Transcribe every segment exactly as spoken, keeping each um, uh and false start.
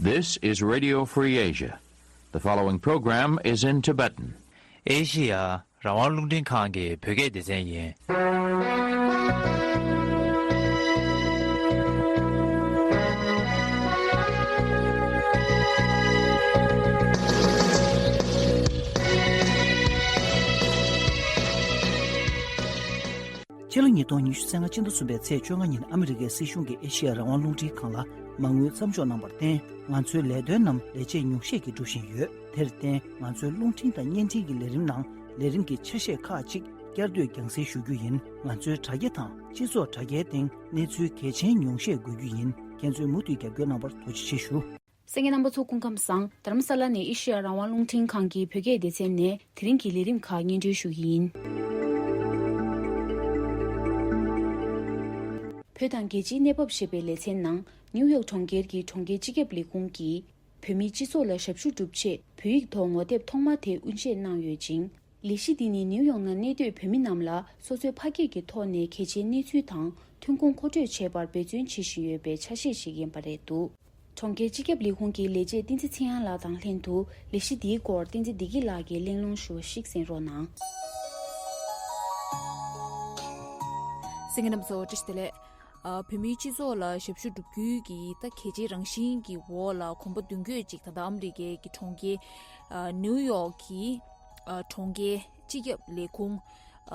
This is Radio Free Asia. The following program is in Tibetan. ཨེ་ཤི་ཡ་རང་དབང་རླུང་འཕྲིན་ཁང་གི་བོད་སྐད་སྡེ་ཚན་ཡིན། ཕྱི་ལོ་ཉིས་སྟོང་ཉི་ཤུ་རྩ་ལྔ་སྤྱི་ཟླ་གསུམ་པའི་ཚེས་བཅོ་ལྔ་ཉིན་ཨ་མི་རི་ཀའི་སྲིད་གཞུང་གིས་ཨེ་ཤི་ཡ་རང་དབང་རླུང་འཕྲིན་ཁང་ལ་མ་དངུལ་མཚམས་འཇོག་གནང་བར་བརྟེན། ང་ཚོའི་ལས་དོན་རྣམས་ལས་བྱེད་ཉུང་ཤས་ཀྱིས་སྒྲུབ་བཞིན་ཡོད། དེར་བརྟེན། ང་ཚོའི་རླུང་འཕྲིན་དང་བརྙན་འཕྲིན་གྱི་ལས་རིམ་ནང་ལས་རིམ་གྱི་ཆ་ཤས་ཁག་ཅིག་བསྐྱར་ཟློས་རྒྱང་སྲིང་ཞུ་རྒྱུ་ཡིན། ང་ཚོའི་དྲ་རྒྱ་དང་སྤྱི་ཚོགས་དྲ་རྒྱའི་སྟེང་གནས་ཚུལ་གལ་ཆེན་ཉུང་ཤས་འགོད་རྒྱུ་ཡིན། ཁྱེད་ཚོས་མུ་མཐུད་རྒྱབ་སྐྱོར་གནང་བར་ཐུགས་རྗེ་ཆེ་ཞུ། གསན་མཁན་རྣམ་པ་ཚོ་སྐུ་ཁམས་བཟང་། རྡ་རམ་ས་ལ་ནས་ཨེ་ཤེ་ཡ་རང་དབང་རླུང་འཕྲིན་ཁང་གི་བོད་སྐད་སྡེ་ཚན་ནས་དེ་རིང་གི་ལས་རིམ་ཁག་སྙན་སྒྲོན་ཞུ་གི་ཡིན། བོད་དང་རྒྱལ་སྤྱིའི་གནས་བབ་ཞེས་པའི་ལེ་ཚན་ནང་ནིའུ་ཡོག་གྲོང་ཁྱེར་གྱི་གྲོང་ཁྱེར་སྤྱི་ཁྱབ་ལས་ཁུངས་ཀྱིས་བོད་མིའི་སྤྱི་ཚོགས་ལ་ཞབས་ཞུ་སྒྲུབ་ཆེད་བོད་ཡིག་ཐོག་ངོ་དེབ་ཐོག་མ་དེ་དབུ་འབྱེད་གནང་ཡོད་ཅིང་། ལས་གཞི་འདི་ནི་ནིའུ་ཡོག་ནང་གནས་སྡོད་བོད་མི་རྣམས་ལ་སོ་སོའི་ཕ་སྐད་ཀྱི་ཐོག་ནས་གལ་ཆེའི་གནས་ཚུལ་དང་ཐོན་ཁུངས་མཁོ་སྤྲོད་བྱེད་པར་འབད་བརྩོན་བྱེད་བཞིན་ཡོད་པའི་ཆ་ཤས་ཤིག་ཡིན་པ་རེད་འདུག་གྲོང་ཁྱེར་སྤྱི་ཁྱབ་ལས་ཁུངས་ཀྱི་ལས་བྱེད་བསྟན་འཛིན་ཚེ་དབྱངས་ལགས་དང་ལྷན་དུ་ལས་གཞི་འདིའི་སྐོར་བསྟན་འཛིན་བདེ་སྐྱིད་ལགས་ཀྱིས་གླེང་སློང་ཞུ་བ་ཞིག་གསན་རོགས་གནང་། གསན་མཁན་རྣམ་པ་ཚོ་བཀྲ་ཤིས་བདེ་ལེགས། ཨ། བོད་མིའི་སྤྱི་ཚོགས་ལ་ཞབས་ཞུ་སྒྲུབ་རྒྱུའི་གི་ད་གལ་ཆེའི་རང་བཞིན་གྱི་འོག་ལ་གོམ་པ་མདུན་སྐྱོད་ཅིག་ད་ལྟ་ཨ་མི་རི་ཀའི་གི་གྲོང་ཁྱེར་ཨ་ནིའུ་ཡོག་གི་ཨ་གྲོང་ཁྱེར་སྤྱི་ཁྱབ་ལས་ཁུངས་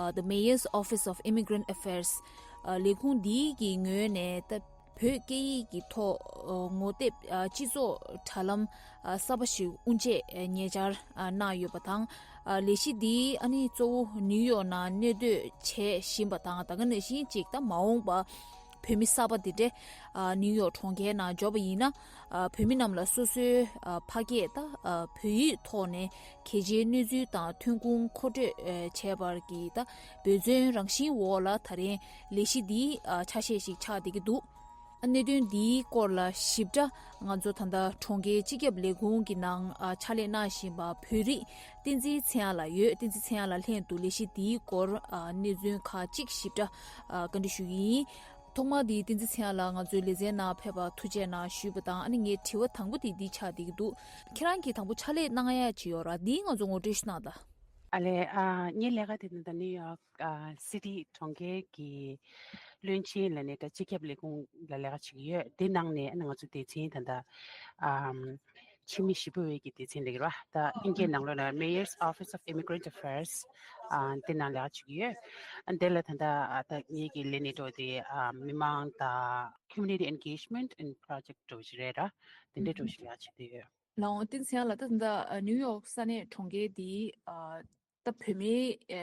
ཨ་The Mayor's Office of Immigrant Affairs ཨ་ལས་ཁུངས་འདིའི་གི་ངོས་ནས་ད་བོད་སྐད་ཡིག་གི་ཐོག་ཨ་ངོ་དེབ་ཨ་སྤྱི་ཚོགས་དྲ་ལམ་ཨ་གསར་པ་ཞིག་དབུ་འབྱེད་ཨ་ཉེ་ཆར་ཨ་གནང་ཡོད་པ་དང་། ཨ་ལས་གཞི་འདི་ཨ་ནི་གཙོ་བོ་ནིའུ་ཡོག་ནང་གནས་སྡོད་བྱེད་བཞིན་པ་དང་། ད་ག་ནང་བཞིན་ཅིག་ད་མ་འོངས་པ་བོད་མི་གསར་པ་འདི་འདྲས་ཨ་ནིའུ་ཡོག་གྲོང་ཁྱེར་ནང་འབྱོར་བ་ཡིན་ན། ཨ་བོད་མི་རྣམས་ལ་སོ་སོའི་ཨ་ཕ་སྐད་ད་ཨ་བོད་ཡིག་ཐོག་ནས་གལ་ཆེའི་གནས་ཚུལ་དང་ཐོན་ཁུངས་མཁོ་སྤྲོད་ཨ་བྱས་པར་གྱི་ད་འབད་བརྩོན་རང་བཞིན་འོག་ལ་ད་རིང་ལས་གཞི་འདི་ཨ་ཆ་ཤས་ཤིག་ཆགས་བསྡད་ཀྱི་འདུག་གནད་དོན་འདིའི་སྐོར་ལ་ཞིབ་ཕྲ་ང་ཚོ་ད་ལྟ་གྲོང་ཁྱེར་སྤྱི་ཁྱབ་ལས་ཁུངས་ཀྱི་ནང་ཨ་ཕྱག་ལས་གནང་བཞིན་པ་བོད་རིགས་བསྟན་འཛིན་ཚེ་དབྱངས་ལགས་ཡོད། བསྟན་འཛིན་ཚེ་དབྱངས་ལགས་ལྷན་དུ་ལས་གཞི་འདིའི་སྐོར་ཨ་གནས་ཚུལ་ཁག་ཅིག་ཞིབ་ཕྲ་ཨ་བཀའ་འདྲི་ཞུ་གི་ཡིན། ཐོག་མར་འདི་བསྟན་འཛིན་ཚེ་དབྱངས་ལགས་ང་ཚོའི་ལེ་ཚན་ནང་ཕེབས་པར་ཐུགས་རྗེ་གནང་ཞུས་པ་དང་། ཨ་ནི་ངའི་དྲི་བ་དང་པོ་དེ་འདི་ཆགས་བསྡད་ཀྱི་འདུག་ཁྱེད་རང་གིས་དང་པོ་ཕྱག་ལས་གནང་ཡ་ཅིག་ཡོད་ར། འདིའི་ང་ཚོ་ངོ་སྤྲོད་ཞུ་གནང་དང་། ཨ་ལས། ཨ་ངའི་ལས་ཀ་དེ་ནི་ད་ནིའུ་ཡོག་ཨ་སི་ཊི་གྲོང་ཁྱེར་གྱི་བློན་ཆེན་ལ་ནས་ད་སྤྱི་ཁྱབ་ལས་ཁུངས་ལ་ལས་ཀ་བྱེད་ཀྱི་ཡོད། དེ་ནང་ནས་ཨ་ནི་ང་ཚོ་སྡེ་ཚན་ད་ལྟ་ཨམ་ཕྱི་མི་ཞི་གཡོག་པའི་གི་སྡེ་ཚན་ལབ་ཀྱི་རེད་བ། ད་ཨིན་སྐད་ནང་ལོགས་ལ་Mayor's Office of Immigrant Affairs ཨ་དེ་ནང་ལས་ཀ་བྱེད་ཀྱི་ཡོད། ཨ་དེ་ལ་ད་ལྟ་ཨ་ད་ངེད་ཀྱི་ལས་གནས་འགྲོ་དེ་ཨ་མི་མང་དང་Community Engagement and Project འགྲོ་བཞིན་རེད་ར། དེ་འདྲའི་འགྲོ་བཞིན་ལས་ཀ་བྱེད་ཀྱི་ཡོད། ལགས་འོང་། བསྟན་འཛིན་ཚེ་དབྱངས་ལགས། ད་ད་ལྟ་ནིའུ་ཡོག་ས་གནས་གྲོང་ཁྱེར་འདི་ཨ་ད་བོད་མི་ཨ་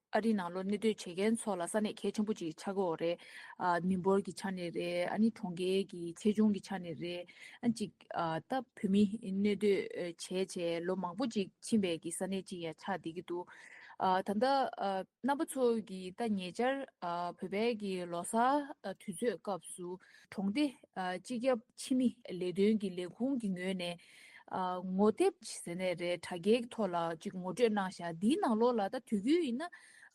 ཨ་རི་ནང་ལོགས་གནས་སྡོད་བྱེད་མཁན་ཚོ་ལ་ས་གནས་གལ་ཆེན་པོ་ཅིག་ཆགས་ཀྱི་ཡོད་རེད། ཨ་མི་འབོར་གྱི་ཆ་ནས་རེད། ཨ་ནི་གྲོང་ཁྱེར་གྱི་ཆེ་ཆུང་གི་ཆ་ནས་རེད། ཨ་ཅིག་ཨ་ད་བོད་མི་གནས་སྡོད་བྱས་བྱས་ལོ་མང་པོ་ཅིག་ཕྱིན་པའི་གི་ས་གནས་ཅིག་ཡང་ཆགས་བསྡད་ཀྱི་འདུག་ཨ་ད་ལྟ་ཨ་རྣམ་པ་ཚོ་གིས་ད་ཉེ་ཆར་ཨ་བོད་པའི་གི་ལོ་གསར་ཨ་དུས་ཚོད་སྐབས་སུ་གྲོང་སྡེ་ཨ་སྤྱི་ཁྱབ་ཕྱི་མི་ལས་དོན་གྱི་ལས་ཁུངས་ཀྱི་ངོས་ནས་ཨ་ངོ་དེབ་ཟེར་ནས་རེད། དྲ་རྒྱའི་ཐོག་ལ་ཅིག་ངོ་སྤྲོད་གནང་ཤག་འདིའི་ནང་ལོགས་ལ་ད་དུས་རྒྱུན་ཡིན་ན་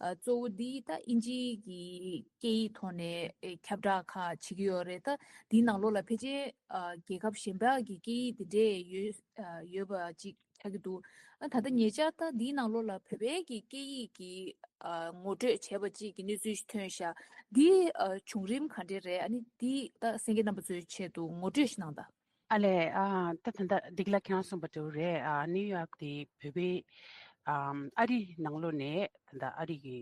ཨ་གཙོ་བོ་འདི་ད་ཨིན་ཇིའི་གི་སྐད་ཡིག་ཐོག་ནས་ཨེ་ཁྱབ་བསྒྲགས་ཁག་བྱེད་ཀྱི་ཡོད་རེད། ད་འདིའི་ནང་ལོགས་ལ་ཕལ་ཆེར་ཨ་རྒྱལ་ཁབ་གཞན་པ་གི་སྐད་ཡིག་འདི་འདྲས་ཡོད་ཨ་ཡོད་པ་ཅིག་ཆགས་ཀྱི་འདུག་ཨ་ད་ལྟ་ཉེ་ཆར་ད་འདིའི་ནང་ལོགས་ལ་བོད་པའི་གི་སྐད་ཡིག་གི་ཨ་ངོ་སྤྲོད་བྱས་པ་ཅིག་གི་གནས་ཚུལ་ཞིག་ཐོན་ཤག་འདི་ཨ་བྱུང་རིམ་ག་འདྲས་རེད། ཨ་ནི་འདི་ད་གསན་མཁན་རྣམ་པ་ཚོའི་ཆེད་དུ་ངོ་སྤྲོད་ཞིག་གནང་དང་། ཨ་ལས། ཨ་ད་ད་ལྟ་འདི་ག་ལ་ཁྱེད་རང་གསུངས་པ་འདྲ་བོ་རེད། ཨ་ནིའུ་ཡོག་དེ་བོད་པའི་ཨམ་ཨ་རི་ནང་ལོགས་ནས་ད་ལྟ་ཨ་རི་གི་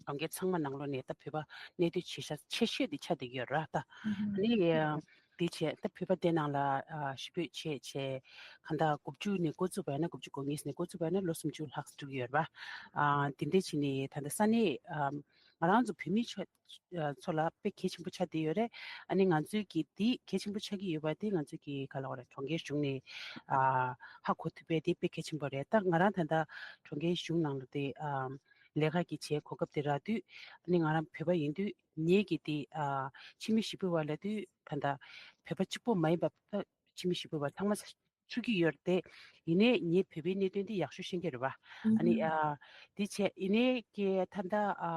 གྲོང་ཁྱེར་ཚང་མ་ནང་ལོགས་ནས་ད་བོད་པ་གནས་སྡོད་བྱེད་ཤག་ཆེ་ཤོས་དེ་ཆགས་བསྡད་ཀྱི་ཡོད་རེད་བ། ད་ཨ་ནི་ཨ་དེ་བྱས་ད་བོད་པ་དེ་ནང་ལ་ཨ་ཞེ་པོ་བྱས་བྱས་གང་ལྟར་དགུ་བཅུ་ནས་འགོ་བཙུགས་པ་ཡིན་ན། དགུ་བཅུ་གོ་གཉིས་ནས་འགོ་བཙུགས་པ་ཡིན་ན་ལོ་སུམ་ཅུ་ལྷག་འགྲོ་གི་ཡོད་རེད་བ། ཨ་དེ་འདྲ་བྱས་ནས་ད་ལྟ་ས་གནས་ཨ་ང་རང་ཚོ་བོད་མི་ཚོ་ཨ་ཚོ་ལ་དཔེ་གལ་ཆེན་པོ་ཆགས་བསྡད་ཡོད་རེད། ཨ་ནི་ང་ཚོའི་གི་དེ་གལ་ཆེན་པོ་ཆགས་ཀྱི་ཡོད་པ་དེ་ང་ཚོའི་གི་ག་ལ་བ་རེད། གྲོང་ཁྱེར་གཞུང་ནས་ཨ་ཧ་གོ་ཐུབ་པ་དེ་དཔེ་གལ་ཆེན་པོ་རེད། ད་ང་རང་ད་ལྟ་གྲོང་ཁྱེར་གཞུང་ནང་ལ་དེ་ཨ་ལས་ཀ་གི་བྱས་གོ་སྐབས་དེ་རག་དུས། ཨ་ནི་ང་རང་བོད་པ་ཡིན་དུས་ངེད་ཀྱི་དེ་ཨ་ཕྱི་མི་ཞེ་པོ་བ་ལབ་དུས་ད་ལྟ་བོད་པ་གཅིག་པོ་མ་ཡིན་པ་ཕྱི་མི་ཞེ་པོ་བ་ཚང་མ་ཚུད་ཀྱི་ཡོད་རེད་དེ། ཡིན་ནའི་ངས་བོད་པའི་གནད་དོན་དེ་ཡག་ཤོས་ཤེས་ཀྱི་རེད་བ། ཨ་ནི་ཨ་དེ་བྱས་ཡིན་ནའི་ཀྱེ་ད་ལྟ་ཨ་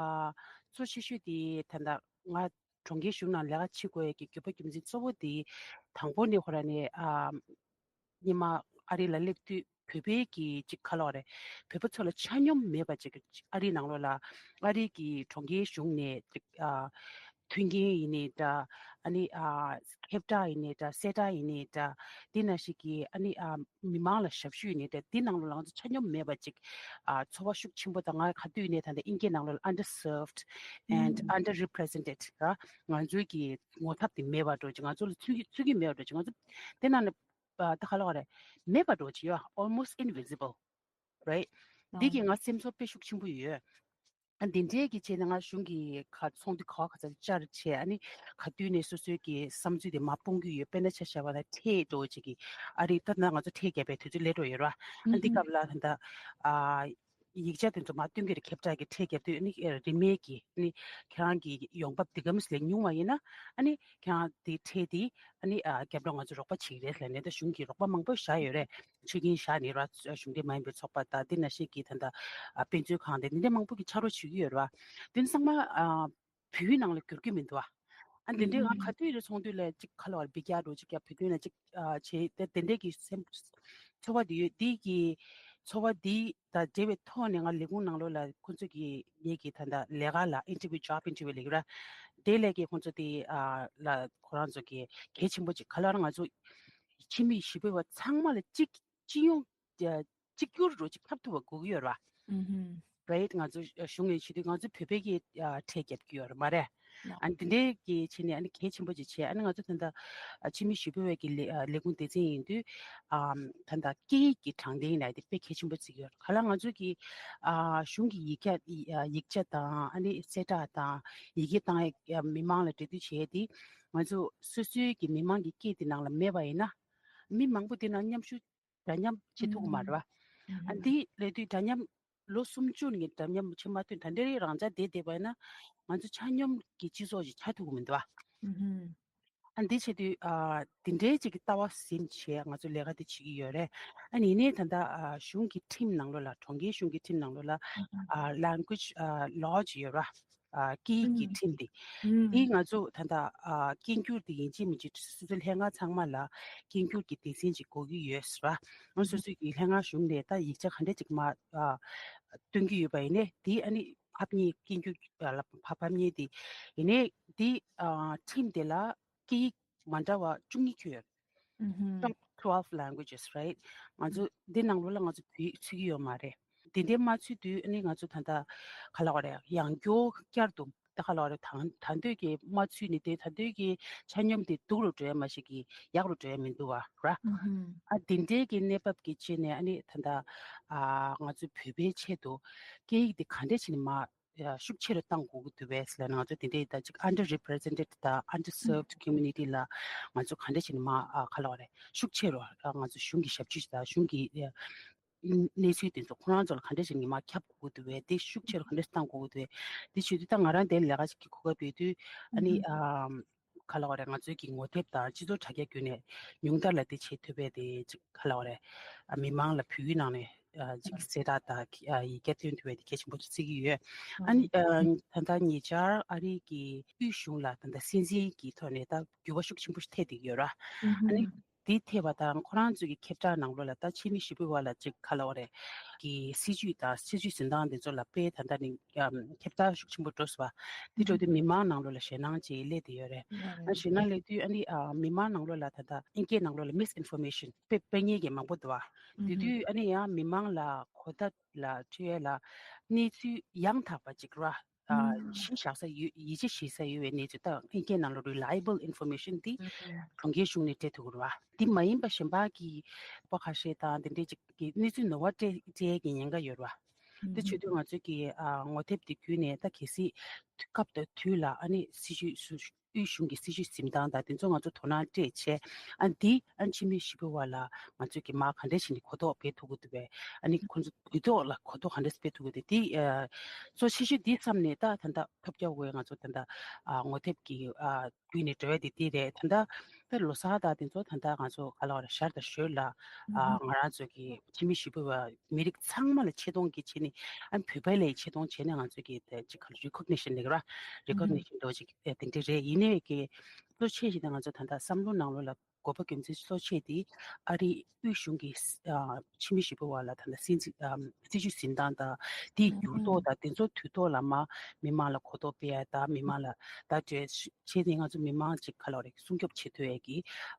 གཙོ་ཆེ་ཤོས་དེ་ད་ལྟ་ང་གྲོང་ཁྱེར་གཞུང་ནང་ལས་ཀ་བྱེད་དགོས་ཡ་གི་དགོས་པ་རྒྱུ་མཚན་གཙོ་བོ་དེ་དང་པོ་ནས་ཁོ་རང་ནས་ཨ་ སྔོན་མ་ཨ་རི་ལ་སླེབས་དུས་བོད་པའི་གི་ཅིག་ག་ལབ་དགོས་རེད། བོད་པ་ཚོ་ལ་ཆ་སྙོམས་མེད་པ་ཅིག་ཨ་རིའི་ནང་ལོགས་ལ། ཨ་རིའི་གི་གྲོང་ཁྱེར་གཞུང་ནས་ཅིག་ཨ་མཐུན་རྐྱེན་ཡིན་ནའི་འདྲ། ཨ་ནི་ཨ་ཁྱབ་བསྒྲགས་ཡིན་ནའི་འདྲ། གསལ་བསྒྲགས་ཡིན་ནའི་འདྲ། དེ་ནང་བཞིན་གྱི་ཨ་ནི་ཨ་མི་མང་ལ་ཞབས་ཞུ་ཡིན་ནའི་འདྲ། དེ་ནང་ལོགས་ལ་ང་ཚོ་ཆ་སྙོམས་མེད་པ་ཅིག་ཨ་ཚོར་བ་ཤུགས་ཆེན་པོ་དང་། ང་ག་དུས་ནས་ད་ལྟ་ཨིན་སྐད་ནང་ལོགས་ལ་underserved and underrepresented ར། ང་ཚོའི་གི་ངོ་ཚབ་དེ་མེད་པ་འདྲ་ཅིག་ང་ཚོ་ལ་ཚུད་ཀྱི་ཚུད་ཀྱི་མེད་པ་འདྲ་ཅིག་ང་ཚོ་དེ་ནང་ནས་ཨ་ད་ག་ལབ་དགོས་རེད། མེད་པ་འདྲ་ཅིག་ཡོད། almost invisible, right? འདི་གི་ང་སེམས་ཚོར་དཔེ་ཤུགས་ཆེན་པོ་ཡོད། ཨ་འདི་འདྲའི་གི་བྱས་ནས་ང་གཞུང་གི་ཁ་ཚོང་འདུས་ག་བ་ག་ཚོད་བཅར་བྱས། ཨ་ནི་ག་དུས་ནས་སོ་སོའི་གི་བསམ་ཚུལ་དེ་མར་སྤུངས་ཀྱི་ཡོད། དཔེར་ན་ཆ་བཞག་པ་ན་ཁྲལ་འདྲ་ཅིག་གི་ཨ་རི་ད་ན་ང་ཚོ་ཁྲལ་བརྒྱབ་པའི་དུས་ཚོད་སླེབས་འགྲོ་ཡོད་ར། ཨ་འདི་སྐབས་ལ་ད་ལྟ་ཨ། ཡིག་ཆ་དེ་ཚོ་མར་སྟོན་གྱི་རེད། ཁྱབ་བསྒྲགས་ཀྱི་ཁྲལ་བརྒྱབ་དུས། ཨ་ནི་རིན་མེད་ཀྱི་ཨ་ནི་ཁྱེད་རང་གི་ཡོང་འབབ་འདི་ག་མི་ལས་ཉུང་བ་ཡིན་ན། ཨ་ནི་ཁྱེད་རང་དེ་ཁྲལ་དེ་ཨ་ནི་ཨ་རྒྱབ་རོགས་ང་ཚོ་རོགས་པ་བྱེད་ཀྱི་རེད་ལབ་ནས། ད་གཞུང་གིས་རོགས་པ་མང་པོ་བཞག་ཡོད་རེད། ཆོད་སྐྱིན་བཞག་ནས་ར། གཞུང་འབྲེལ་མ་ཡིན་པའི་ཚོགས་པ་དང་དེ་ནང་བཞིན་གྱི་ད་ལྟ་ཨ་དཔེ་མཛོད་ཁང་དེ་འདི་འདྲ་མང་པོ་གིས་ཕྱག་རོགས་བྱེད་ཀྱི་ཡོད་རེད་བ། དེ་ཚང་མ་ཨ་བོད་ནང་ལ་འགྱུར་གྱི་མི་འདུག་བ། ཨ་འདི་འདྲའི་ང་ག་དུས་རེ་ཚོང་དུས་ལ་ཅིག་ག་ལབ་དགོས་རེད། འབུད་རྒྱག་འདྲ་ཅིག་ཡ་བོད་དོན་ལ་ཅིག་ཨ་བྱེད་དེ་དེ་འདྲའི་གི་སེམས་ཚོར་བ་འདི་ཡོད། འདི་གི་ཚོར་བ་འདི་དང་འབྲེལ་བའི་ཐོག་ནས་ང་ལས་ཁུངས་ནང་ལོགས་ལ་ཁོང་ཚོ་གི་ངེད་ཀྱི་ད་ལྟ་ལས་ཀ་ལ་interview, job interview ལབ་ཀྱི་ར། དེ་ལས་ཀྱི་ཁོང་ཚོ་དེ་ཨ་ལ་ཁོ་རང་ཚོ་གི་གལ་ཆེན་པོ་ཅིག་ག་ལབ་དགོས་རེད། ང་ཚོ་ཕྱི་མི་གཞིས་སྤོས་པ་ཚང་མ་ལ་གཅིག་སྤྱི་ཡོངས་ཀྱི་གཅིག་གྱུར་འདྲ་ཅིག་ཁྱབ་ཐུབ་པ་དགོས་ཀྱི་ཡོད་རེད་བ། ཨུ་ཧུམ། right? ང་ཚོ་གཞུང་ནས་བྱེད་དུས་ང་ཚོ་བོད་པའི་གི་ཨ་ཁྲལ་བརྒྱབ་ཀྱི་ཡོད་རེད་མ་རེད། ཨ་འདི་འདྲའི་གི་བྱས་ནས་ཨ་ནི་གལ་ཆེན་པོ་ཅིག་བྱས། ཨ་ནི་ང་ཚོ་ད་ལྟ་ཨ་ཕྱི་མི་གཞིས་སྤོ་བའི་གི་ལས་ཨ་ལས་ཁུངས་སྡེ་ཚན་ཡིན་དུས། ཨམ་ད་ལྟ་སྐད་ཡིག་གི་དྲང་བདེན་ལབ་ཡ་དེ་དཔེ་གལ་ཆེན་པོ་བརྩི་གི་ཡོད། ག་ལབ་ང་ཚོ་གི་ཨ་གཞུང་གི་ཡིག་ཆ་ཡིག་ཨ་ཡིག་ཆ་དང་། ཨ་ནི་གསལ་བསྒྲགས་དང་། ཡི་གེ་བཏང་ཡ་མི་མང་ལ་འབྲེལ་མཐུད་བྱེད་ཡ་དེ་ང་ཚོ་སོ་སོའི་གི་མི་མང་གི་སྐད་དེ་ནང་ལ་མེད་པ་ཡིན་ན། མི་མང་པོ་དེ་ནང་མཉམ་ཞུགས་འདྲ་མཉམ་བྱེད་ཐུབ་ཀྱི་མ་རེད་བ། ཨ་འདི་ལབ་དུས་འདྲ་མཉམ་ལོ་སུམ་ཅུ་ནས་འདྲ་མཉམ་བྱེད་མ་ཐུབ། ད་འདི་རིང་རང་འཇགས་བསྡད་བསྡད་པ་ཡིན་ན་ང་ཚོ་ཆ་སྙོམས་ཀྱི་སྤྱི་ཚོགས་ཤིག་ཆགས་ཐུབ་ཀྱི་མི་འདུག་བ། ཨ་འདི་བྱེད་དུས་ཨ་འདི་འདྲའི་ཅིག་གི་ལྟ་བ་ཟིན་བྱས་ང་ཚོ་ལས་ཀ་འདི་བྱེད་ཀྱི་ཡོད་རེད། ཨ་ནི་ཡིན་ནའི་ད་ལྟ་ཨ་གཞུང་གི་ཁྲིམས་ནང་ལོགས་ལ། གྲོང་ཁྱེར་གཞུང་གི་ཁྲིམས་ནང་ལོགས་ལ་ཨ་language ཨ་law ཅིག་ཡོད་ར། ཨ་སྐད་ཡིག་གི་ཁྲིམས་དེ། དེ་ང་ཚོ་ད་ལྟ་ཨ་སྐད་འགྱུར་དེ་ཡིན་གཅིག་མིན་གཅིག་སོ་སོའི་ལྷན་ཁང་ཚང་མ་ལ་སྐད་འགྱུར་གྱི་སྡེ་ཚན་ཅིག་དགོས་ཀྱི་ཡོད་ཟེར་བ། ང་སོ་སོའི་གི་ལྷན་ཁང་གཞུང་ནས་ད་ཡིག་ཆ་ག་འདྲ་ཅིག་མ་ཨ་སྟོན་གྱི་ཡོད་པ་ཡིན་ནའི། དེ་ཨ་ནི་ཕབ་ཉེས། སྐད་འགྱུར་ཨ་ལ་ཕབ་ཕབ་ཉེས་དེ་ཡིན་ནའི་དེ་ཨ་ཁྲིམས་དེ་ལ་སྐད་ཡིག་མ་འདྲ་བ་བཅུ་གཉིས་ཁྱོན་ཡོད། Top twelve languages, right? ང་ཚོ་འདི་ནང་ལོགས་ལ་ང་ཚོ་བོད་ཡིག་ཚུད་ཀྱི་ཡོད་མ་རེད། དེ་འདྲའི་མ་ཚུད་དུས་ཨ་ནི་ང་ཚོ་ད་ལྟ་ག་ལབ་དགོས་རེད། ཡང་བསྐྱར་བསྐྱར་དུ་ད་ག་ལབ་དགོས་རེད། ད་ད་འདོད་ཀྱི་མ་ཚུད་ནས་དེ་ད་འདོད་ཀྱི་ཆ་སྙོམས་དེ་སྡུག་རུ་འགྲོ་ཡ་མ་ཞིག་གི་ཡག་རུ་འགྲོ་ཡ་མི་འདུག་བ་ར། ཨ་དེ་འདྲའི་གི་གནས་བབ་ཀྱི་ཆེད་ནས་ཨ་ནི་ད་ལྟ་ཨ་ང་ཚོ་བོད་པའི་ཆེད་དུ་སྐད་ཡིག་དེ་ག་འདྲས་བྱས་ནས་མ་ཡ་ཤུགས་ཆེ་རུ་གཏང་དགོས་ཀྱི་འདུག་པས་ལབ་ན། ང་ཚོ་དེ་འདྲའི་ད་ཅིག་underrepresented དང་underserved community ལ་ང་ཚོ་ག་འདྲ་བྱས་ནས་མ་ཨ་ག་ལབ་དགོས་རེད། ཤུགས་ཆེ་རུ་ཨ་ང་ཚོ་གཞུང་གི་ཞབས་ཞུ་དང་གཞུང་གི་ཨ་གནས་ཚུལ་དེ་ཚོ་ཁོ་རང་ཚོ་ལ་ག་འདྲ་བྱས་ནས་མ་ཁྱབ་དགོས་ཀྱི་འདུག་པས། དེ་ཤུགས་ཆེ་རུ་ག་འདྲ་བཏང་དགོས་ཀྱི་འདུག་པས། དེ་བྱེད་དུས་ད་ང་རང་དེ་ལས་ཀ་ཞིག་གི་གོ་སྐབས་ཡོད་དུས་ཨ་ནི་ཨ་ག་ལབ་དགོས་རེད། ང་ཚོའི་གི་ངོ་དེབ་དང་སྤྱི་ཚོགས་དྲ་རྒྱ་བརྒྱུད་ནས་ཉུང་མཐར་ལ་དེ་བྱེད་ཐུབ་པས། དེ་ཅིག་ག་ལབ་དགོས་རེད། ཨ་མི་མང་ལ་བོད་ཡིག་ནང་ནས་ཨ་ཅིག་གསལ་བསྒྲགས་དང་ཨ་ཡི་གེ་སྟོན་ཐུབ་པའི་དེ་གལ་ཆེན་པོ་ཅིག་བརྩི་གི་ཡོད། ཨ་ནི་ཨ་ད་ལྟ་ཉེ་ཆར་ཨ་རི་གི་དབུས་གཞུང་ལ་ད་ལྟ་སྲིད་འཛིན་གྱི་ཐོག་ནས་ད་འགྱུར་བ་ཤུགས་ཆེན་པོ་ཞིག་ཐེབས་བསྡད་ཀྱི་ཡོད་ར། ཨ་ནི་དེ་ཐེབས་པ་དང་ཁོ་རང་ཚོའི་གི་ཁྱབ་བསྒྲགས་ནང་ལོགས་ལ་ད་ཕྱི་མི་གཞིས་སྤོ་བ་ལ་ཅིག་ག་ལབ་དགོས་རེད། གི་སྲིད་ཇུས་དང་སྲིད་ཇུས་འཛིན་སྟངས་དེ་ཚོ་ལ་དཔེ་ད་ལྟ་ནི་ཨམ་ཁྱབ་བསྒྲགས་ཤུགས་ཆེན་པོ་འགྲོ་སོང་བ། དེ་འགྲོ་དུས་མི་མང་ནང་ལོགས་ལ་ཞེད་སྣང་ཅིག་སླེབས་བསྡད་ཡོད་རེད། ཨ་ཞེད་སྣང་སླེབས་དུས་ཨ་ནི་ཨ་མི་མང་ནང་ལོགས་ལ་ད་ལྟ་ཨིན་སྐད་ནང་ལོགས་ལ་misinformation དཔེ་སྤེལ་མཁན་གྱི་མང་པོ་འདུག་བ། དེ་དུས་ཨ་ནི་ཡང་མི་མང་ལ་གོ་བརྡ་ལ་འཕྲོད་ཡས་ལ་གནས་ཚུལ་ཡང་དག་པ་ཅིག་ར། ཨ་གཞི་བཞག་ས་ཡོད། ཡིད་ཆེས་བྱེད་ས་ཡོད་པའི་གནས་ཚུལ། ད་ཨིན་སྐད་ནང་ལ་reliable information དེ་གྲོང་ཁྱེར་གཞུང་ནས་སྤྲད་ཐུབ་ཀྱི་རེད་བ། དེ་མ་ཡིན་པ་གཞན་པ་གི་པ་ཁ་ཤས་དང་དེ་འདྲའི་ཅིག་གི་གནས་ཚུལ་ནོར་བ་སྤྲད་སྤྲད་ཀྱི་ཉེན་ཁ་ཡོད་རེད་བ། དེ་བྱེད་དུས་ང་ཚོ་གི་ཨ་ངོ་དེབ་དེ་བརྒྱུད་ནས་ད་གལ་སྲིད་སྐབས་དང་དུས་ལ་ཨ་ནི་སྲིད་ཇུས་སུ་དབུས་གཞུང་གི་སྲིད་ཇུས་འཛིན་སྟངས་དང་དེ་ཚོ་ང་ཚོ་དོ་སྣང་སྤྲད་བྱས། ཨ་འདི་ཨ་ཕྱི་མི་གཞིས་སྤོ་བ་ལ་ང་ཚོ་གི་མར་ག་འདྲ་བྱས་ནས་གོ་རྟོགས་སྤེལ་ཐུབ་ཀྱི་འདུག་པས། ཨ་ནི་ཁོ་ཚོ་དུས་ཐོག་ལ་གོ་རྟོགས་ག་འདྲ་སྤེལ་ཐུབ་ཀྱི་འདུག་དེ་ཨ་གཙོ་ཆེ་ཤོས་འདི་བསམ་ནས་ད་ད་ལྟ་ཐོབ་རྒྱག་དགོས། ང་ཚོ་ད་ལྟ་ཨ་ངོ་དེབ་ཀྱི་ཨ་བརྒྱུད་ནས་འབྲེལ་བ་དེ་དེ་རེད། ད་ལྟ་ད་ལོ་གསར་དང་དེ་ཚོ་ད་ལྟ་ང་ཚོ་ག་ལབ་དགོས་རེད། ཞར་དང་ཞོར་ལ་ཨ་ང་རང་ཚོ་གི་ཕྱི་མི་གཞིས་སྤོ་བ་མི་རིགས་ཚང་མ་ལ་ཆེ་མཐོང་གི་ཆེད་ནས་ཨ་བོད་པ་ལ་ཆེ་མཐོང་བྱས་ནས་ང་ཚོ་གི་དེ་ཅིག་ག་ལབ་recognition ལབ་ཀྱི་ར། recognition འདྲ་ཅིག་དེ་འདྲ་རེད། ཡིན་ནའི་གི་གཙོ་ཆེ་ཤོས་དེ་ང་ཚོ་ད་ལྟ་བསམ་བློ་ནང་ལོགས་ལ་ དགོས་པ་རྒྱུ་མཚན་གཙོ་ཆེ་དེ་ཨ་རིའི་དབུས་གཞུང་གི་ཨ་ཕྱི་མི་ཞི་བོ་བ་ལ་ད་ལྟ་སྲིད་འཛིན་ཨ་སྲིད་ཇུས་འཛིན་སྟངས་དང་དེའི་འགྱུར་ལྡོག་དང་དེ་ཚོ་དུས་ཐོག་ལ་མ་མི་མང་ལ་གོ་རྟོགས་སྤེལ་ཡ་དང་མི་མང་ལ་ད་གྲོས་བྱས་ནས་ང་ཚོ་མི་མང་ཅིག་ག་ལ་རེ་སྲུང་སྐྱོབ་བྱེད་ཐུབ་ཡ་གི་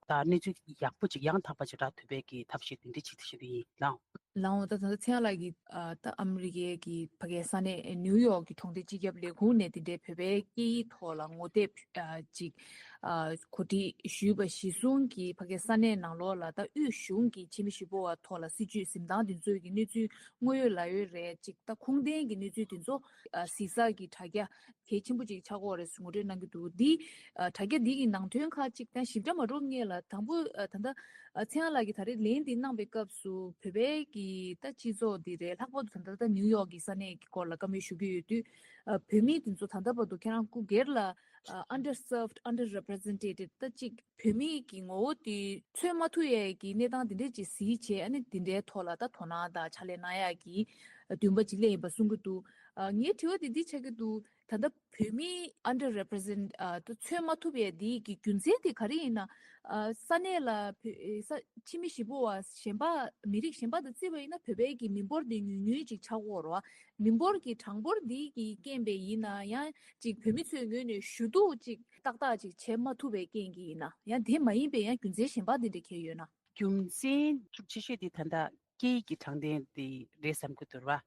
ད་གནས་ཚུལ་ཡག་པོ་ཅིག་ཡང་དག་པ་ཅིག་རག་ཐུབ་པའི་གི་ཐབས་ཤེས་དེ་འདྲ་ཅིག་ཞུ་གི་ཡིན་ལགས། ལའང་ད་ད་ཚེ་ཡང་ལགས་ཀྱིས་ཨ་ད་ཨ་མི་རི་ཀའི་གི་ཕ་གའི་ས་གནས་ནིའུ་ཡོག་གི་གྲོང་སྡེ་སྤྱི་ཁྱབ་ལས་ཁུངས་ནས་དེ་འདྲའི་བོད་པའི་སྐད་ཡིག་ཐོག་ལ་ངོ་དེབ་ཨ་ཅིག་ཨ་གོ་སྒྲིག་ཞུས་པ་གཞིར་བཟུང་གིས་ཕ་གའི་ས་གནས་ནང་ལོགས་ལ་ད་དབུས་གཞུང་གི་ཕྱི་མི་ཞི་བོ་བ་ཐོག་ལ་སྲིད་ཇུས་འཛིན་སྟངས་དེ་ཚོའི་གི་གནས་ཚུལ་དངོས་ཡོད་ལ་ཡོད་རེད། ཅིག་ད་ཁུངས་ལྡན་གྱི་གནས་ཚུལ་དེ་ཚོ་ཨ་གཟིགས་ས་གི་དྲ་རྒྱ་གལ་ཆེན་པོ་ཅིག་ཆགས་ཀྱི་ཡོད་རེད་ཟེར་ངོ་སྤྲོད་གནང་གི་འདུག་འདི་ཨ་དྲ་རྒྱ་འདི་གི་ནང་དོན་ཁག་ཅིག་ད་ཞིབ་ཕྲ་མ་འགྲོ་སྔོན་ལ་དང་པོ་ཨ་ད་ལྟ་ཨ་ཚེ་དབང་ལགས་ཀྱིས་ད་རེས་ལན་འདི་གནང་པའི་སྐབས་སུ་བོད་པའི་གི་ད་སྤྱི་ཚོགས་འདི་རེད། ལྷག་པར་དུ་ད་ལྟ་ད་ནིའུ་ཡོག་གི་ས་གནས་ཀྱི་སྐོར་ལ་བཀའ་མོལ་ཞུ་གི་ཡོད་དུས་ཨ་བོད་མི་དེ་ཚོ་ད་ལྟ་བར་དུ་ཁྱེད་རང་སྐུ་སྒེར་ལ་ཨ་underserved underrepresented ད་ཅིག་བོད་མི་གི་ངོ་བོ་དེ་མཚོན་མ་ཐུབ་ཡས་ཀྱི་གནས་སྟངས་དེ་འདྲས་ཅིག་གཟིགས་བྱས་ཨ་ནི་དེ་འདྲའི་ཐོག་ལ་ད་དོ་སྣང་དང་ཕྱག་ལས་གནང་ཡས་ཀྱི་འདུན་པ་ཅིག་སླེབས་ཡིན་པ་གསུང་གི་འདུག་ཨ་ངའི་དྲི་བ་དེ་འདི་ཆགས་ཀྱི་འདུག་ད་ལྟ་བོད་མི་underrepresent ཨ་ད་མཚོན་མ་ཐུབ་པའི་འདི་གི་རྒྱུ་མཚན་དེ་ག་རེ་ཡིན་ན། ཨ་ས་གནས་ལ་བོད་ས་ཕྱི་མི་ཞི་བོ་བ་གཞན་པ་མི་རིགས་གཞན་པ་དང་བརྩིས་པ་ཡིན་ན་བོད་པའི་གི་མི་འབོར་འདི་ཉུང་ཉུང་ཅིག་ཆགས་ཀྱི་ཡོད་རེད་བ། མི་འབོར་གྱི་གྲངས་འབོར་འདི་གི་རྐྱེན་པས་ཡིན་ན་ཡང་ཅིག་བོད་མི་ཚོའི་ངོས་ནས་ཞུ་གཏུག་ཅིག་ཏག་ཏག་ཅིག་བྱེད་མ་ཐུབ་པའི་རྐྱེན་གྱིས་ཡིན་ན་ཡང་དེ་མ་ཡིན་པའི་ཡང་རྒྱུ་མཚན་གཞན་པ་འདི་འདྲ་གང་ཡོད་ན། རྒྱུ་མཚན་ཤུགས་ཆེ་ཤོས་དེ་ད་ལྟ་སྐད་ཡིག་གི་དྲང་བདེན་དེ་རེད་བསམ་གྱི་འདུག་ར།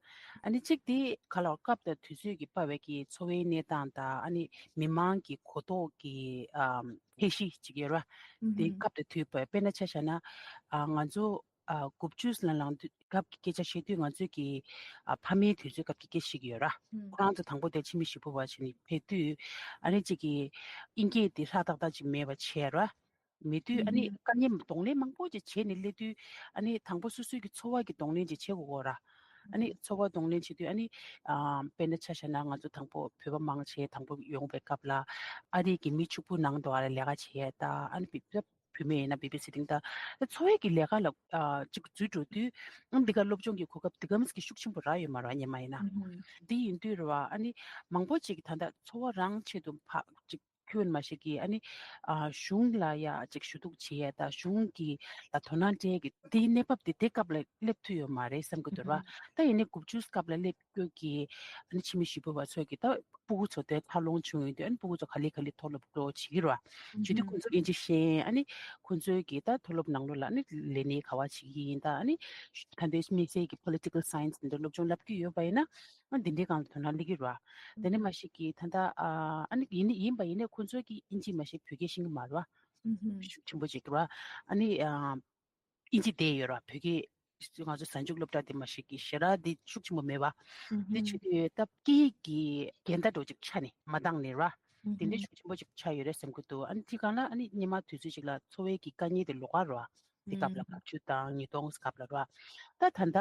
ཨ་ནི་གཅིག་དེ་ག་ལ་སྐབས་དང་དུས་ཚོད་ཀྱིས་སྤར་བའི་གི་འཚོ་བའི་གནས་སྟངས་དང་ཨ་ནི་མི་མང་གི་གོ་རྟོགས་ཀྱི་ཨམ་ཚད་གཞི་གཅིག་ཡོད་ར། དེ་སྐབས་དང་དུས་སྤར་དཔེར་ན་ཆ་བཞག་ན་ཨ་ང་ཚོ་ཨ་དགུ་བཅུ་ལ་ལངས་དུས་སྐབས་ཀྱི་སྐད་ཆ་བཤད་དུས་ང་ཚོས་ཀྱི་ཨ་ཕ་མའི་དུས་ཚོད་སྐབས་ཀྱི་སྐད་ཆ་བཤད་ཀྱི་ཡོད་ར། ཁོ་རང་ཚོ་དང་པོ་དེ་ཕྱི་མི་ཞི་བོ་བ་བྱས་ནས་ཕེབས་དུས་ཨ་ནི་གཅིག་གི་དབྱིན་སྐད་དེ་ཧྲག་ཏག་ཏག་ཅིག་མེད་པ་བྱས་ར། མེད་དུས་ཨ་ནི་དཀའ་ངལ་གདོང་ལེན་མང་པོ་ཅིག་བྱས་ནས་སླེབས་དུས་ཨ་ནི་དང་པོ་སོ་སོའི་གི་འཚོ་བ་གི་གདོང་ལེན་ཅིག་བྱེད་དགོས་གོ་ར། ཨ་ནི་འཚོ་བ་གདོང་ལེན་བྱེད་དུས་ཨ་ནི་ཨ་དཔེར་ན་ཆ་བཞག་ན་ང་ཚོ་དང་པོ་བོད་པ་མང་ཆེ་དང་པོ་ཡོང་བའི་སྐབས་ལ་ཨ་རི་གི་མི་ཕྱུག་པོ་ནང་དུ་ཨ་ལ་ལས་ཀ་བྱེད་ཡས་ད་ཨ་ནི་བི་བི་བུད་མེད་ཡིན་ན་བེ་བི་སི་ཊིང་ད་འཚོ་བའི་གི་ལས་ཀ་ལ་ཨ་ཅིག་འཛུལ་འགྲོ་དུས་ཨ་འདི་ག་སློབ་སྦྱོང་གི་གོ་སྐབས་འདི་གམ་གི་ཤུགས་ཆེན་པོ་རག་ཡོད་མ་རེད་བ་སྔོན་མ་ཡིན་ན། འདི་ཡིན་དུས་རེད་བ་ཨ་ནི་མང་པོ་ཅིག་ད་ལྟ་འཚོ་བ་རང་ཆེད་དུ་ཕ་ཅིག་ཁྱོན་མ་ཞིག་གིས་ཨ་ནི་ཨ་གཞུང་ལ་ཡ་ཅིག་ཞུ་གཏུག་བྱེད་ཡས་དང་གཞུང་གི་ལ་དོ་སྣང་སྤྲད་ཀྱི་དེའི་གནས་བབ་དེ་དེ་སྐབས་ལ་སླེབས་ཐུབ་ཡོད་མ་རེད་བསམ་གྱི་འདུག་ར། ད་ཡིན་ནའི་དགུ་བཅུ་སྐབས་ལ་སླེབས་སྐྱོད་ཀྱི་ཨ་ནི་ཕྱི་མི་ཞི་བོ་བ་ཚོས་ཀྱི་ད་སྤུ་གུ་ཚོ་དེ་འཚར་ལོངས་བྱུང་ཡོང་དུས་ཨ་ནི་སྤུ་གུ་ཚོ་ག་ལེ་ག་ལེ་མཐོ་སློབ་འགྲོ་བྱེད་ཀྱི་ར། བྱེད་དུས་ཁོང་ཚོ་དབྱིན་ཇི་ཤེས་ཨ་ནི་ཁོང་ཚོའི་གི་ད་མཐོ་སློབ་ནང་ལོགས་ལ་ཨ་ནི་ལས་གནས་ག་བ་བྱེད་ཀྱི་ཡིན་ད་ཨ་ནི་ད་ལྟའི་དམིགས་བསལ་གྱི་political science འདི་སློབ་སྦྱོང་བསླབ་ཀྱི་ཡོད་པ་ཡིན་ན་ཨ་འདི་འདྲའི་སྒང་ལ་དོ་སྣང་སླེབས་ཀྱི་ར། དེ་ནས་མ་གཞི་གི་ད་ལྟ་ཨ་ནི་ཡིན་ནི་ཡིན་པ་ཡིན་ནའི་ཁོང་ཚོའི་གི་དབྱིན་ཇི་མ་གཞི་བོད་སྐད་ཤེས་ཀྱི་མ་རེད་བ། ཤུགས་ཆེན་པོ་ཅིག་རེད་བ། ཨ་ནི་ཨ་དབྱིན་ཇི་བསྡད་ཡོད་ར་བོད་སྐད་ང་ཚོ་གཟའ་མཇུག་སློབ་གྲྭ་དེ་མ་གཞི་གི་ཞེ་དྲག་དེ་ཤུགས་ཆེན་པོ་མེད་བ། དེ་བྱེད་དུས་ད་སྐད་ཡིག་གི་འགལ་ཟླ་འགྲོ་ཅིག་ཆ་ནས་མ་འདང་ནས་ར། དེ་འདྲའི་ཤུགས་ཆེན་པོ་ཅིག་ཆགས་ཡོད་རེད་བསམ་གྱི་འདུག་ཨ་ནི་དེ་གང་ལ་ཨ་ནི་སྔོན་མ་དུས་ཚོད་ཅིག་ལ་འཚོ་བའི་གི་དཀའ་ངལ་དེ་ལོགས་ཀ་ར། དེ་སྐབས་ལ་དགུ་བཅུ་དང་ཉིས་སྟོང་སྐབས་ལ་ར། ད་ད་ལྟ་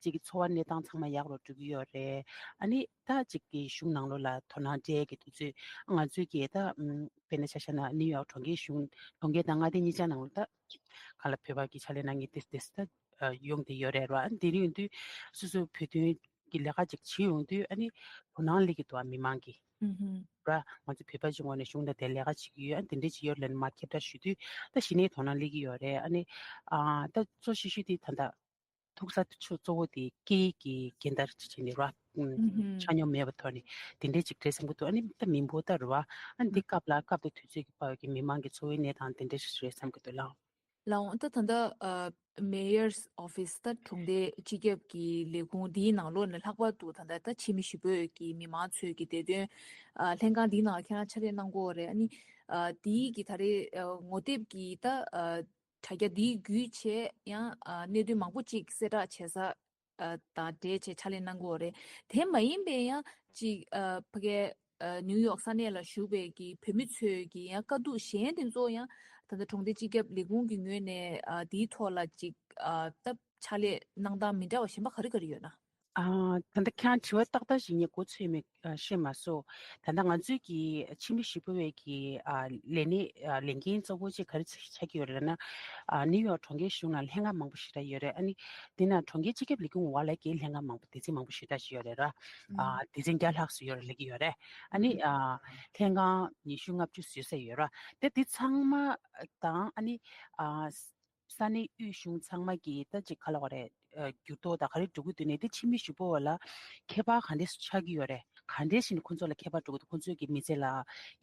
ཅིག་གི་འཚོ་བ་གནས་སྟངས་ཚང་མ་ཡག་རུ་འགྲོ་གི་ཡོད་རེད། ཨ་ནི་ད་ཅིག་གི་གཞུང་ནང་ལོགས་ལ་དོ་སྣང་སྤྲད་ཀྱི་དུས་ཚོད་ང་ཚོའི་གི་ད་ཨམ་དཔེར་ན་ཆ་བཞག་ན་ནིའུ་ཡོག་གྲོང་ཁྱེར་གཞུང་གྲོང་ཁྱེར་དང་མངའ་སྡེ་གཉིས་ཆ་ནང་ལ་ད་ག་ལ་བོད་པ་གི་ཕྱག་ལས་གནང་མཁན་ཏེ་ཏེ་ད་ཡོང་བསྡད་ཡོད་རེད་ར། ཨ་ནི་དེ་རིང་ཡོང་དུས་སོ་སོའི་བོད་དོན་གི་ལས་ཀ་ཅིག་བྱེད་ཡོང་དུས་ཨ་ནི་དོ་སྣང་སླེབས་ཀྱི་འདུག་ཨ་མི་མང་གི་ར། ང་ཚོ་བོད་པ་ཅིག་ངོས་ནས་གཞུང་དང་དེ་ལས་ཀ་བྱེད་ཀྱི་ཡོད། ཨ་ནི་དེ་འདྲས་ཅིག་ཡོད་ལབ་ནས་མར་ཁྱབ་བསྒྲགས་ཞུ་དུས་ད་གཞི་ནས་དོ་སྣང་སླེབས་ཀྱི་ཡོད་རེད། ཨ་ནི་ཨ་ད་གཙོ་ཆེ་ཤོས་དེ་ད་ལྟ་ཐུག་ས་ཆུ་གཙོ་བོ་དེ་སྐད་ཡིག་གི་རྐྱེན་ལྟར་བྱས་ནས་ར། ཆ་སྙོམས་མེད་པའི་ཐོག་ནས་དེ་འདྲས་ཅིག་རེད་བསམ་གྱི་འདུག་ཨ་ནི་ད་མི་འབོར་ལྟར་ར། ཨ་ནི་འདི་སྐབས་ལ་སྐབས་དང་དུས་ཚོད་ཀྱི་བར་གྱི་མི་མང་གི་འཚོ་བའི་གནས་སྟངས་དེ་འདྲས་ཞིག་རེད་བསམ་གྱི་འདུག་ལགས། ལགས་འོང་ད་ད་ལྟ་Mayor's Office ད་གྲོང་སྡེ་སྤྱི་ཁྱབ་ཀྱི་ལས་ཁུངས་འདིའི་ནང་ལོགས་ནས་ལྷག་པར་དུ་ད་ལྟ་ད་ཕྱི་མི་ཞི་བོད་ཀྱི་མི་མང་ཚོས་ཀྱི་བདེ་དོན་ལྷན་ཁང་འདིའི་ནང་ཁྱེད་རང་ཕྱག་ལས་གནང་གི་ཡོད་རེད། ཨ་ནི་འདིའི་གི་ད་རེས་ངོ་དེབ་ཀྱི་ད་དྲ་རྒྱ་འདི་བརྒྱུད་བྱས་ཡང་གནད་དོན་མང་པོ་ཅིག་གསལ་བསྒྲགས་བྱེད་ས་དང་འབྲེལ་བྱས་ཕྱག་ལས་གནང་གི་ཡོད་རེད། དེ་མ་ཡིན་པའི་ཡང་ཅིག་ཕ་གའི་ནིའུ་ཡོག་ས་གནས་ལ་བཞུགས་པའི་གི་བོད་མི་ཚོས་ཀྱི་ཡང་དཀའ་སྡུག་གཞན་དེ་ཚོ་ཡང་ད་ལྟ་གྲོང་སྡེ་སྤྱི་ཁྱབ་ལས་ཁུངས་ཀྱི་ངོས་ནས་དེའི་ཐོག་ལ་ཅིག་ཕྱག་ལས་གནང་སྟངས་མི་འདྲ་བ་གཞན་པ་ག་རེ་ག་རེ་ཡོད་ན། ཨ། ད་ལྟ་ཁྱེད་རང་དྲི་བ་ཏག་ཏག་ཞིག་ངས་མགོ་ཚོས་མེད། ཨ། ཤེས་མ་སོང་། ད་ལྟ་ང་ཚོའི་གི་ཕྱི་མི་ཞི་གཡོག་པའི་གི་ཨ་ལས་གནས་ཨ་ལས་འགན་གཙོ་བོ་ཅིག་ག་རེ་ཆགས་ཀྱི་ཡོད་རེད་ལབ་ན། ཨ་ནིའུ་ཡོག་གྲོང་ཁྱེར་གཞུང་ནང་ལྷན་ཁང་མང་པོ་ཞེ་དྲག་ཡོད་རེད། ཨ་ནི་དེ་ནང་གྲོང་ཁྱེར་སྤྱི་ཁྱབ་ལས་ཁུངས་འོག་ལ་གི་ལྷན་ཁང་མང་པོ་སྡེ་ཚན་མང་པོ་ཞེ་དྲག་ཞིག་ཡོད་རེད་ར། ཨ་སྡེ་ཚན་བརྒྱ་ལྷག་ཙམ་ཡོད་རེད་ལབ་ཀྱི་ཡོད་རེད། ཨ་ནི་ཨ་ལྷན་ཁང་ཉི་ཤུ་ལྔ་བཅུ་བཟོས་ཡོད་ར། དེ་དེ་ཚང་མ་དང་ཨ་ནི་ཨ། ས་གནས་དབུས་གཞུང་ཚང་མ་གིས་ད་ཅིག་ག་ལབ་དགོས་རེད། ཨ། འགྱུར་ལྡོག་དང་ག་རེ་འགྲོ་གི་འདུག་ནས་དེ་ཕྱི་མི་ཞི་གཡོག་པ་ལ་ཁྱད་པར་ག་འདྲས་ཆགས་ཀྱི་ཡོད་རེད། ག་འདྲས་ཞིག་ནས་ཁོ་ཚོ་ལ་ཁྱད་པར་འགྲོ་གི་འདུག་ཁོ་ཚོས་ཀྱི་མི་ཚེ་ལ་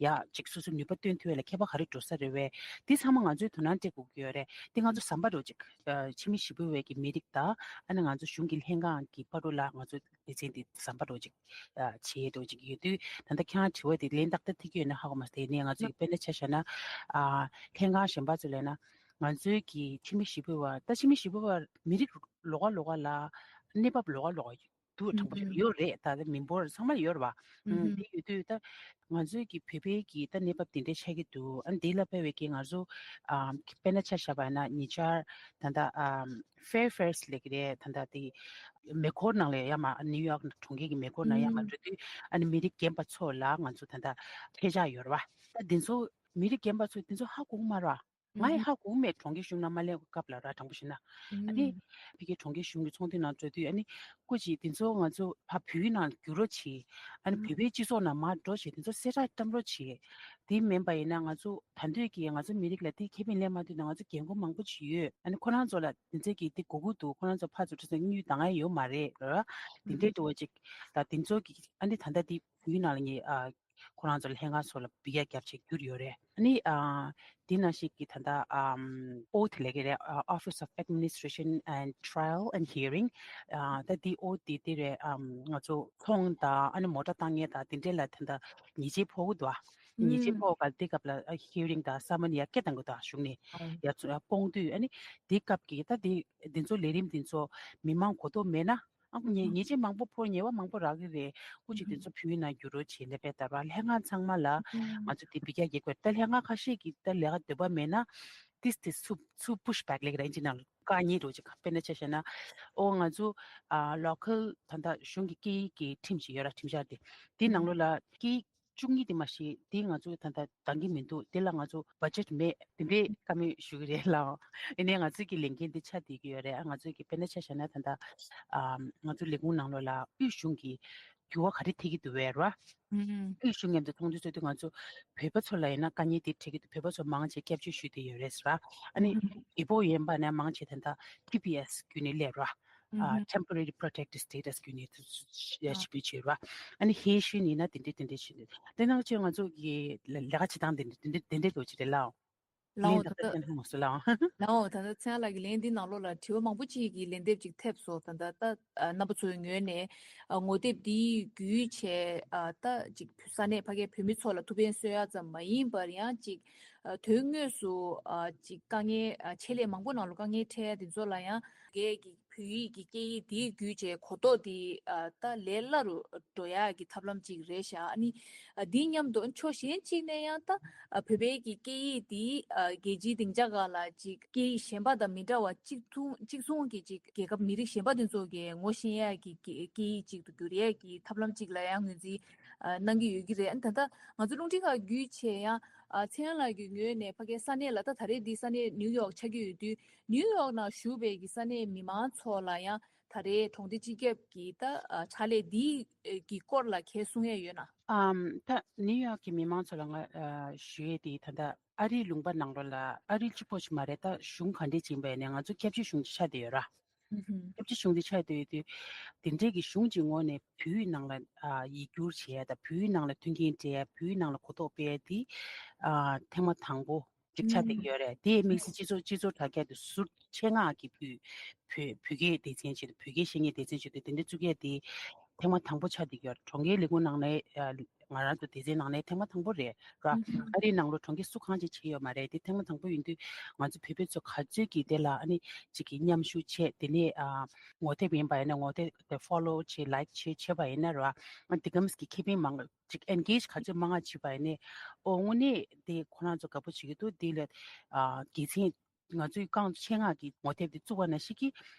ཡ་ཅིག་སོ་སོའི་ནུས་པ་བཏོན་ཐུབ་ཡ་ལ་ཁྱད་པར་ག་རེ་འགྲོ་ས་རེད་བས། དེ་ཚང་མ་ང་ཚོས་དོ་སྣང་སྤྲད་དགོས་ཀྱི་ཡོད་རེད། དེ་ང་ཚོ་ཟམ་པ་འདྲ་ཅིག་ཨ། ཕྱི་མི་ཞི་གཡོག་པའི་གི་མི་རིགས་དང་ཨ་ནི་ང་ཚོ་གཞུང་གི་ལྷན་ཁང་གི་བར་དུ་ལ་ང་ཚོ་སྡེ་ཚན་འདི་ཟམ་པ་འདྲ་ཅིག་ཨ། བྱེད་འདྲ་ཅིག་ཡོད་དུས། ད་ལྟ་ཁྱེད་རང་དྲི་བ་དེ་ལན་ཏག་ཏག་ཐེབས་ཀྱི་ཡོད་ན་ཧ་གོ་མ་སོང་། དེ་ནས་ང་ཚོས་དཔེར་ན་ཆ་བཞག་ན། ཨ། ལྷན་ཁང་གཞན་པ་ཚོ་ལབ་ན། ང་ཚོའི་གི་ཕྱི་མི་ཞི་གཡོག་པ། ད་ཕྱི་མི་ཞི་གཡོག་པ་མི་རིགས་ལོགས་ཀ་ལོགས་ཀ་ལ་གནས་བབ་ལོགས་ཀ་ལོགས་ཀ་འདུག་དྲང་པོ་ཞིག་ཡོད་རེད། ད་ལྟ་མི་འབོར་ཚང་མ་ཡོད་རེད་པ། ཨུམ། དེ་ཡོད་དུས་ད་ང་ཚོའི་གི་བོད་པའི་གི་ད་གནས་བབ་དེ་འདྲ་ཆགས་ཀྱི་འདུག་ཨ་ནི་དེ་ལ་དཔག་པའི་གི་ང་ཚོ། ཨ། དཔེར་ན་ཆ་བཞག་པ་ཡིན་ན་ཉེ་ཆར་ད་ལྟ། ཨ། Fair Fares ལབ་ཀྱི་རེད། ད་ལྟ་དེ་མེ་འཁོར་ནང་ལ་ཡར་མར་ནིའུ་ཡོག་གྲོང་ཁྱེར་གྱི་མེ་འཁོར་ནང་ཡར་མར་འགྲོ་དུས། ཨ་ནི་མི་རིགས་རྒན་པ་ཚོ་ལ་ང་ཚོ་ད་ལྟ་ཁྲལ་ཆག་ཡོད་རེད་པ། ད་དེ་ཚོ་མི་རིགས་རྒན་པ་ཚོས་དེ་ཚོ་ཧ་གོ་གི་མ་རེད་པ། ང་ཡང་ཧ་གོ་མེད། གྲོང་ཁྱེར་གཞུང་ནང་མ་སླེབས་སྐབས་ལ་ར། དྲང་པོ་བཤད་ན། ཨ་ནི་ཕ་གིའི་གྲོང་ཁྱེར་གཞུང་གི་ཚོགས་འདུ་ནང་འགྲོ་དུས། ཨ་ནི་སྐུ་མཁྱེན། དེ་ཚོ་ང་ཚོ་ཕར་བོད་ནང་འགྱུར་རོགས་བྱེད། ཨ་ནི་བོད་པའི་སྤྱི་ཚོགས་ནང་མར་འགྲོ་བྱེད། དེ་ཚོ་གསལ་བསྒྲགས་བཏང་རོགས་བྱེད། དེ་མིན་པ་ཡིན་ན་ང་ཚོ་ད་འདོད་ཀྱི་ང་ཚོ་མི་རིགས་ལ་དེ་ཁེ་ཕན་ལེན་མ་ཐུབ་ན་ང་ཚོ་རྒན་གོག་མང་པོ་ཅིག་ཡོད། ཨ་ནི་ཁོ་རང་ཚོ་ལ་དེ་ཚོ་གི་དེ་དགོས་ཀྱི་འདུག་ཁོ་རང་ཚོ་ཕར་ཚུར་ཁྲིད་ཚེ་དངུལ་འདང་ཡ་ཡོད་མ་རེད་ར། དེ་འདྲའི་འགྲོ་བ་ཅིག་ད་དེ་ཚོ་གི། ཨ་ནི་ད་ལྟ་དེ་བོད་ནང་ལ་ངས། ཨ། ཁོ་རང་ཚོ་ལ་ལྷན་ཁང་སོགས་ལ་འབུལ་ཡ་རྒྱབ་བྱས་བསྒྱུར་ཡོད་རེད། ཨ་ནི། ཨ། དེ་ནང་བཞིན་གྱི་ད་ལྟ། ཨམ། ཨོ་དེ་ལབ་ཀྱི་རེད། ཨ། Office of Administration and Trial and Hearing། ཨ། ད་དེ་ཨོ་དེ་དེ་རེད། ཨམ། ང་ཚོ་ཚོང་དང་ཨ་ནི་མོ་ཊ་བཏང་མཁན་དང་དེ་འདྲས་ལ་ད་ལྟ་ཉེས་ཆད་ཕོག་གི་འདུག་ཉེས་ཆད་ཕོག་ག་དེ་སྐབས་ལ་ཧི་ཡ་རིང་དང་སམ་མན་ཡར་སྐད་བཏང་གི་འདུག་གཞུང་ནས་ཡར་ཚུར་སྤོང་དུས། ཨ་ནི་དེ་སྐབས་ཀྱི་ད་དེ་དེ་ཚོ་ལས་རིམ་དེ་ཚོ་མི་མང་གོ་རྟོགས་མེད་ན། ཨ། ཉེས་ཉེས་ཆད་མང་པོ་ཕོག་ཉེས་པ་མང་པོ་རག་གི་རེད། སྐུ་མཁྱེན། དེ་ཚོ་བོད་ནང་བསྒྱུར་རོགས་བྱེད་ལབ་པའི་ལྟར་བ། ལྷན་ཁང་ཚང་མ་ལ་ང་ཚོ་དེ་འབུལ་རྒྱག་རྒྱག་དགོས། ད་ལྷན་ཁང་ཁ་ཤས་ཀྱིས་ད་ལས་ཀ་འདོད་པ་མེད་ན། ཏིས་ཏིས་ཚུར་ཚུར་push back ལབ་ཀྱི་རེད། ཨིན་ཇི་ནང་ལ་དཀའ་ངལ་འདྲ་ཅིག་དཔེར་ན་ཆ་བཞག་ན། ཨོ་ང་ཚོ། ཨ། local ད་ལྟ་གཞུང་གི་སྐད་ཡིག་གི་ཁྲིམས་ཤིག་ཡོད་ར། ཁྲིམས་འཆར་དེ། དེ་ནང་ལོགས་ལ་སྐད་ཡིག་བཅུ་གཉིས་དེ་མ་གཞི་དེ་ང་ཚོ་ད་ལྟ་འདང་གི་མི་འདུག་དེ་ལ་ང་ཚོ་budget མེད། དེ་འདྲའི་བཀའ་མོལ་ཞུ་གི་རེད་ལགས། ཡིན་ནའི་ང་ཚོའི་གི་ལས་འགན་དེ་ཆགས་བསྡད་ཀྱི་ཡོད་རེད། ཨ། ང་ཚོའི་གི་དཔེར་ན་ཆ་བཞག་ན་ད་ལྟ། ཨ། ང་ཚོ་ལས་ཁུངས་ནང་ལོགས་ལ་དབུས་གཞུང་གི་འགྱུར་བ་ག་རེ་ཐེབས་ཀྱི་འདུག་བས་ར། ཨུམ། དབུས་གཞུང་མཉམ་དུ་མཐོང་ཆུང་བྱེད་དུས་ང་ཚོ་བོད་པ་ཚོ་ལ་ཡིན་ན་དཀའ་ངལ་དེ་འཕྲད་ཀྱི་འདུག་བོད་པ་ཚོ་མང་ཆེ་སྐྱབས་བཅོལ་ཞུས་བསྡད་ཡོད་རེད་ཟེར་ར། ཨ་ནི་ཨུམ། ཨི་པོ་ཡིན་པ་ན་མང་ཆེ་ད་ལྟ་ཊི་པི་ཨེསི་བརྒྱུད་ནས་སླེབས་ར། ཨ། ཨུམ། Temporary Protected Status བརྒྱུད་ནས་ཞིབ་འཇུག་བྱས་ར། ཨ་ནི་ཧེ་ཤུན་ཡིན་ན་དེ་འདྲས་དེ་འདྲས་བྱས་འདུག་དེ་ནང་ཆེ་ང་ཚོ་གི་ལས་ཀ་བྱེད་སྟངས་དེ་འདྲས་དེ་འདྲས་དེ་འདྲས་འགྲོ་གི་རེད་ལགས། ལའོ། ལན་ད་ལྟ་བསྟན་ཧ་མ་སོང་ལའོ། ལའོ། ད་ལྟ་ཚེ་དབང་ལགས་ཀྱི་ལན་འདི་ནང་ལོགས་ལ་དྲི་བ་མང་པོ་ཅིག་གི་ལན་འདེབས་ཅིག་ཐེབས་སོང་། ད་ལྟ་ད་རྣམ་པ་ཚོའི་ངོས་ནས་ངོ་དེབ་འདི་བརྒྱུད་བྱས། ད་ཅིག་ས་གནས་ཕ་གིའི་བོད་མི་ཚོ་ལ་ཐུགས་ཕན་གསོས་ཡ་ཙམ་མ་ཡིན་པར་ཡང་ཅིག་དོན་དངོས་སུ་ཅིག་དཀའ་ངལ་ཆེད་ལས་མང་པོ་ནང་ལོགས་དཀའ་ངལ་འཕྲད་ཡ་དེ་ཚོ་ལ་ཡང་རྒྱ་གི་བོད་ཡིག་གི་སྐད་ཡིག་འདི་བརྒྱུད་བྱས་གོ་རྟོགས་འདི་ད་ལས་སླ་རུ་འགྲོ་ཡག་གི་ཐབས་ལམ་ཅིག་རེད་ཤག་ཨ་ནི་འདི་མཉམ་དུ་ཕྱོགས་གཞན་གཅིག་ནས་ཡང་ད་བོད་པའི་གི་སྐད་ཡིག་འདི་རྒྱལ་སྤྱིའི་སྡིངས་ཆ་སྒང་ལ་ཅིག་སྐད་ཡིག་གཞན་པ་དང་མི་འདྲ་བ་གཅིག་མཚུངས་གཅིག་མཚུངས་ཀྱི་ཅིག་རྒྱལ་ཁབ་མི་རིགས་གཞན་པ་དེ་ཚོ་གི་ངོ་ཤེས་ཡག་གི་སྐད་ཡིག་ཅིག་ཏུ་འགྱུར་ཡག་གི་ཐབས་ལམ་ཅིག་ལ་ཡང་ངོས་འཛིན་གནང་གི་ཡོད་ཀྱི་རེད། ཨ་ནི་ད་ལྟ་ང་ཚོ་རླུང་འཕྲིན་ཁང་བརྒྱུད་བྱས་ཡང་ཚེ་དབང་ལགས་ཀྱི་ངོས་ནས་ཕ་གིའི་ས་གནས་ལ་ད་ད་རེས་འདི་ས་གནས་ནིའུ་ཡོག་ཆགས་ཀྱི་ཡོད་དུས། ནིའུ་ཡོག་ནང་བཞུགས་པའི་གི་ས་གནས་མི་མང་ཚོ་ལ་ཡང་ད་རེས་གྲོང་སྡེ་སྤྱི་ཁྱབ་ཀྱི་ད་ཕྱག་ལས་འདི་གི་སྐོར་ལ་ག་རེ་གསུང་ཡས་ཡོད་ན། ཨམ། ད་ནིའུ་ཡོག་གི་མི་མང་ཚོ་ལ་ང་ཞུ་ཡས་དེ་ད་ལྟ་ཨ་རིའི་ལུང་པ་ནང་ལོགས་ལ། ཨ་རི་གཅིག་པོ་ཞིག་མ་རེད། ད་གཞུང་ག་འདྲས་ཅིག་ཡིན་པ་ཡིན་ནའི་ང་ཚོ་སྐྱབས་བཅོལ་གཞུང་ཅིག་ཆགས་བསྡད་ཡོད་ར། ཨུ་ཧུམ། སྐྱབས་བཅོལ་གཞུང་དེ་ཆགས་བསྡད་ཡོད་དུས། དེ་འདྲས་ཀྱི་གཞུང་གཅིག་ངོས་ནས་བོད་ཡིག་ནང་ལ་ཡིག་སྒྱུར་བྱེད་ཡ་དང་། བོད་ཡིག་ནང་ལ་མཐུན་རྐྱེན་སྤྲད་ཡ། བོད་ཡིག་ནང་ལ་གོ་རྟོགས་སྤེལ་ཡ་དེ་ཐེངས་མ་དང་པོ་ཅིག་ཆགས་བསྡད་ཀྱི་ཡོད་རེད། དེ་དམིགས་བསལ་སྤྱི་ཚོགས་སྤྱི་ཚོགས་དྲ་རྒྱ་དེ་ཟུར་ཆེད་མངགས་ཀྱི་བོད་བོད་བོད་སྐད་སྡེ་ཚན་ཆེད་དུ། བོད་སྐད་ཤེས་མཁན་སྡེ་ཚན་ཆེད་དུ་དེ་འདྲ་བཙུགས་ཡ་དེ་ཐེངས་མ་དང་པོ་ཆགས་བསྡད་ཀྱི་ཡོད་རེད། གྲོང་ཁྱེར་ལས་ཁུངས་ནང་ནས། ང་རང་ཚོ་སྡེ་ཚན་ནང་ནས་ཐེངས་མ་དང་པོ་རེད་ར། ཨ་རིའི་ནང་ལོགས་གྲོང་ཁྱེར་སུ་གང་ཅིག་བྱས་ཡོད་མ་རེད། དེ་ཐེངས་མ་དང་པོ་ཡིན་དུས་ང་ཚོ་བོད་པ་ཚོ་ག་ཚོད་ཀྱིས་དེ་ལ་ཨ་ནི་ཅིག་གི་མཉམ་ཞུགས་བྱས། དེ་ནས་ཨ་ངོ་དེབ་ཡིན་པ་ཡིན་ན་ངོ་དེབ་དེ་follow་བྱས། like བྱས་བྱས་པ་ཡིན་ན་ར། ཨ་དེ་གམ་གྱི་ཁེ་ཕན་མང་ཅིག་engage ག་ཚོད་མང་ང་བྱས་པ་ཡིན་ནའི། ཨོ་དངོས་གནས་དེ་ཁོ་རང་ཚོ་དགའ་པོ་བྱེད་ཀྱི་འདུག་དེ་ལ་ཨ་དགེ་མཚན། ང་ཚོའི་རྐང་ཆེད་མངགས་ཀྱི་ངོ་དེབ་དེ་བཙུགས་པ་ནང་བཞིན་གྱི་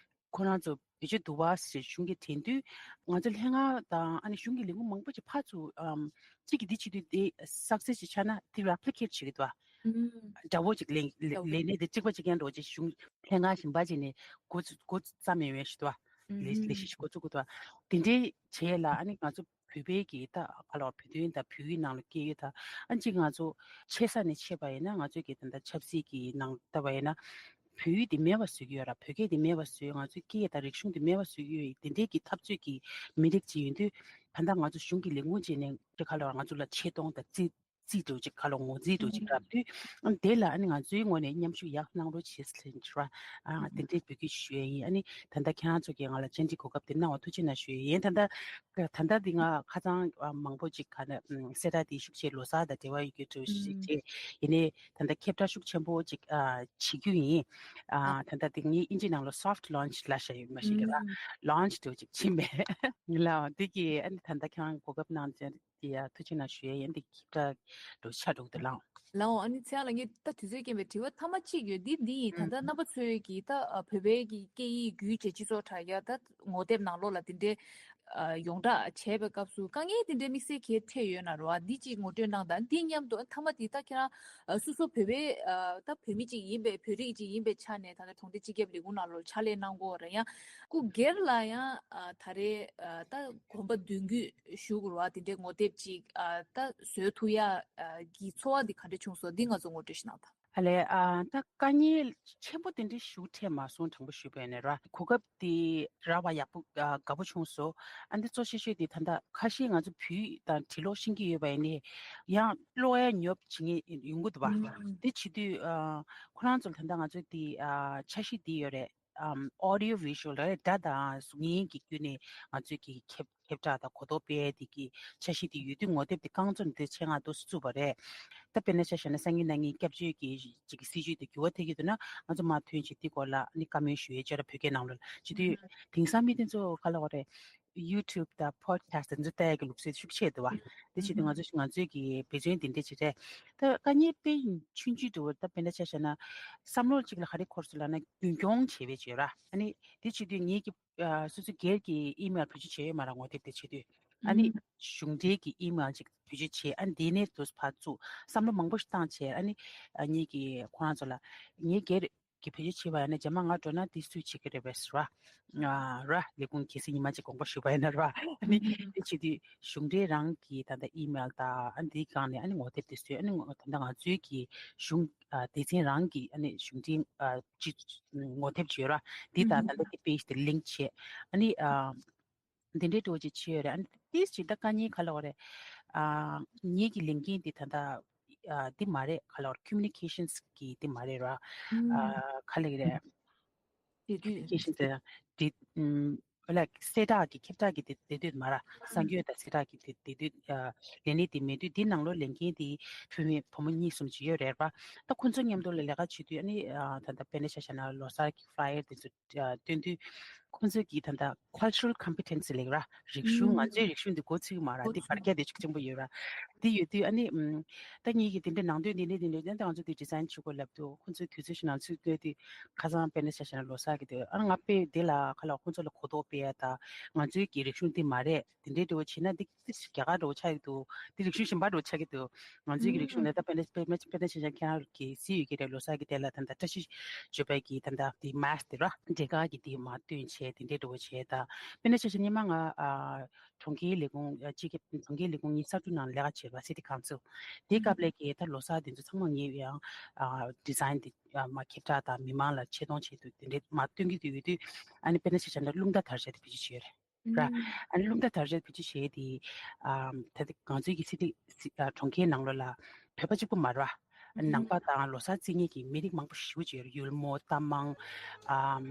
ཁོ་རང་ཚོ་ བེད་སྤྱོད་བསྡུ་བ་ཞེས་གཞུང་གིས་དྲན་དུས། ང་ཚོ་ལྷན་ཁང་དང་ཨ་ནི་གཞུང་གི་ལས་ཁུངས་མང་པོ་ཅིག་ཕར་ཚུར་ཨམ་གཅིག་གིས་འདི་བྱེད་དུས་དེ་success་ཅིག་ཆགས་ན་དེ་replicate་བྱེད་ཀྱི་འདུག་བ། འདྲ་བོ་ཅིག་ལས་ལས་ལས་གནས་དེ་གཅིག་པ་གཅིག་རྐྱང་འདྲ་བོ་ཅིག་གཞུང་ལྷན་ཁང་གཞན་པ་ཅིག་ནས་འགོ་འགོ་བརྩམས་ཡོད་ཞུ་འདུག་བ། ལས་ལས་གཞི་ཞིག་འགོ་བཙུགས་ཀྱི་འདུག་བ། དེ་འདྲའི་བྱས་ལ་ཨ་ནི་ང་ཚོ་བོད་པའི་གི་ད་ག་ལ་བ་བོད་དོན་དང་བོད་ཡིག་ནང་ལ་སྐད་ཡིག་དང་ཨ་ནི་གཅིག་ང་ཚོ་ཆེ་ས་ནས་ཆེ་བ་ཡིན་ན་ང་ཚོའི་གི་ད་ལྟ་ཆབ་སྲིད་ཀྱི་ནང་ལྟ་བ་ཡིན་ན་བོད་ཡིག་དེ་མེད་པ་བཟོ་གི་ཡོད་ར། བོད་སྐད་དེ་མེད་པ་བཟོས། ང་ཚོའི་སྐད་ཡིག་དང་རིག་གཞུང་དེ་མེད་པ་བཟོ་གི་ཡོད། དེ་འདྲའི་གི་འཐབ་རྩོད་ཀྱི་མི་རིགས་ཅིག་ཡིན་དུས་ད་ལྟ་ང་ཚོ་གཞུང་གི་ལས་ཁུངས་བྱས་ནས་དེ་ག་ལ་བ་ང་ཚོ་ལ་ཆེ་མཐོང་དང་རྩིས་རྩིས་འདྲ་བོ་ཅིག་ག་ལ་ངོས་འཛིན་འདྲ་བོ་ཅིག་རག་དུས། ཨ་དེ་ལ་ཨ་ནི་ང་ཚོའི་ངོས་ནས་མཉམ་ཞུགས་ཡག་གནང་རོགས་བྱེད་ཟེར་ཞུ་བ། ཨ་དེ་འདྲའི་འབོད་སྐུལ་ཞུ་ཡས་ཡིན། ཨ་ནི་ད་ལྟ་ཁྱེད་རང་ཚོ་གིས་ང་ལ་བཅར་འདྲི་གོ་སྐབས་དེ་གནང་བ་ཐུགས་རྗེ་གནང་ཞུ་ཡས་ཡིན། ད་ལྟ་ད་ལྟ་འདི་ང་ཁ་སང་ཨ་མང་པོ་ཅིག་ག་ན་ཨམ་གསལ་བསྒྲགས་དེ་ཤུགས་ཆེ་ལོ་གསར་དང་འབྲེལ་བ་ཡོད་རྒྱུ་འདྲ་བོ་ཞིག་བྱས། ཡིན་ནའི་ད་ལྟ་ཁྱབ་བསྒྲགས་ཤུགས་ཆེན་པོ་ཅིག་ཨ་བྱེད་རྒྱུ་ཡིན། ཨ་ད་ལྟ་འདི་ངས་དབྱིན་ཇི་ནང་ལ་soft launch་ལབ་བཞག་ཡོད་མ་ཤེས་ཀྱི་ར། launch་འདྲ་བོ་ཅིག་ཕྱིན་པས་ལགས། འདི་གི་ཨ་ནི་ད་ལྟ་ཁྱེད་རང་གོ་སྐབས་གནང་བྱས། དེ་ཡ་ཐུགས་རྗེ་གནང་ཞུ་ཡས་ཡིན། འདི་ཁྱབ་བསྒྲགས་འགྲོ་ཆ་འགྲོ་གི་འདུག་ལགས། ལགས་འོང་། ཨ་ནི་ཚེ་ཡང་ལགས་ངས་ད་དུས་ཚོད་རྐྱེན་པས་དྲི་བ་མཐའ་མ་གཅིག་ཡོད། འདི་འདི་ཡིན། ད་ལྟ་རྣམ་པ་ཚོས་ཀྱིས་ད་ཨ་བོད་པའི་གི་སྐད་ཡིག་བརྒྱུད་བྱས་སྤྱི་ཚོགས་དྲ་རྒྱ་ད་ངོ་དེབ་ནང་ལོགས་ལ་དེ་འདྲའི་ཨ་ཡོངས་བསྒྲགས་བྱས་པའི་སྐབས་སུ་དཀའ་ངལ་དེ་འདྲའི་དམིགས་བསལ་གྱི་འཕྲད་ཡོད་ན་རོ། ཨ་འདི་གཅིག་ངོ་སྤྲོད་གནང་དང་། འདི་མཉམ་དུ་ཨ་མཐའ་མ་དེ་ད་ཁྱེད་རང་ཨ་སོ་སོ་བོད་པའི་ཨ་ད་བོད་མི་གཅིག་ཡིན་པའི་བོད་རིགས་གཅིག་ཡིན་པའི་ཆ་ནས་ད་ལྟ་གྲོང་སྡེ་སྤྱི་ཁྱབ་ལས་ཁུངས་ནང་ལོགས་ཕྱག་ལས་གནང་གི་ཡོད་རེད། ཡང་སྐུ་སྒེར་ལ་ཡང་ཨ་ད་རེས་ཨ་ད་གོམ་པ་མདུན་སྐྱོད་ཞུ་དགོས་རེད་བ། དེ་འདྲའི་ངོ་དེབ་ཅིག་ཨ་ད་བཟོ་ཐུབ་ཡ་ཨ་གི་ཚོར་བ་འདི་ག་འདྲ་བྱུང་སོང་། འདི་ང་ཚོ་ངོ་སྤྲོད་ཞིག་གནང་དང་། ཨ་ལས། ཨ་ད་དཀའ་ངལ་ཆེན་པོ་དེ་འདྲའི་ཞིག་འཕྲད་མ་སོང་། དྲང་པོ་ཞུས་པ་ཡིན་ན་ར། གོ་སྐབས་དེ་རག་པ་ཡག་པོ་ཨ་དགའ་པོ་བྱུང་སོང་། ཨ་འདི་གཙོ་ཆེ་ཤོས་དེ་ད་ལྟ་ཁ་ཤས་ང་ཚོ་བོད་དང་བྲིས་ཀློག་ཤེས་ཀྱི་ཡོད་པ་ཡིན་ནའི་ཡང་ཀློག་ཡ་ཉོབ་བྱེད་མཁན་ཡོང་གི་འདུག་བ། དེ་བྱེད་དུས་ཨ་ཁོ་རང་ཚོར་ད་ལྟ་ང་ཚོ་དེ་ཨ་འཆར་གཞི་དེ་ཡོད་རེད། ཨམ་audio visual་རེད། སྒྲ་དང་གཟུགས་བརྙན་གྱི་བརྒྱུད་ནས་ང་ཚོས་ཀྱི་ཁྱབ་ཁྱབ་བསྒྲགས་དང་གོ་རྟོགས་སྤེལ་ཡས་དེ་གི་འཆར་གཞི་དེ་ཡོད་དུས། ངོ་དེབ་དེ་རྐང་བཙུགས་ནས་དེ་ཆེད་མངགས་འདུག་སེ་བཙུགས་པ་རེད། ད་དཔེར་ན་ཆ་བཞག་ན་སང་ཉིན་གནངས་ཉིན་སྐྱབས་བཅོལ་གྱི་ཅིག་གི་སྲིད་བྱུས་དེ་འགྱུར་བ་ཐེབས་ཀྱི་འདུག་ན་ང་ཚོ་མར་ཐོན་བྱས་དེ་སྐོར་ལ་ནི་བཀའ་མོལ་ཞུ་ཡས་བྱས་ར། བོད་སྐད་ནང་ལོགས་ལ་བྱེད་དུས་དེང་སང་མི་དེ་ཚོ་ག་ལབ་དགོས་རེད། YouTube་དང་podcast་དེ་ཚོ་ལྟ་ཡས་ཀྱི་ལུགས་སྲོལ་ཤུགས་ཆེ་འདུག་བ། དེ་བྱེད་དུས་ང་ཚོ་ང་ཚོའི་གི་འབད་བརྩོན་དེ་འདྲ་བྱེད་རེད། ད་དཀའ་ངལ་དཔེ་ཆུང་ཆུང་འདྲ་བོ་ད་དཔེར་ན་ཆ་བཞག་ན་བསམ་བློ་གཅིག་ལ་ག་རེ་འཁོར་སོང་ལབ་ན་རྒྱུན་སྐྱོང་བྱེད་པའི་བྱེད་ར། ཨ་ནི་དེ་བྱེད་དུས་ངེད་ཀྱི་ཨ་སོ་སོ་སྒེར་གྱི་email་བེད་སྤྱོད་བྱས་ཡོད་མ་རེད། ངོ་དེབ་དེ་བྱེད་དུས་ཨ་ནི་གཞུང་འབྲེལ་གྱི་email་ཅིག་བེད་སྤྱོད་བྱས། ཨ་ནི་དེ་ནས་དུས་ཕར་ཚུར་བསམ་བློ་མང་པོ་ཞིག་བཏང་བྱས། ཨ་ནི་ཨ་ངེད་ཀྱིས་ཁོ་རང་ཚོ་ལ་ངེད་སྒེར་གྱི་བེད་སྤྱོད་བྱས་པ་ཡིན་ན་རྗེས་མ་ང་འགྲོ་ན་དེ་སུས་བྱེད་ཀྱི་རེད་པས་ཟེར་བ། ཨ་ར་ལས་ཁུངས་གལ་སྲིད་ཉི་མ་གཅིག་དགོངས་པ་ཞུས་པ་ཡིན་ན་ར། ཨ་ནི་དེ་བྱེད་དུས་གཞུང་འབྲེལ་རང་གི་ད་ལྟ་email་དང་ཨ་ནི་དེའི་སྒང་ནས་ཨ་ནི་ངོ་དེབ་དེ་བཟོས། ཨ་ནི་ངོ་ད་ལྟ་ང་ཚོའི་གི་གཞུང་ཨ་སྡེ་ཚན་རང་གི་ཨ་ནི་གཞུང་འབྲེལ་ཨ་སྤྱི་ངོ་དེབ་བརྗོད་ར། འདི་དང་ད་ལྟ་དེ་page་དེ་link་བྱས། ཨ་ནི་ཨ་འདི་འདྲའི་འགྲོ་ཅིག་བྱས་ཡོད་རེད། ཨ་ནི་ཏིས་ཅིག་ད་དཀའ་ངལ་ག་ལ་བ་རེད། ཨ་ངེད་ཀྱི་ལས་འགན་འདི་ད་ལྟ་ཨ་འདི་མ་རེད། ག་ལ་བ་རེད། communications་གི་འདི་མ་རེད་ར། ཨ་ག་ལ་གི་རེད། དེ་དུས་communications་དེ་འདི་ཨམ་like་གསལ་བསྒྲགས་ཀྱི་ཁྱབ་བསྒྲགས་ཀྱི་དེ་དེ་དུས་མ་ར། གསར་འགོད་དང་གསལ་བསྒྲགས་ཀྱི་དེ་དེ་དུས་ཨ་ལས་གནས་དེ་མེད་དུས། འདི་ནང་ལོགས་ལས་འགན་དེ་བུད་མེད་བུ་མོ་གཉིས་གསུམ་ཅིག་ཡོད་རེད་པ། ད་ཁོ་ཚོ་མཉམ་དུ་ལ་ལས་ཀ་བྱེད་དུས་ཨ་ནི་ཨ་ད་ལྟ་དཔེར་ན་ཆ་བཞག་ན་ལོ་གསར་གྱི་flyer་དེ་ཚོ་ཨ་སྟོན་དུས་ཁོ་ཚོས་ཀྱིས་ད་ལྟ་cultural competency་ལབ་ར། རིག་གཞུང་ང་ཚོའི་རིག་གཞུང་འདི་འགོ་ཚུགས་མ་ར། འདི་བར་ཁྱད་དེ་ཤུགས་ཆེན་པོ་ཡོད་ར། འདི་ཡོད་དུས་ཨ་ནི་ཨམ་ད་ངེད་ཀྱིས་དེ་འདྲའི་ནང་དོན་འདི་འདྲའི་འདི་འདྲའི་ད་ང་ཚོ་འདི་design་བྱེད་དགོས་ལབ་དུས་ཁོ་ཚོས་དུས་ཚོད་ཞིག་ནང་ཚུད་སྡོད་དུས་ཁ་སང་དཔེར་ན་ཆ་བཞག་ན་ལོ་གསར་གྱི་དུས་ཨ་ང་དཔེ་འདི་ལ་ཁ་ལ་ཁོ་ཚོ་ལ་གོ་རྟོགས་སྤེལ་ཡ་ད་ང་ཚོའི་གི་རིག་གཞུང་འདི་མ་རེད། དེ་འདྲའི་འདྲ་བོ་བྱས་ན་འདི་ཏིས་རྒྱ་གར་འདྲ་བོ་ཆགས་ཀྱི་འདུག་འདི་རིག་གཞུང་གཞན་པ་འདྲ་བོ་ཆགས་ཀྱི་འདུག་ང་ཚོའི་གི་རིག་གཞུང་ནི་ད་དཔེར་ན་དཔེར་ན་དཔེར་ན་ཆ་བཞག་ན་ཁྱེད་རང་གི་གཟིགས་ཡོད་ཀྱི་རེད། ལོ་གསར་གྱི་དེ་ལ་ད་ལྟ་བཀྲ་ཤིས་བརྗོད་པའི་གི་ད་ལྟ་དེ་mask་དེ་ར་འབྲས་དཀར་གྱི་དེ་མར་སྟོན་བྱས་དེ་འདྲའི་འདྲ་བོ་བྱས། ད་དཔེར་ན་ཆ་བཞག་ན་སྔོན་མ་ང་ཨ་གྲོང་ཁྱེར་ལས་ཁུངས་ཨ་སྤྱི་ཁྱབ་གྲོང་ཁྱེར་ལས་ཁུངས་ངའི་གསར་འགོད་ནང་ལས་ཀ་བྱས་པ་city council་དེའི་སྐབས་ལ་གི་ད་ལོ་གསར་དེ་ཚོ་ཚང་མ་ངས་ཡང་ཨ་design་དེ་ཨ་མར་ཁྱབ་བསྒྲགས་དང་མི་མང་ལ་ཆེ་མཐོང་བྱེད་དུས་དེ་འདྲའི་མར་སྟོན་གྱི་དུས་ཡོད་དུས་ཨ་ནི་དཔེར་ན་ཆ་བཞག་ན་རླུང་རྟ་དར་ཤ་དེ་བེད་སྤྱོད་བྱས་ཡོད་རེད། ར། ཨ་ནི་རླུང་རྟ་དར་ཤ་བེད་སྤྱོད་བྱས་དེ། ཨམ་ད་ལྟ་ང་ཚོའི་གི་སི་ཏི་སི་ཨ་གྲོང་ཁྱེར་ནང་ལོགས་ལ་བོད་པ་གཅིག་པུ་མ་རེད་བ། ནང་པ་དང་ལོ་གསར་རྩིས་མཁན་གྱི་མི་རིགས་མང་པོ་ཞེ་པོ་ཅིག་ཡོད་རེད། ཡུལ་མོ་རྟ་མང་། ཨམ་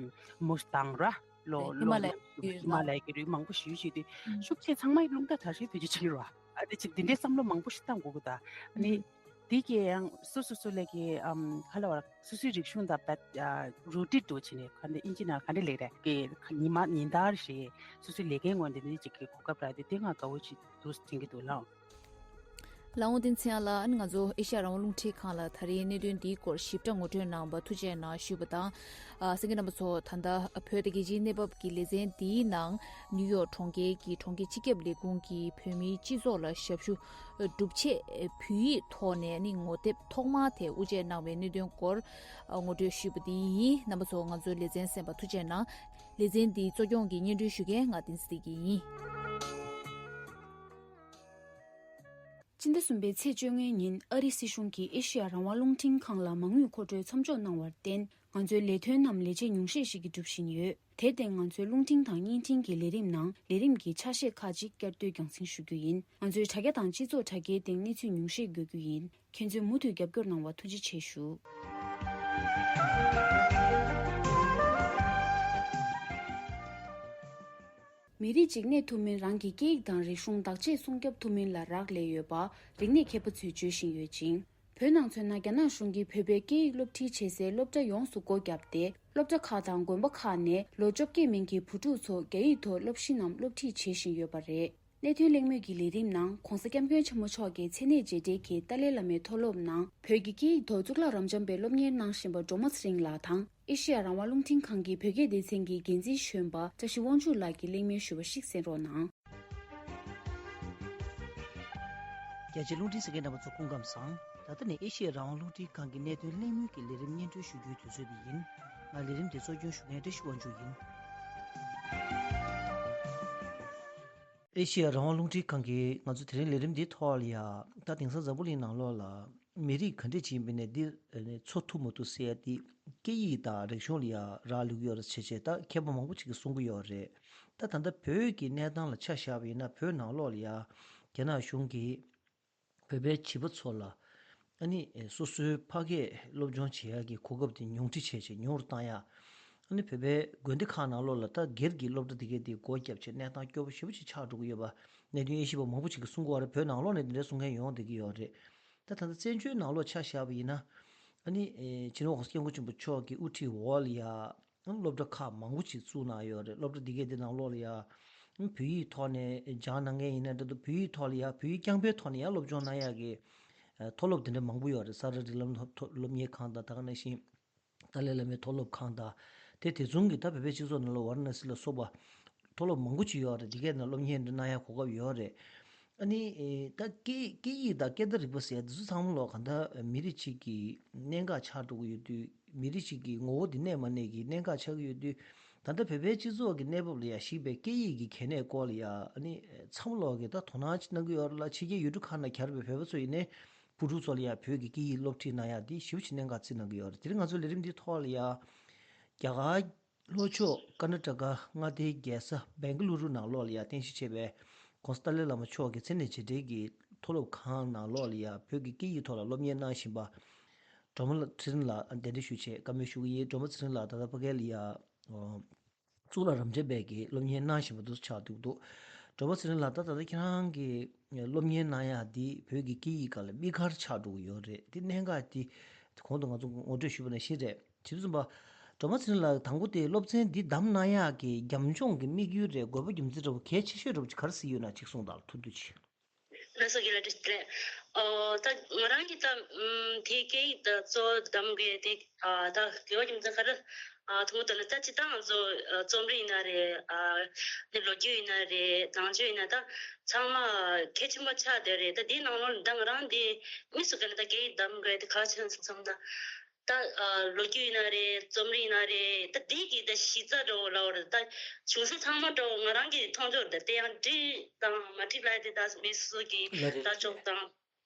མུ་སི་ཐང་ར། ལོ་ལོ་ཧི་མ་ལ་ཡའི་ཧི་མ་ལ་ཡའི་གི་རུས་མང་པོ་ཞེ་པོ་ཅིག་དེ་ཤུགས་ཆེ་ཚང་མ་རླུང་རྟ་དར་ཤ་བེད་སྤྱོད་བྱེད་ཀྱི་རེད་བ། ཨ་དེ་ཅིག་འདི་འདྲའི་བསམ་བློ་མང་པོ་ཞིག་བཏང་དགོས་ཀྱི་ད། ཨ་ནི། དེ་གའི་ཡང་སོ་སོ་སོ་ལས་ཀྱི་ཨམ་ག་ལ་བར་སོ་སོའི་རིག་གཞུང་དང་བད་ཨ་rooted་འགྲོ་བྱས་ནས་ག་འདི་ཨིན་ཇི་ནང་ག་འདི་ལས་རེད་ཀྱི་ཉི་མ་ཉིན་ལྟར་རེད། སོ་སོའི་ལས་ཀའི་ངོས་འདི་འདི་ཅིག་གི་གོ་སྐབས་རག་དེ་དེ་ང་དགའ་བོ་ཅིག་འདུག་དྲན་གྱི་འདུག་ལགས། ལགས་འོང་། བསྟན་འཛིན་ཚེ་དབྱངས་ལགས། ཨ་ནི་ང་ཚོ་ཨེ་ཤེ་ཡ་རང་དབང་རླུང་འཕྲིན་ཁང་ལ་ད་རེས་གནད་དོན་འདིའི་སྐོར་ཞིབ་ཕྲ་ངོ་སྤྲོད་གནང་བར་ཐུགས་རྗེ་གནང་ཞུས་པ་དང་། ཨ། གསན་མཁན་རྣམ་པ་ཚོ། ད་ལྟ་བོད་དང་རྒྱལ་སྤྱིའི་གནས་བབ་ཀྱི་ལེ་ཚན་འདིའི་ནང་ནིའུ་ཡོག་གྲོང་ཁྱེར་གྱི་གྲོང་ཁྱེར་སྤྱི་ཁྱབ་ལས་ཁུངས་ཀྱིས་བོད་མིའི་སྤྱི་ཚོགས་ལ་ཞབས་ཞུ་སྒྲུབ་ཆེད་བོད་ཡིག་ཐོག་ནས་ནི་ངོ་དེབ་ཐོག་མ་དེ་དབུ་འབྱེད་གནང་བའི་གནད་དོན་སྐོར་ངོ་སྤྲོད་ཞུས་པ་དེ་ཡིན། རྣམ་པ་ཚོ་ང་ཚོའི་ལེ་ཚན་གསན་པར་ཐུགས་རྗེ་གནང་། ལེ་ཚན་འདིའི་གཙོ་སྐྱོང་གི་སྙན་སྒྲོན་ཞུ་མཁན་ང་བསྟན་འཛིན་བདེ་སྐྱིད་ཡིན། སྤྱི་ཟླ་གསུམ་པའི་ཚེས་བཅོ་ལྔའི་ཉིན་ཨ་རིའི་སྲིད་གཞུང་གིས་ཨེ་ཤེ་ཡ་རང་དབང་རླུང་འཕྲིན་ཁང་ལ་མ་དངུལ་མཁོ་སྤྲོད་མཚམས་འཇོག་གནང་བར་བརྟེན། ང་ཚོའི་ལས་དོན་རྣམས་ལས་བྱེད་ཉུང་ཤས་ཤིག་གིས་སྒྲུབ་བཞིན་ཡོད། དེར་བརྟེན། ང་ཚོའི་རླུང་འཕྲིན་དང་བརྙན་འཕྲིན་གྱི་ལས་རིམ་ནང་ལས་རིམ་གྱི་ཆ་ཤས་ཁག་ཅིག་བསྐྱར་ཟློས་རྒྱང་སྲིང་ཞུ་རྒྱུ་ཡིན། ང་ཚོའི་དྲ་རྒྱ་དང་སྤྱི་ཚོགས་དྲ་རྒྱའི་སྟེང་གནས་ཚུལ་ཉུང་ཤས་འགོད་རྒྱུ་ཡིན། ཁྱེད་ཚོས་མུ་མཐུད་རྒྱབ་སྐྱོར་གནང་བར་ཐུགས་རྗེ་ཆེ་ཞུ། མི་རིགས་གཅིག་གནས་ཐུབ་མིན། རང་གི་སྐད་ཡིག་དང་རིག་གཞུང་བདག་གཅེས་སྲུང་སྐྱོབ་ཐུབ་མིན་ལ་རག་ལས་ཡོད་པ། རིག་གནས་མཁས་པ་ཚོས་བརྗོད་བཞིན་ཡོད་ཅིང་། བོད་ནང་མཚོན་ན། རྒྱ་ནག་གཞུང་གིས་བོད་པའི་སྐད་ཡིག་སློབ་ཁྲིད་བྱེད་སའི་སློབ་གྲྭ་ཡོངས་སུ་སྒོ་བརྒྱབ་སྟེ། སློབ་གྲྭ་ཁག་དང་དགོན་པ་ཁག་ནས་ལོ་བཅོ་བརྒྱད་མིན་གྱི་བུ་ཕྲུག་ཚོ་རྒྱ་ཡིག་ཐོག་སློབ་གཞི་རྣམས་སློབ་ཁྲིད་བྱེད་བཞིན་ཡོད་པ་རེད། གནས་ཐོན་གླེང་མོལ་གྱི་ལས་རིམ་ནང་། ྋགོང་ས་ྋསྐྱབས་མགོན་ཆེན་པོ་མཆོག་གི་མཚན་གནས་རྗེས་དྲན་གྱི་ཏཱ་ལའི་བླ་མའི་མཐོ་སློབ་ནང་བོད་ཀྱི་སྐད་ཡིག་ཐོག་གཙུག་ལག་རབ་འབྱམས་པའི་སློབ་གཉེར་གནང་བཞིན་པ་སྒྲོལ་མ་ཚེ་རིང་ལགས་དང་། ཨེ་ཤེ་ཡ་རང་དབང་རླུང་འཕྲིན་ཁང་གི་བོད་སྐད་སྡེ་ཚན་གྱི་འགན་འཛིན་གཞོན་པ་བཀྲ་ཤིས་དབང་ཕྱུག་ལགས་ཀྱིས་གླེང་མོལ་ཞུས་པ་ཞིག་གསན་རོགས་གནང་། རྒྱ་ཆེའི་རླུང་འཕྲིན་གསན་མཁན་རྣམ་པ་ཚོ་སྐུ་ཁམས་བཟང་། ད་ལྟ་ནི་ཨེ་ཤེ་ཡ་རང་དབང་རླུང་འཕྲིན་ཁང་གི་གནད་དོན་གླེང་མོལ་གྱི་ལས་རིམ་སྙན་སྒྲོན་ཞུ་རྒྱུའི་དུས་ཚོད་འདི་ཡིན། ང་ལས་རིམ་འདི་གཙོ་སྐྱོང་ཞུ་མཁན་བཀྲ་ཤིས་དབང་ཕྱུག་ཡིན། ཨེ་ཤེ་ཡ་རང་དབང་རླུང་འཕྲིན་ཁང་གིས་ང་ཚོ་དེ་རིང་ལས་རིམ་འདིའི་ཐོག་ལ་ཡ། ད་དེང་སང་འཛམ་བུ་གླིང་ནང་ལོགས་ལ་མི་རིགས་ག་འདྲས་ཅིག་ཡིན་པ་ནས་འདི་ནས་འཚོ་ཐུབ་མ་ཐུབ་ཟེར་ཡ་འདི་སྐད་ཡིག་དང་རིག་གཞུང་ལ་ཡ་རག་ལུས་ཡོད་རེད་ཟེར་བྱས། ད་མཁས་པ་མང་པོ་ཅིག་གིས་གསུང་གི་ཡོད་རེད། ད་ད་ལྟ་བོད་ཀྱི་གནས་སྟངས་ལ་ཆ་བཞག་པ་ཡིན་ན། བོད་ནང་ལོགས་ལ་ཡ་རྒྱ་ནག་གཞུང་གིས་བོད་པའི་བྱིས་པ་ཚོ་ལ་ཨ་ནི་སོ་སོའི་ཕ་སྐད་སློབ་སྦྱོང་བྱེད་ཡག་གི་གོ་སྐབས་དེ་ཉུང་འཕྲི་བྱས་བྱས་ཉུང་རུ་བཏང་ཡག་ཨ་ནི་བོད་པའི་དགོན་སྡེ་ཁག་ནང་ལོགས་ལ་ད་སྒེར་གྱི་སློབ་གྲྭ་དེ་གའི་དེ་སྒོ་བརྒྱབ་བྱས་གནས་སྟངས་སྐྱོ་པོ་ཞེ་པོ་ཅིག་ཆགས་འགྲོ་གི་ཡོད་པ། གནད་དོན་དབྱེ་ཞིབ་པ་མང་པོ་ཅིག་གིས་གསུང་གི་ཡོད་རེད། བོད་ནང་ལོགས་ནས་དེ་འདྲའི་གསུང་མཁན་ཡོང་བསྡད་ཀྱི་ཡོད་རེད། ད་ད་ལྟ་བཙན་བྱོལ་ནང་ལོགས་ཆ་བཞག་པ་ཡིན་ན། ཨ་ནི་ཨེ་སྤྱི་ནོར་༧གོང་ས་༧སྐྱབས་མགོན་ཆེན་པོ་མཆོག་གི་དབུ་ཁྲིད་འོག་ལ་ཡ། སློབ་གྲྭ་ཁག་མང་པོ་ཅིག་བཙུགས་གནང་ཡོད་རེད། སློབ་གྲྭ་འདི་གའི་འདི་ནང་ལོགས་ལ་ཡ། བོད་ཡིག་ཐོག་ནས་སྦྱང་གནང་མཁན་ཡིན་ན་འདྲ་འདུག་བོད་ཡིག་ཐོག་ལ་ཡ། བོད་ཡིག་རྐྱང་པའི་ཐོག་ནས་ཡ་སློབ་སྦྱོང་གནང་ཡག་གི་ཨ་མཐོ་སློབ་དེ་འདྲ་མང་པོ་ཡོད་རེད། ས་རཱ་རིགས་ལམ་སློབ་སློབ་གཉེར་ཁང་དང་། ད་ག་ནང་བཞིན་ཏཱ་ལའི་བླ་མའི་མཐོ་སློབ་ཁང་དང་། དེ་དེ་མཚུངས་ཀྱི་ད་བོད་པའི་སྤྱི་ཚོགས་ནང་ལ་ཝཱ་ར་ཎ་སི་ལ་སོགས་པ་མཐོ་སློབ་མང་པོ་ཅིག་ཡོད་རེད། འདི་གའི་ནང་སློབ་གཉེར་འདི་གནང་ཡག་གོ་སྐབས་ཡོད་རེད། ཨ་ནི་ཨེ་ད་སྐད་སྐད་ཡིག་དང་སྐད་བརྡ་རིག་པ་ཟེར་ཡ་འདི་ཚོ་ཚང་མ་ལོག་གང་ལྟར་མི་རིགས་གཅིག་གི་གནད་འགག་ཆགས་འགྲོ་གི་ཡོད་དུས། མི་རིགས་གཅིག་གི་ངོ་བོ་འདི་གནས་མ་གནས་ཀྱི་གནད་འགག་ཆགས་ཀྱི་ཡོད་དུས། ད་ལྟ་བོད་པའི་སྤྱི་ཚོགས་ཀྱི་གནས་བབ་ལ་ཡ་གཞིགས་པའི་སྐད་ཡིག་གི་གལ་གནད་སྐོར་ལ་ཡ། ཨ་ནི་ཚང་མ་ལོག་གིས་ད་དོ་སྣང་ཅིག་གནང་གི་ཡོད་རེད་ལ། ཕྱི་རྒྱལ་ཡུལ་གྲུ་ཁག་ནང་གྱར་བའི་བོད་པ་ཚོ་ཡིན་ནའི་བུ་ཕྲུག་ཚོ་ལ་ཡ་བོད་ཀྱི་སྐད་ཡིག་སློབ་ཁྲིད་གནང་ཡ་འདི་ཞེ་པོ་ཅིག་གནད་འགག་བརྩི་གནང་གི་ཡོད་རེད། དེ་རིང་ང་ཚོའི་ལས་རིམ་འདིའི་ཐོག་ལ་ཡ། རྒྱ་གར་ལྷོ་ཕྱོགས་ཀར་ནཱ་ཊ་ཀ་མངའ་སྡེའི་རྒྱལ་ས་བེང་ག་ལུ་རུ་ནང་ལོགས་ལ་ཡ་རྟེན་གཞི་བྱས་པའི་༧གོང་ས་ཏཱ་ལའི་བླ་མ་མཆོག་གི་མཚན་གནས་རྗེས་དྲན་གྱི་མཐོ་སློབ་ཁང་ནང་ལོགས་ལ་ཡ། བོད་ཀྱི་སྐད་ཡིག་ཐོག་ལ་སློབ་གཉེར་གནང་བཞིན་པ་སྒྲོལ་མ་ཚེ་རིང་ལགས་གདན་འདྲེན་ཞུས་བྱས་བཀའ་མོལ་ཞུ་གི་ཡིན། སྒྲོལ་མ་ཚེ་རིང་ལགས་ད་ལྟ་ཕ་གི་ལ་ཡ་ཨོ་གཙུག་ལག་རབ་འབྱམས་པའི་གི་སློབ་གཉེར་གནང་བཞིན་པ་དེ་ཚོ་ཆགས་འདུག་འདུག་སྒྲོལ་མ་ཚེ་རིང་ལགས། ད་ད་ལྟ་ཁྱེད་རང་གི་སློབ་གཉེར་གནང་ཡག་འདི་བོད་ཀྱི་སྐད་ཡིག་སྒང་ལ་དམིགས་བཀར་ཆགས་འགྲོ་གི་ཡོད་རེད། དེ་གནད་འགག་དེ་གོང་དུ་ང་ཚོ་ངོ་སྤྲོད་ཞུས་པ་ནང་བཞིན་རེད། དེ་དུས་ཙམ་པ་སྒྲོལ་མ་ཚེ་རིང་ལགས། དང་པོ་དེ་སློབ་ཚན་འདི་བདམས་གནང་ཡག་གི་རྒྱབ་ལྗོངས་ཀྱི་དམིགས་ཡུལ་རེད། དགོས་པ་རྒྱུ་མཚན་འདྲ་བོ་གལ་ཆེ་ཤོས་འདྲ་བོ་ཅིག་ག་རེ་གཟིགས་ཡོད་ན་ཅིག་གསུངས་དང་། ཐུང་ཐུང་ཅིག་ལགས་སོ། རྒན་ལགས་བཀྲ་ཤིས་བདེ་ལེགས། ཨོ། ད་ང་རང་གིས་ད་ཨམ་དེ་སྐད་ཡིག་ད་གཙོ་བོ་བདམས་དགོས་དེ། ཨ་ད་དགོས་པ་རྒྱུ་མཚན་ག་རེ། ཨ་ཐུང་ཐུང་ད་ལ་ད་སྤྱིར་བཏང་ང་ཚོ་ཨ་རྩོམ་རིག་ཡིན་ན་རེད། ཨ་ནི་ལོ་རྒྱུས་ཡིན་ན་རེད། ནང་ཆོས་ཡིན་ན་ད་ཚང་མ་གལ་ཆེན་པོ་ཆགས་བསྡད་རེད། ད་དེའི་ནང་ལོགས་ནས་ད་ང་རང་དེ་དམིགས་སུ་བཀར་ནས་ད་སྐད་ཡིག་བདམས་དགོས་དེ་གལ་ཆེན་སོང་ཙང་ད། ད་ཨ་ལོ་རྒྱུས་ཡིན་ན་རེད། རྩོམ་རིག་ཡིན་ན་རེད། ད་འདི་གི་ད་གཞི་རྩ་འདྲ་བོ་ལབ་དགོས་རེད། ད་བྱུང་ས་ཚང་མ་འདྲ་བོ་ང་རང་གིས་མཐོང་ཆོས་རེད། དེ་ཡང་འགྲིག་དང་མ་འགྲིག་ལབ་ཡ་དེ་ད་མི་སོ་སོ་གི་ལ་རེད། ལྟ་ཕྱོགས་དང་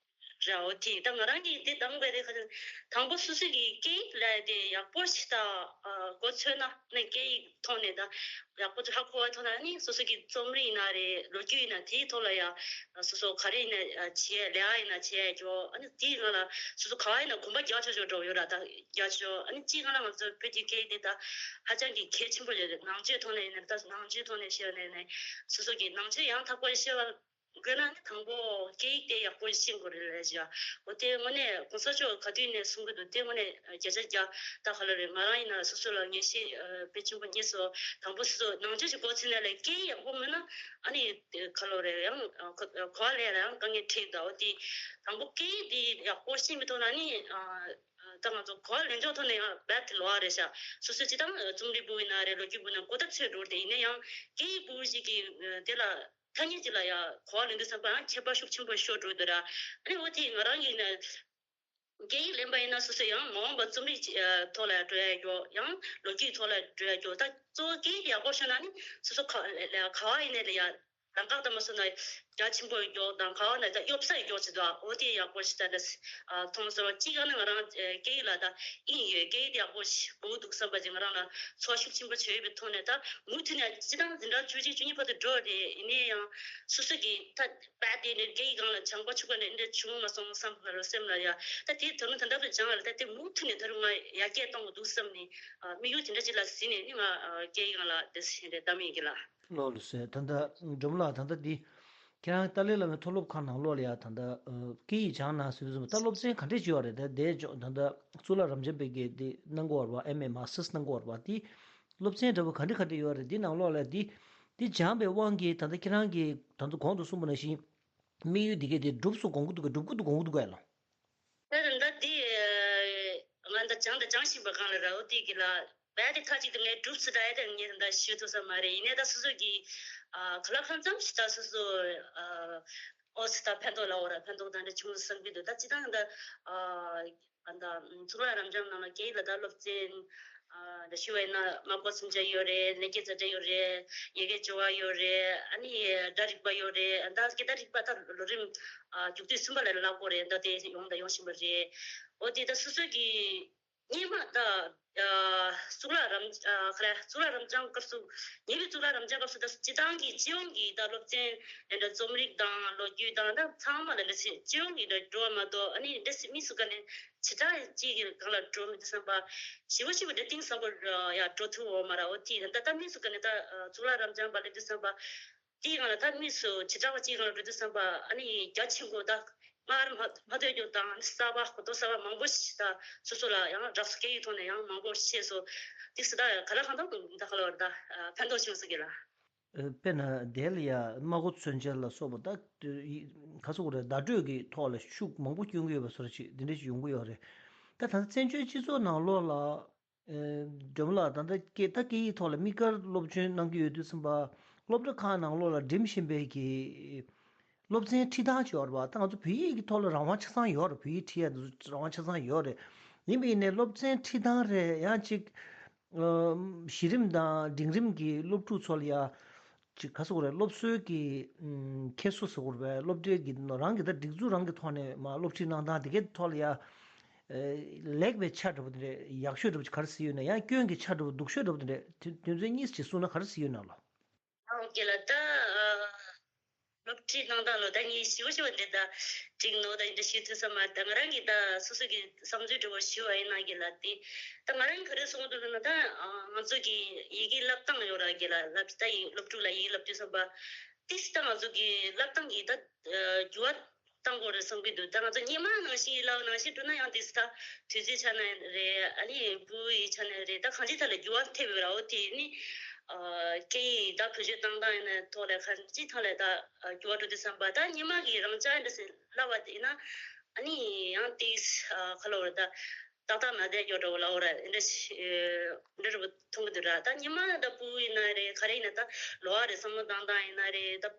རེད། འོ་དེ་ད་ང་རང་གིས་དེ་གདམ་དགོས་རེད། ཁ་སང་དང་པོ་སོ་སོ་གི་སྐད་ཡིག་ལབ་ཡ་དེ་ཡག་པོ་ཞིག་ད་ཨ་མགོ་ཚོས་ན་ནི་སྐད་ཡིག་ཐོག་ནས་ད་ཡག་པོ་ཅིག་ཧ་གོ་བ་ཐོག་ན་ནི་སོ་སོ་གི་རྩོམ་རིག་ཡིན་ན་རེད། ལོ་རྒྱུས་ཡིན་ན་དེའི་ཐོག་ལ་ཡ་སོ་སོ་ག་རེ་ཡིན་ན་བྱས། ལས་ཀ་ཡིན་ན་བྱས་ཀྱོ། ཨ་ནི་དེའི་ནང་ལ་སོ་སོ་ག་བ་ཡིན་ན་གོམ་པ་རྒྱག་ཆོག་ཆོག་འགྲོ་ཡོད་ར། ད་རྒྱག་ཆོག་ཨ་ནི་གཅིག་ང་ལ་ང་ཚོ་བོད་ཀྱི་སྐད་ཡིག་དེ་ད་ཧ་ཅང་གི་གལ་ཆེན་པོ་རེད། ནང་ཆོས་ཐོག་ནས་ཡིན་ན་ད་ནང་ཆོས་ཐོག་ནས་བཤད་ནས་ནས་སོ་སོ་གི་ནང་ཆོས་ཡང་དག་པར་ཤེས་པ། དགོས་ན་ནི་དང་པོ་སྐད་ཡིག་དེ་ཡག་པོ་ཤེས་དགོས་རེད་ལབ་བཞག་འོ་དེ་དངོས་གནས་གོང་ས་མཆོག་ག་དུས་ནས་གསུང་གི་འདུག་དེ་དངོས་གནས་བརྒྱ་ཆ་བརྒྱ་ད་ག་ལ་རེད། ང་རང་ཡིན་ན་སོ་སོ་ལ་ངེས་ཤེས་དཔེ་ཆེན་པོ་རྙེད་སོང་། དང་པོ་སོ་སོ་ནང་ཆོས་ཀྱི་སྐོར་ཚིག་ནང་ལ་སྐད་ཡིག་ཡག་པོ་མེད་ན་ཨ་ནི་ག་ལ་རེད། ཡང་གོ་བ་ལེན་ཡང་དཀའ་ངལ་འཕྲད་འདུག་འོ་དེ་དང་པོ་སྐད་ཡིག་དེ་ཡག་པོ་ཤེས་མི་ཐུབ་ན་ནི། ད་ང་ཚོ་གོ་བ་ལེན་ཕྱོགས་ཐོག་ནས་ཡང་རྦད་དེ་ལོག་རེད་ཤག་སོ་སོ་སྤྱི་བཏང་རྩོམ་རིག་པུ་ཡིན་ན་རེད། ལོ་རྒྱུས་པུ་ཡིན་ན་གོ་ཐབས་ཚོད་འགྲོ་དེ་ཡིན་ན་ཡང་སྐད་ཡིག་པུ་ཞིག་གི་དེ་ལ་ཐ་སྙད་ཅིག་ལ་ཡང་གོ་བ་ལེན་དུས་ཙམ་པ་ཡང་ཁྱད་པར་ཤུགས་ཆེན་པོ་ཤོར་འགྲོ་འདུག་ར། ཨ་ནི་འོ་དེ་ང་རང་ཡིན་ན་སྐད་ཡིག་ལེན་པ་ཡིན་ན་སོ་སོ་ཡང་མ་འོངས་པ་རྩོམ་རིག་ཐོག་ལ་འགྲོ་ཡ་ཡོད། ཡང་ལོ་རྒྱུས་ཐོག་ལ་འགྲོ་ཡ་ཡོད། ད་གཙོ་བོ་སྐད་ཡིག་དེ་ཡག་པོ་ཤོར་ན་ནི་སོ་སོ་ག་ག་བ་ཡིན་ནའི་ལ་ཡ། རང་འགག་དང་མ་སོང་ན་རྒྱ་ཆེན་པོ་མགྱོགས་དང་ག་བ་ན་ད་གཡོ་ས་མགྱོགས་ཅིག་འདུག་འོ་དེ་ཡག་པོ་ཞིག་ད་ལ་མཐོང་སོང་། གཅིག་ཨ་ནི་ང་རང་སྐད་ཡིག་ལ་ད་དབྱིངས་ཡོད། སྐད་ཡིག་དེ་ཡག་པོ་ཞིག་འགོ་འདུག་བསམ་པ་ཅིག་ང་རང་ལ་ཚོར་ཤུགས་ཆེན་པོ་བྱས་ཡོད་པའི་ཐོག་ནས་ད་མུ་མཐུད་ནས་སྤྱི་བཏང་འཛིན་གྲྭ་བཅུ་གཅིག་བཅུ་གཉིས་བར་དུ་འགྲོ་རེད། ཡིན་ནའི་ཡང་སོ་སོ་གི་ད་དཔེ་དེ་ནས་སྐད་ཡིག་སྒང་ལ་སྦྱང་པ་ཆུག་པ་ནས་འདི་བྱུང་མ་སོང་བསམ་པ་རུ་སེམས་ལ་ཡ་ད་དེ་ད་རུང་ད་ལྟ་བུ་སྦྱང་ལ་ད་དེ་མུ་མཐུད་ནས་ད་རུང་ང་ཡར་རྒྱས་གཏོང་དགོས་འདུག་བསམ་ནས་དམིགས་ཡུལ་དེ་འདྲ་ཅིག་ལ་གཟིགས་ནས་ནི་ང་སྐད་ཡིག་སྒང་ལ་དེ་བྱས་ནས་བདམས་ཡིན་གི་ལ། ལགས་ལགས་སོ། ད་ལྟ་འབྲོམ་ལགས་ད་ལྟ་འདི་ཁྱེད་རང་ཏཱ་ལའི་བླ་མའི་མཐོ་སློབ་ཁང་ནང་ལོགས་ལ་ཡ་ད་ལྟ་སྐད་ཡིག་སྦྱང་གནང་ཟེར་དུས་ཙམ་པ་ད་སློབ་ཚན་ག་འདྲས་ཅིག་ཡོད་རེད། ད་དེ་ཅོ་ད་ལྟ་གཙུག་ལག་རབ་འབྱམས་པའི་གི་འདི་གནང་གི་ཡོད་རེད་པ། ཨེམ་ཨེ་མ་སི་ཊར་གནང་གི་ཡོད་རེད་པ། འདི་སློབ་ཚན་འདྲ་པོ་ག་འདྲས་ག་འདྲས་ཡོད་རེད། འདི་ནང་ལོགས་ལ་འདི་འདི་སྦྱངས་པའི་དབང་གིས་ད་ལྟ་ཁྱེད་རང་གིས་ད་ལྟ་གོང་དུ་གསུངས་པ་ནང་བཞིན་དམིགས་ཡུལ་འདི་གས་དེ་འགྲུབ་སོང་དགོངས་ཀྱི་འདུག་གས། འགྲུབ་ཀྱི་འདུག་དགོངས་ཀྱི་འདུག་གས་ལགས། ད་ད་ལྟ་འདི་ང་ད་སྦྱངས་ད་སྦྱངས་བཞིན་པ་གང་ལ་ར་འོ་དེ་གི་ལ་བས་དེ་ཁ་ཅིག་ཏུ་ངས་གྲུབ་ཚུལ་ད་ཡ་ད་ངས་ད་ཤེས་ཐུབ་ས་མ་རེད། ཡིན་ནའི་ད་སོ་སོ་གི་ཨ་ག་ལ་གང་འཚམ་ཞིག་ད་སོ་སོ་ཨ་ཨོ་ཙི་ད་ཕན་ཐོགས་ལ་འོ་ར་ཕན་ཐོགས་ད་འདྲ་བྱུང་བསམ་གི་འདུག་ད་ཅི་ད་ད་ཨ་ད་གཙུག་ལག་རབ་འབྱམས་ནང་ལ་སྐད་ཡིག་ལ་ད་སློབ་ཚན་ཨ་ད་ཞུ་བ་ཡིན་ན་དམར་པོ་སུམ་ཆ་ཡོད་རེད། ལེགས་སྐྱེས་རྩ་འགྲེལ་ཡོད་རེད། ཡ་གི་སྦྱོར་བ་ཡོད་རེད། ཨ་ནི་སྒྲ་རིག་པ་ཡོད་རེད། ད་སྐད་བརྡ་རིག་པ་ད་ལོ་རིམ་ཨ་རྒྱུགས་དུས་གསུམ་པ་ལ་བསླབ་དགོས་རེད། ད་དེ་ཡོང་ད་ཡོང་བཞིན་པ་རེད། འོ་དེ་ད་སོ་སོ་གི་སྔོན་མ་ད་ཨ་གཙུག་ལག་རབ་ཨ་ག་རེ་གཙུག་ལག་རབ་འབྱམས་སྐབས་སུ་ཉེ་བའི་གཙུག་ལག་རབ་འབྱམས་སྐབས་སུ་ད་སྤྱི་བཏང་གི་སྤྱི་ཡོངས་ཀྱི་ད་སློབ་ཚན་དེ་འདྲ་རྩོམ་རིག་དང་ལོ་རྒྱུས་དང་ད་ཚང་མ་ལ་འདྲ་ཆེ་སྤྱི་ཡོངས་ཀྱི་འདྲ་འགྲོ་བ་མ་གཏོགས་ཨ་ནི་འདྲ་སི་མི་སུ་ག་ནས་བྱེ་བྲག་གཅིག་གི་སྒང་ལ་འགྲོ་མི་འདུག་བསམ་པ་ཞི་བ་ཞི་བ་འདྲ་གཏིང་ཟབ་པོ་ཡ་འགྲོ་ཐུབ་འོ་མ་ར། འོ་དེ་ད་ད་མི་སུ་ག་ནས་ད་གཙུག་ལག་རབ་འབྱམས་པ་ལ་འདུག་བསམ་པ། དེའི་སྒང་ལ་ད་དམིགས་སུ་བྱེ་བྲག་པ་གཅིག་སྒང་ལ་འགྲོ་དུས་ཙམ་པ་ཨ་ནི་རྒྱ་ཆེན་པོ་ད་སྔར་མ་མ་ཐོས་རྒྱུ་དང་གསར་པ་གོ་རྟོགས་གསར་པ་མང་པོ་ཞིག་ད་སོ་སོ་ལ་ཡང་རག་སོ། སྐད་ཡིག་ཐོག་ནས་ཡང་མང་པོ་ཤེས་སོ། དེ་སུ་ད་ག་ལ་གང་ཐོག་ཏུ་ད་ག་ལ་བར་ད་ཕན་ཐོགས་བྱུང་སོ་གི་ལ། ཨ་དཔེར་ན་དེ་ལ་ཡ་སྨྲ་སྒོ་མཚོན་བྱེད་ལ་སོགས་པ་ད་ག་ཟེར་དགོས་རེད། བརྡ་སྤྲོད་ཀྱི་ཐོག་ལ་ཤུགས་མང་པོ་སྐྱོན་གྱི་ཡོད་པ་སོགས་ཅིག་འདི་འདྲ་ཞིག་ཡོང་གི་ཡོད་རེད། ད་ད་ལྟ་བཙན་བྱོལ་སྤྱི་ཚོགས་ནང་ལོགས་ལ། ཨེ། སྒྲོལ་མ་ལགས་ད་ལྟ་སྐད་ད་སྐད་ཡིག་ཐོག་ལ་དམིགས་བཀར་སློབ་ཆེན་གནང་གི་ཡོད་དུས་ཙམ་པ། སློབ་གྲྭ་ཁག་ནང་ལོགས་ལ་འགྲིམ་བཞིན་པའི་གི་སློབ་ཚན་ཁྲིད་སྟངས་ཅིག་ཡོད་རེད་པ། ད་ང་ཚོ་བོད་ཡིག་གི་ཐོག་ལ་རང་དབང་ཆ་ཚང་ཡོད་རེད། བོད་ཡིག་ཁྲིད་ཡ་དེ་ཚོ་རང་དབང་ཆ་ཚང་ཡོད་རེད། ཡིན་པ་ཡིན་ནའི་སློབ་ཚན་ཁྲིད་སྟངས་རེད། ཡང་ཅིག་ཨ་གཞི་རིམ་དང་འབྲིང་རིམ་གྱི་སློབ་ཕྲུག་ཚོ་ལ་ཡ། ཅིག་ག་ཟེར་དགོས་རེད། སློབ་གསོའི་གི་ཨམ་ཁྱེར་སོ་ཟེར་དགོས་རེད་པས། སློབ་གྲྭའི་གི་རང་གི་ད་སྒྲིག་འཛུགས་རང་གི་ཐོག་ནས་མ་སློབ་ཁྲིད་གནང་སྟངས་དེ་གའི་ཐོག་ལ་ཡ། ཨེ་ལེགས་པའི་ཆ་འདྲ་པོ་དེ་འདྲས་ཡག་ཤོས་འདྲ་པོ་ཅིག་ག་རེ་གཟིགས་ཡོད་ན། ཡང་སྐྱོན་གྱི་ཆ་འདྲ་པོ་སྡུག་ཤོས་འདྲ་པོ་དེ་འདྲས་དེ་དོན་ཚན་གཉིས་ཅིག་གསུངས་ན་ག་རེ་གཟིགས་ཡོད་ན་ལགས། ཨོ་ཀེ་ལགས། ད་ཨ་སློབ་ཁྲིད་གནང་སྟངས་ལོ་ད་ངས་ཞིབ་པོ་ཞིབ་པོ་འདི་ད་འགྲིག་ནོ་ད་འདི་ཞུ་ཐུབ་ས་མ་རེད། ད་ང་རང་གི་ད་སོ་སོ་གི་བསམ་ཚུལ་འདྲ་པོ་ཞུ་བ་ཡིན་ན་གི་ལགས། དེ་ད་ང་རང་ག་རེ་གསུང་གི་འདུག་ལབ་ན། ད་ཨ་ང་ཚོ་གི་ཡི་གེ་བསླབ་སྟངས་ཡོད་ར་གི་ལགས། ལབ་ད་ཡི་སློབ་ཕྲུག་ལ་ཡི་གེ་བསླབ་དུས་ཙམ་པ་དེ་ད་ང་ཚོ་གི་བསླབ་སྟངས་ཀྱི་ད་འགྱུར་བ་གཏང་དགོས་རེད་བསམ་གྱི་འདུག་ད་ང་ཚོ་སྔོན་མ་ནང་བཞིན་ལབ་ནང་བཞིན་འགྲོ་ན་ཡང་དེ་ད་དུས་ཚོད་ཆ་ནས་རེད། ཨ་ནི་བུ་ཡི་ཆ་ནས་རེད། ད་གང་ཅིའི་ཐད་ལ་འགྱུར་བ་ཐེབས་ཡོད་ར། འོ་དེ་ནི་ཨ་སྐད་ཡིག་ད་བེད་སྤྱོད་བཏང་སྟངས་ཡིན་ན་ཐོག་ལ་གང་ཅིའི་ཐད་ལ་ད་འགྱུར་བ་འགྲོ་དུས་ཙམ་པ་ད་སྔོན་མ་གི་རང་ཅག་འདྲ་ཟེར་ལབ་པ་དེ་ཡིན་ན་ཨ་ནི་ཡང་དེ་ཨ་ག་ལབ་དགོས་རེད། ད་ཏག་ཏག་མ་བསྡད་ཡོད་འདྲ་བོ་ལབ་དགོས་ར། འདྲ་ཞིག་འདྲ་འདྲ་བོ་མཐོང་གི་འདུག་ར། ད་སྔོན་མ་ད་བུ་ཡིན་ན་རེད། ག་རེ་ཡིན་ན་ད་ལོགས་རེད། བསམ་བློ་བཏང་སྟངས་ཡིན་ན་རེད། ད་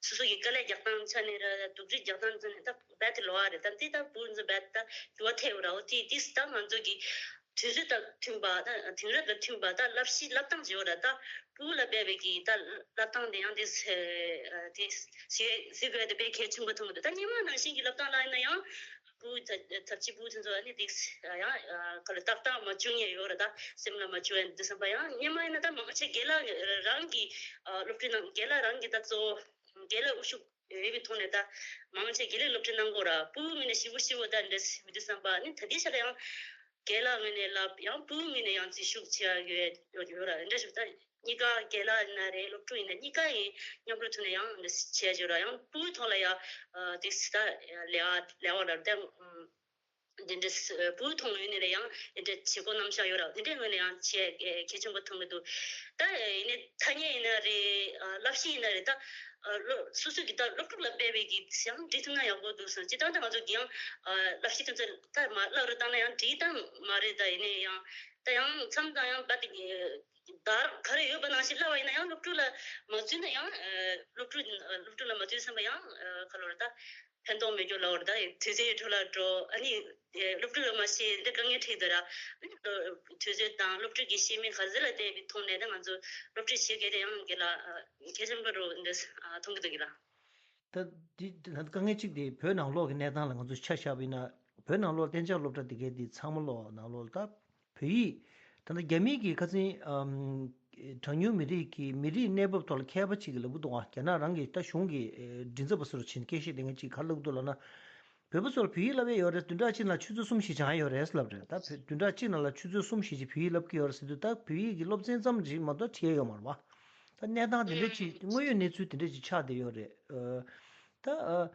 སོ་སོ་ཡི་དཀའ་ལས་རྒྱག་སྟངས་ཆ་ནས་ར། སྡུག་རུས་རྒྱག་སྟངས་ཆ་ནས་ད་རྦད་དེ་ལོགས་རེད། ད་འདི་ད་བུ་ཚོ་རྦད་ད་འགྱུར་བ་ཐེབས་ར། འོ་དེ་དེ་ད་ང་ཚོ་གི་དུས་ཚོད་དང་མཐུན་པ། ད་དེང་རབས་དང་མཐུན་པ་ད་བསླབ་གཞི་བསླབ་སྟངས་ཅིག་ཡོད་ར། ད་བུ་ལ་འབད་པའི་གི་ད་བསླབ་སྟངས་དེ་ཡང་དེ་དེ་ཟེར་ཟེར་དགོས་དེ་དཔེ་གལ་ཆེན་པོ་མཐོང་གི་འདུག་ད་སྔོན་མ་ནང་བཞིན་གྱི་བསླབ་སྟངས་ལ་ཡིན་ན་ཡང་བུ་ཚ་ཚབ་ཅིག་བུ་ཚོ་ཚོ་ཨ་ནི་དེ་ཡང་ག་ལ་ཏག་ཏག་མ་བྱུང་ཡས་ཡོད་ར། ད་སེམས་ལ་མ་བྱུང་ཡས་འདུག་བསམ་པ། ཡང་སྔོན་མ་ཡིན་ན་ད་མང་ཆེ་རྒན་ལགས་རང་གི་སློབ་ཁྲིད་གནང་། རྒན་ལགས་རང་གི་ད་གཙོ་བོ་རྒན་ལགས་དབུ་བཞུགས་ཡོད་པའི་ཐོག་ནས་ད་མང་ཆེ་རྒན་ལགས་སློབ་ཁྲིད་གནང་དགོས་ར། བུ་མིན་ན་ཞིབ་པོ་ཞིབ་པོ་ད་འདྲ་མི་འདུག་བསམ་པ། ཨ་ནི་ད་ལྟའི་ཆ་ལ་ཡང་རྒན་ལགས་ངོས་ནས་ལབ། ཡང་བུ་ངོས་ནས་ཡང་འཛུལ་ཞུགས་བྱེད་ཡ་ཡོད་ཡོད་ཡོད་ར། འདྲ་ཞིག་ད། གཉིས་ཀ་རྒན་ལགས་ཡིན་ན་རེད། སློབ་ཕྲུག་ཡིན་ན་གཉིས་ཀ་ཡིན་མཉམ་རུབ་ཐོག་ནས་ཡང་འདི་བྱས་ཡོད་ར། ཡང་ཕྲུ་གུའི་ཐོག་ལ་ཡང་དེ་སི་ད་ལས་ལས་ལས་ལ་དེ་འདི་འདྲ་ཕྲུ་གུའི་ཐོག་ནས་ཡིན་ནའི་ཡང་འདི་འདྲ་བྱེད་སྒོ་རྣམ་གཞག་ཡོད་ར། དེ་འདྲའི་ངོས་ནས་ཡང་བྱས་གལ་ཆེན་པོ་མཐོང་གི་འདུག་ད་ཡིན་ནའི་ཐ་སྙད་ཡིན་ན་རེད། བསླབ་གཞི་ཡིན་ན་རེད། ད་སློབ་སོ་སོ་གི་ད་སློབ་ཕྲུག་ལ་སྤེལ་བའི་གི་ཡང་འབྲི་ཐུབ་ན་ཡག་པོ་འདུག་བསམ། སྤྱིར་བཏང་ད་ང་ཚོ་གི་ཡང་བསླབ་གཞི་དེ་ཚོ་ད་མ་བསླབ་རུ་བཏང་ན་ཡང་འགྲིག་ད་མ་རེད། ད་ཡིན་ནའི་ཡང་ད་ཡང་མཚམས་དང་ཡང་ད་དེ་གི་བརྡར་ག་རེ་ཡོད་པ་ནང་བཞིན་བསླབ་པ་ཡིན་ན་ཡང་སློབ་ཕྲུག་ལ་མ་བཙུན་ན་ཡང་སློབ་ཕྲུག་སློབ་ཕྲུག་ལ་མ་བཙུན་བསམ་པ་ཡང་ག་ལོར་ད་ཕན་ཐོགས་མེད་རྒྱུ་ལ་བར་ད་དུས་ཚོད་འཕྲོ་བརླག་འགྲོ། ཨ་ནི་སློབ་ཕྲུག་ལ་མ་ཤེས་འདི་དཀའ་ངལ་འཕྲད་འདུག་ར། ཨ་ནི་དུས་ཚོད་དང་སློབ་ཕྲུག་གི་ཤེས་མིན་ག་ཚོད་ལ་བལྟས་པའི་ཐོག་ནས་ད་ང་ཚོ་སློབ་ཁྲིད་བྱེད་མཁན་དེ་ཡང་གི་ལ་གལ་ཆེན་པོ་རུ་འདི་མཐོང་གི་འདུག་གི་ལ། ད་འདི་ད་དཀའ་ངལ་གཅིག་དེ་བོད་ནང་ལོགས་ཀྱི་གནས་སྟངས་ལ་ང་ཚོ་ཆ་བཞག་པ་ཡིན་ན། བོད་ནང་ལོགས་གཏན་འཇགས་སློབ་གྲྭ་དེ་གའི་དེ་ཚང་མ་ལོགས་ནང་ལོགས་ལ་ད་བོད་ཡིག་ད་ལྟ་རྒྱ་མིའི་གི་ཁ་སང་ཨམ་གྲངས་ཉུང་མི་རིགས་ཀྱི་མི་རིགས་གནས་བབ་ཐོག་ལ་མཁས་པ་གཅིག་གིས་ལབ་ཀྱི་འདུག་ཨ། རྒྱ་ནག་རང་གི་ད་གཞུང་གི་ཨེ་མགྲིན་ཚབ་པ་ཟེར་བ་ཕྱིན་སྐད་བཤད་དེ་འདྲ་གཅིག་ག་རེ་ལབ་ཀྱི་འདུག་ལབ་ན། བོད་པ་ཚོར་བོད་ཡིག་བསླབ་ཡས་ཡོད་རེད། བདུན་ཕྲག་གཅིག་ནང་ཆུ་ཚོད་གསུམ་བཞི་སྦྱང་ཡས་ཡོད་རེད་ལབ་རེད། ད་བོད་བདུན་ཕྲག་གཅིག་ནང་ལ་ཆུ་ཚོད་གསུམ་བཞི་ཅིག་བོད་ཡིག་བསླབ་ཀྱི་ཡོད་རེད་ཟེར་དུས། ད་བོད་ཡིག་གི་སློབ་ཚན་ཙམ་ཞིག་མ་གཏོགས་ཁྲིད་ཡས་ཡོད་མ་རེད་བ། ད་གནས་སྟངས་དེ་འདྲ་ཅིག་དངོས་ཡོད་གནས་ཚུལ་དེ་འདྲ་ཅིག་ཆགས་བསྡད་ཡོད་རེད། ཨ། ད་ཨ།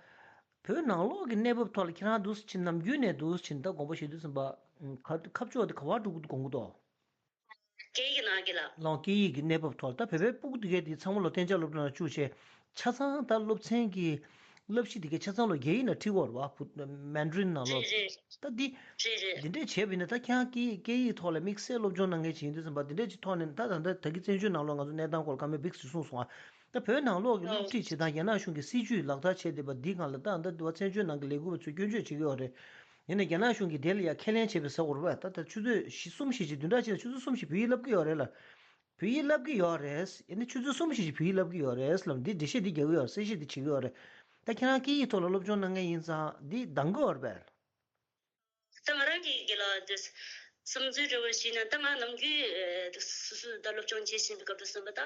བོད་ནང་ལོགས་ཀྱི་གནས་བབ་ཐོག་ལ་ཁྱེད་རང་འདུག་སེ་ཕྱིན། ནམ་རྒྱུན་ནས་འདུག་སེ་ཕྱིན། ད་དགོངས་པ་བཞེས་དུས་ཙམ་པ་ཁ་ཁ་ཕྱོགས་དེ་ག་པར་འགྲོ་གི་འདུག་དགོངས་ཀྱི་འདུག་སྐད་ཡིག་ནང་གི་ལ། ལོང་སྐད་ཡིག་གི་གནས་བབ་ཐོག་ད་བོད་པའི་སྤུ་གུ་དེ་གས་དེ་ཚང་མ་ལོ་གཏན་འཇགས་སློབ་གྲྭ་ནང་བཅུག་བྱས། ཆ་ཚང་ད་སློབ་ཚན་གྱི་བསླབ་གཞི་དེ་གས་ཆ་ཚང་ལོ་རྒྱ་ཡིག་ནང་ཁྲིད་དགོས་རེད་བ། བུ་མན་ཌ་རིན་ནང་ལོ། རེད་རེད། ད་འདི་རེད་རེད། འདི་འདྲས་བྱས་པ་ཡིན་ན། ད་ཁྱེད་རང་སྐད་ཡིག་སྐད་ཡིག་ཐོག་ལ་དམིགས་བསལ་སློབ་སྦྱོང་གནང་མཁན་ཅིག་ཡིན་དུས་ཙམ་པ། འདི་འདྲས་ཅིག་ཐོག་ནས་ད་ད་ད་ད་གི་བཙན་བྱོལ་ནང་ལོགས་ང་ཚོ་གནས་སྟངས་སྐོར་ཁ་མེད་བིག་ཅིག་གསུངས་སོང་ཨ། ད་བོད་ནང་ལོགས་ཀྱི་སློབ་ཁྲིད་བྱེད་སྟངས་རྒྱ་ནག་གཞུང་གི་སྲིད་ཇུས་ལག་བསྟར་བྱས་བསྡད་པ་འདིའི་སྒང་ལ། ད་ད་ལྟ་བ་བཙན་བྱོལ་ནང་གི་ལས་འགུལ་བ་ཚོས་སྐྱོན་བརྗོད་བྱེད་ཀྱི་ཡོད་རེད། ཡིན་ནའི་རྒྱ་ནག་གཞུང་གིས་དེ་ལ་ཡང་ཁས་ལེན་བྱས་པའི་ཟེར་དགོས་རེད་པ། ད་ལྟ་ཆུ་ཚོད་བཞི་གསུམ་བཞི་ཅིག་བདུན་ཕྲག་གཅིག་ལ་ཆུ་ཚོད་གསུམ་བཞི་བོད་ཡིག་བསླབ་ཀྱི་ཡོད་རེད་ལ། བོད་ཡིག་བསླབ་ཀྱི་ཡོད་རེད། ཡིན་ནའི་ཆུ་ཚོད་གསུམ་བཞི་ཅིག་བོད་ཡིག་བསླབ་ཀྱི་ཡོད་རེད་ལབ། འདི་འགྲེལ་བཤད་འདི་རྒྱག་གི་ཡོད་རེད། གསལ་བཤད་འདི་བྱེད་ཀྱི་ཡོད་རེད། ད་ཁྱེད་རང་སྐད་ཡིག་ཐོག་ལ་སློབ་སྦྱོང་གནང་མཁན་ཡིན་ཙང་འདི་འདང་གི་ཡོད་རེད་པས། ད་ང་རང་གི་དགེ་ལགས་འདི་བསམ་ཚུལ་འདྲ་བོ་ཞིག་ན། ད་ང་ནམ་རྒྱུན་ཨེ་སོ་སོ་ད་སློབ་སྦྱོང་བྱེད་བཞིན་པའི་སྐབས་དུ་བསམ་པ། ད་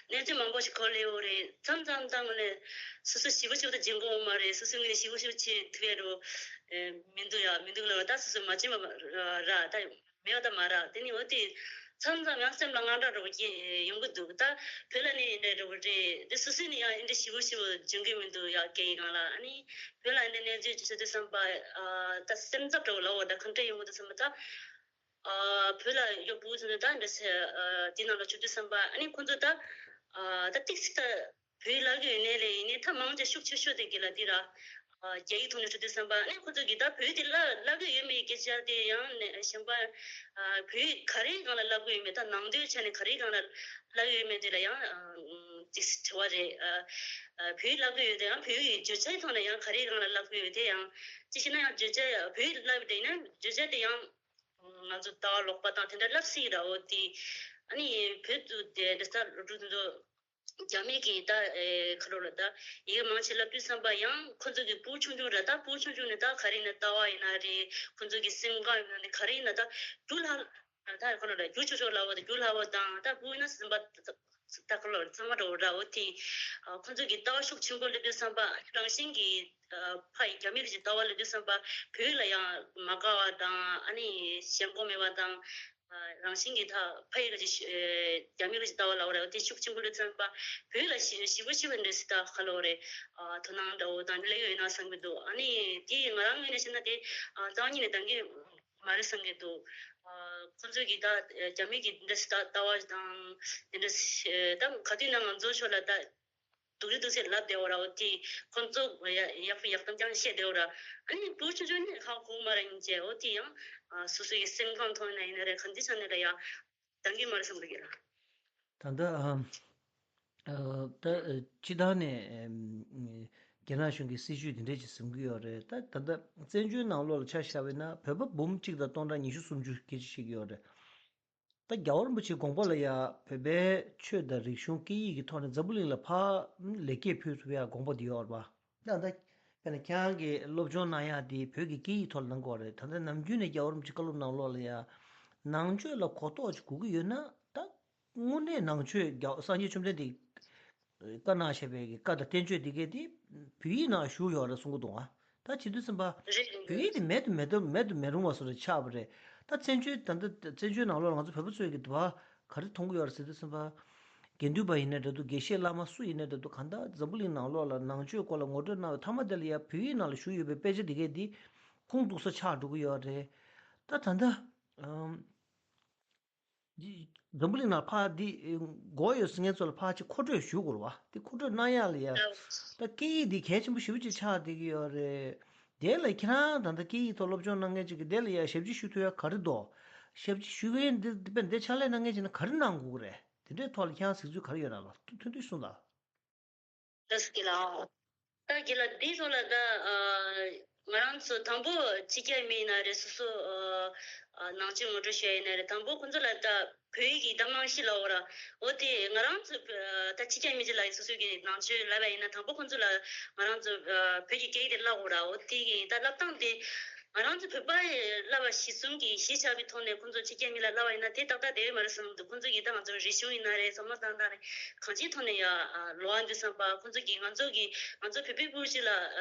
གནས་ཚུལ་མང་པོ་ཞིག་གོ་སླེབས་ཡོད་རེད། མཚམས་མཚམས་ད་ངོ་ནས་སོ་སོ་ཞེ་པོ་ཞེ་པོ་ད་སྦྱིན་གོ་མ་རེད། སོ་སོའི་ངོས་ནས་ཞེ་པོ་ཞེ་པོ་བྱེད་ཐུབ་ཡ་རུ་ཨེ་མི་འདུག་ཡ་མི་འདུག་ལ། ད་སོ་སོ་མ་བྱེད་པ་ར་ད་མེད་པ་ད་མ་ར། དེ་ནི་འོ་དེ་མཚམས་མཚམས་ཡང་སེམས་ལ་དངངས་སྐྲག་འདྲ་བོ་སྐྱེ་ཡོང་གི་འདུག་ད་བོད་ལ་ནི་འདྲ་འདྲ་བོ་རེད། དེ་སོ་སོ་ནི་ཡང་འདི་འདྲ་ཞེ་པོ་ཞེ་པོ་སྦྱིན་གི་མི་འདུག་ཡ་སྐད་ཡིག་སྒང་ལ། ཨ་ནི་བོད་ལ་འདི་གནས་ཚུལ་ཅིག་བྱེད་དུས་བསམ་པ། ཨ་ད་སེམས་འཚབ་འདྲ་བོ་ལ་འོ་ད་གང་འདྲ་ཡོང་གི་འདུག་བསམ་པ། ད་ཨ་བོད་ལ་ཡོད་བུ་ཚོ་ད་འདྲ་ཟེར། ཨ་དེ་ནང་ལ་བཅུག་དུས་བསམ་པ། ཨ་ནི་ཁོང་ཚོ་ད་ཨ་ད་ཏིག་ཙི་ད་བོད་ཡིག་བསླབ་ཀྱི་ཡོད་ནའི་ལས་ཡིན་ནའི་ད་མང་ཆེ་ཤུགས་ཆེ་ཤོས་དེ་གི་ལ་དེ་ར། ཨ་རྒྱ་ཡིག་ཐོག་ནས་བཅུག་དུས་བསམ་པ། ཨ་ནི་ཁོང་ཚོ་གི་ད་བོད་ཡིག་དེ་བསླབ་བསླབ་ཀྱི་ཡོད་མེད་ཀྱི་སྐད་ཆ་དེ་ཡང་ནས་གཞན་པ། ཨ་བོད་ཡིག་ག་རེའི་སྒང་ལ་བསླབ་ཀྱི་ཡོད་མེད། ད་ནང་དོན་ཆ་ནས་ག་རེའི་སྒང་ལ་བསླབ་ཀྱི་ཡོད་མེད་དེ་ལ་ཡང་ཨ་ཏིག་ཙི་དྲི་བ་རེད། ཨ་ཨ་བོད་ཡིག་བསླབ་ཀྱི་ཡོད་དེ་ཡང་བོད་ཡིག་གི་བརྗོད་བྱའི་ཐོག་ནས་ཡང་ག་རེའི་སྒང་ལ་བསླབ་ཀྱི་ཡོད་དེ་ཡང་། ཅི་ཞེ་ན་ཡང་བརྗོད་བྱ་བོད་ཡིག་བསླབ་པ་དེ་ཡིན་ན་བརྗོད་བྱ་དེ་ཡང་ང་ཚོ་ལྟ་བ་ལོག་པ་དང་དེ་འདྲ་བསླབ་སྲིད་ར། འོ་དེ་ཨ་ནི་བོད་དུ་དེ་འདྲ་ས་རུ་དུ་རྒྱ་མི་གི་ད་ཨེ་ཁ་ལོ་ལ་ད་ཡི་གེ་མང་ཆེ་བསླབ་དུས་བསམ་པ་ཡང་ཁོ་ཚོ་གི་བུ་ཆུང་ཆུང་ར། ད་བུ་ཆུང་ཆུང་ནི་ད་ག་རེ་ཡིན་ན་ལྟ་བ་ཡིན་ན་རེད། ཁོ་ཚོ་གི་སེམས་ཁམས་ཡིན་ན་ནི་ག་རེ་ཡིན་ན་ད་རྒྱུ་ལྷག་ད་ཁ་ལོ་ལ་རྒྱུ་ཆུང་ཆུང་ལ་བ་ད་རྒྱུ་ལྷག་པ་དང་། ད་བུ་ཡིན་ན་སེམས་པ་ད་ཁ་ལོ་ལ་ཚང་མ་འདྲ་བོ་ར། འོ་དེ་ཁོ་ཚོ་གི་ལྟ་བ་ཤུགས་ཆེན་པོ་སླེབས་དུས་བསམ་པ། རང་བཞིན་གྱི་ཕ་ཡི་རྒྱ་མི་རིགས་ཀྱི་ལྟ་བ་སླེབས་དུས་བསམ་པ། བོད་ལ་ཡང་མ་དགའ་བ་དང་། ཨ་ནི་ཞེན་ཁོག་མེད་པ་དང་། རང་བཞིན་གྱིས་ད་ཕ་ཡི་རིགས་ཀྱི་རྒྱ་མི་རིགས་ཀྱི་ལྟ་བ་ལ་འོ་རེད། དེ་ཤུགས་ཆེན་པོ་སླེབས་ཙམ་པ་བོད་ལ་ཞི་ཞི་བ་ཞི་བ་འདྲ་སི་ད་ཁ་ལོ་རེད། དོ་སྣང་འདྲ་བོ་དང་སླེབས་ཡོད་ན་བསམ་གྱི་འདུག་ཨ་ནི་དེ་ང་རང་ངོས་ནས་བཤད་ན་དེ་རྩ་བ་ཉིད་ནས་འདང་གི་མ་རེད་བསམ་གྱི་འདུག་ཁོ་ཚོས་ཀྱི་ད་རྒྱ་མི་གི་འདྲ་སི་ད་ལྟ་བ་དང་དེ་འདྲ་ད་ག་དུས་ན་ང་ཚོ་ཕྱོགས་ལ་ད། སྡུག་རུས་སྡུག་ཚད་ལབ་བསྡད་འོ་ར། འོ་དེ་ཁོང་ཚོ་ཡག་ཡག་པོ་ཡག་གཏམ་རྐྱང་བཤད་བསྡད་འོ་ར། ཨ་ནི་བུ་ཆུང་ཆུང་ནི་ཧ་གོ་མ་ར་ཡིན་ཅེ། འོ་དེ་ཡང་སོ་སོ་ཡི་སེམས་ཁམས་ཐོག་ནས་ཡིན་ན་རེད། གང་ཅི་ཆ་ནས་ལ་ཡ་འདང་གི་མ་རེད་བསམ་གི་ར། ད་ལྟ་ཨ་ད་སྤྱི་བཏང་ནས་རྒྱ་ནག་གཞུང་གི་སྲིད་ཇུས་དེ་འདྲས་ཅིག་འཛིན་གི་ཡོད་རེད། ད་ད་ལྟ་བཙན་བྱོལ་ནང་ལོགས་ལ་ཆ་བཞག་པ་ཡིན་ན་བོད་པ་འབུམ་གཅིག་དང་སྟོང་ཕྲག་ཉི་ཤུ་སུམ་ཅུ་སྐད་ཆ་བཤད་ཀྱི་ཡོད་རེད། ད་རྒྱལ་བ་རིན་པོ་ཆེའི་དགོངས་པ་ལ་ཡ་བོད་པའི་ཆོས་དང་རིག་གཞུང་སྐད་ཡིག་གི་ཐོག་ནས་འཛམ་བུ་གླིང་ལ་ཕར་ལེགས་སྐྱེས་ཕུལ་ཐུབ་ཡ་དགོངས་པ་དེ་ཡོད་རེད་པ། ད་ད་དཔེར་ན་ཁྱེད་རང་གིས་སློབ་སྦྱོང་གནང་ཡ་དེ་བོད་ཀྱི་སྐད་ཡིག་ཐོག་ལ་གནང་དགོས་རེད། ད་ལྟ་ནམ་རྒྱུན་ནས་རྒྱལ་བ་རིན་པོ་ཆེའི་བཀའ་སློབ་ནང་ལོགས་ལ་ཡ་ནང་ཆོས་ལ་གོ་རྟོགས་ཅིག་དགོས་ཀྱི་ཡོད་ན། ད་དངོས་གནས་ནང་ཆོས་རྒྱལ་སངས་རྒྱས་བཅོམ་ལྡན་འདས་བཀའ་གནང་བཞག་པའི་གི་བཀའ་དང་བསྟན་བཅོས་འདི་གས་དེ་བོད་ཡིག་ནང་བཞུགས་ཡོད་རེད་གསུང་གི་འདུག་ཨ། ད་བྱེད་དུས་ཙམ་པ་རེད་རེད། བོད་ཡིག་དེ་མེད་དུ་མེད་དུ་མེད་དུ་མི་རུང་བ་བཟོ་འདྲ་ཆགས་པ་རེད། ད་བཙན་བྱོལ་ད་ལྟ་བཙན་བྱོལ་ནང་ལོགས་ལ་ང་ཚོ་བོད་པ་ཚོས་ཀྱི་དུ་བ་ག་རེ་མཐོང་གི་ཡོད་རེད་ཟེར་དུས་ཙམ་པ། དགེ་འདུན་པ་ཡིན་ན་འདྲ་འདུག་དགེ་བཤེས་བླ་མ་སུ་ཡིན་ན་འདྲ་འདུག་གང་ལྟར་འཛམ་བུ་གླིང་ནང་ལོགས་ལ་ནང་ཆོས་སྐོར་ལ་ངོ་སྤྲོད་གནང་བའི་མཐའ་མ་དེ་ལ་ཡང་བོད་ཡིག་ནང་ལ་བཞུགས་ཡོད་པའི་དཔེ་ཆ་འདི་གས་འདི་ཁུངས་གཏུགས་ས་ཆགས་འགྲོ་གི་ཡོད་རེད། ད་ད་ལྟ་ཨམ། འཛམ་བུ་གླིང་ནང་ཕར་འདི་མགོ་ཡོད་ཟེར་མཁན་ཚོ་ལ་ཕར་ཅིག་མཁོ་སྤྲོད་ཞུ་དགོས་རེད་བ། འདི་མཁོ་སྤྲོད་གནང་ཡག་ལ་ཡ། ད་སྐད་ཡིག་འདི་གལ་ཆེན་པོ་ཞེ་པོ་ཅིག་ཆགས་བསྡད་ཀྱི་ཡོད་རེད། དེ་ལ་ཁྱེད་རང་ད་ལྟ་སྐད་ཡིག་ཐོག་སློབ་སྦྱོང་གནང་མཁན་ཅིག་གིས་དེ་ལ་ཡ་ཞབས་ཕྱི་ཞུ་ཐུབ་ཡག་ག་རེ་འདུག་ཞབས་ཕྱི་ཞུ་མཁན་འདི་དཔེ་འདི་ཕྱག་ལས་གནང་མཁན་ཅིག་ན་ག་རེ་གནང་དགོས་ཀྱི་རེད། དེ་འདྲའི་ཐོག་ལ་ཁྱེད་རང་གཟིགས་ཚུལ་ག་རེ་ཡོད་ན་ལ་ཐུང་ཐུང་གསུངས་དང་། ལགས་སོ་དགེ་ལགས། ད་དགེ་ལགས་འདིའི་ཐོག་ལ་ད་ཨ། ང་རང་ཚོ་དང་པོ་ཕྱི་རྒྱལ་མི་ཡིན་ན་རེད་སོ་སོ་ཨ། ནང་ཆོས་ངོ་སྤྲོད་བྱས་ཡིན་ན་རེད། དང་པོ་ཁོང་ཚོ་ལ་ད་བོད་ཡིག་གི་ད་རྨང་གཞི་ལབ་དགོས་ར། འོ་དེ་ང་རང་ཚོ་ཨ། ད་ཕྱི་རྒྱལ་མི་ཅིག་ལ་སོ་སོ་གི་ནང་ཆོས་ལབ་པ་ཡིན་ན་དང་པོ་ཁོང་ཚོ་ལ་ང་རང་ཚོ་ཨ། བོད་ཀྱི་སྐད་ཡིག་དེ་བསླབ་དགོས་ར། འོ་དེ་གི་ད་བསླབ་སྟངས་དེ་ང་རང་ཚོ་བོད་པ་བསླབ་པ་གཞི་གསུམ་གྱི་གཞི་ཆགས་པའི་ཐོག་ནས་ཁོང་ཚོ་ཕྱི་རྒྱལ་མི་ལ་བསླབ་པ་ཡིན་ན་དེ་ཏག་ཏག་བསྡད་ཡོད་མ་རེད་བསམ་གྱི་འདུག་ཁོང་ཚོ་གི་ད་ང་ཚོ་རིག་གཞུང་ཡིན་ན་རེད། བསམ་བློ་བཏང་སྟངས་རེད། གང་ཅིའི་ཐོག་ནས་ཡ་ལོག་འདུག་བསམ་པ། ཁོང་ཚོ་གིས་ང་ཚོ་གིས་ང་ཚོ་བོད་པའི་བུ་གཅིག་ལ་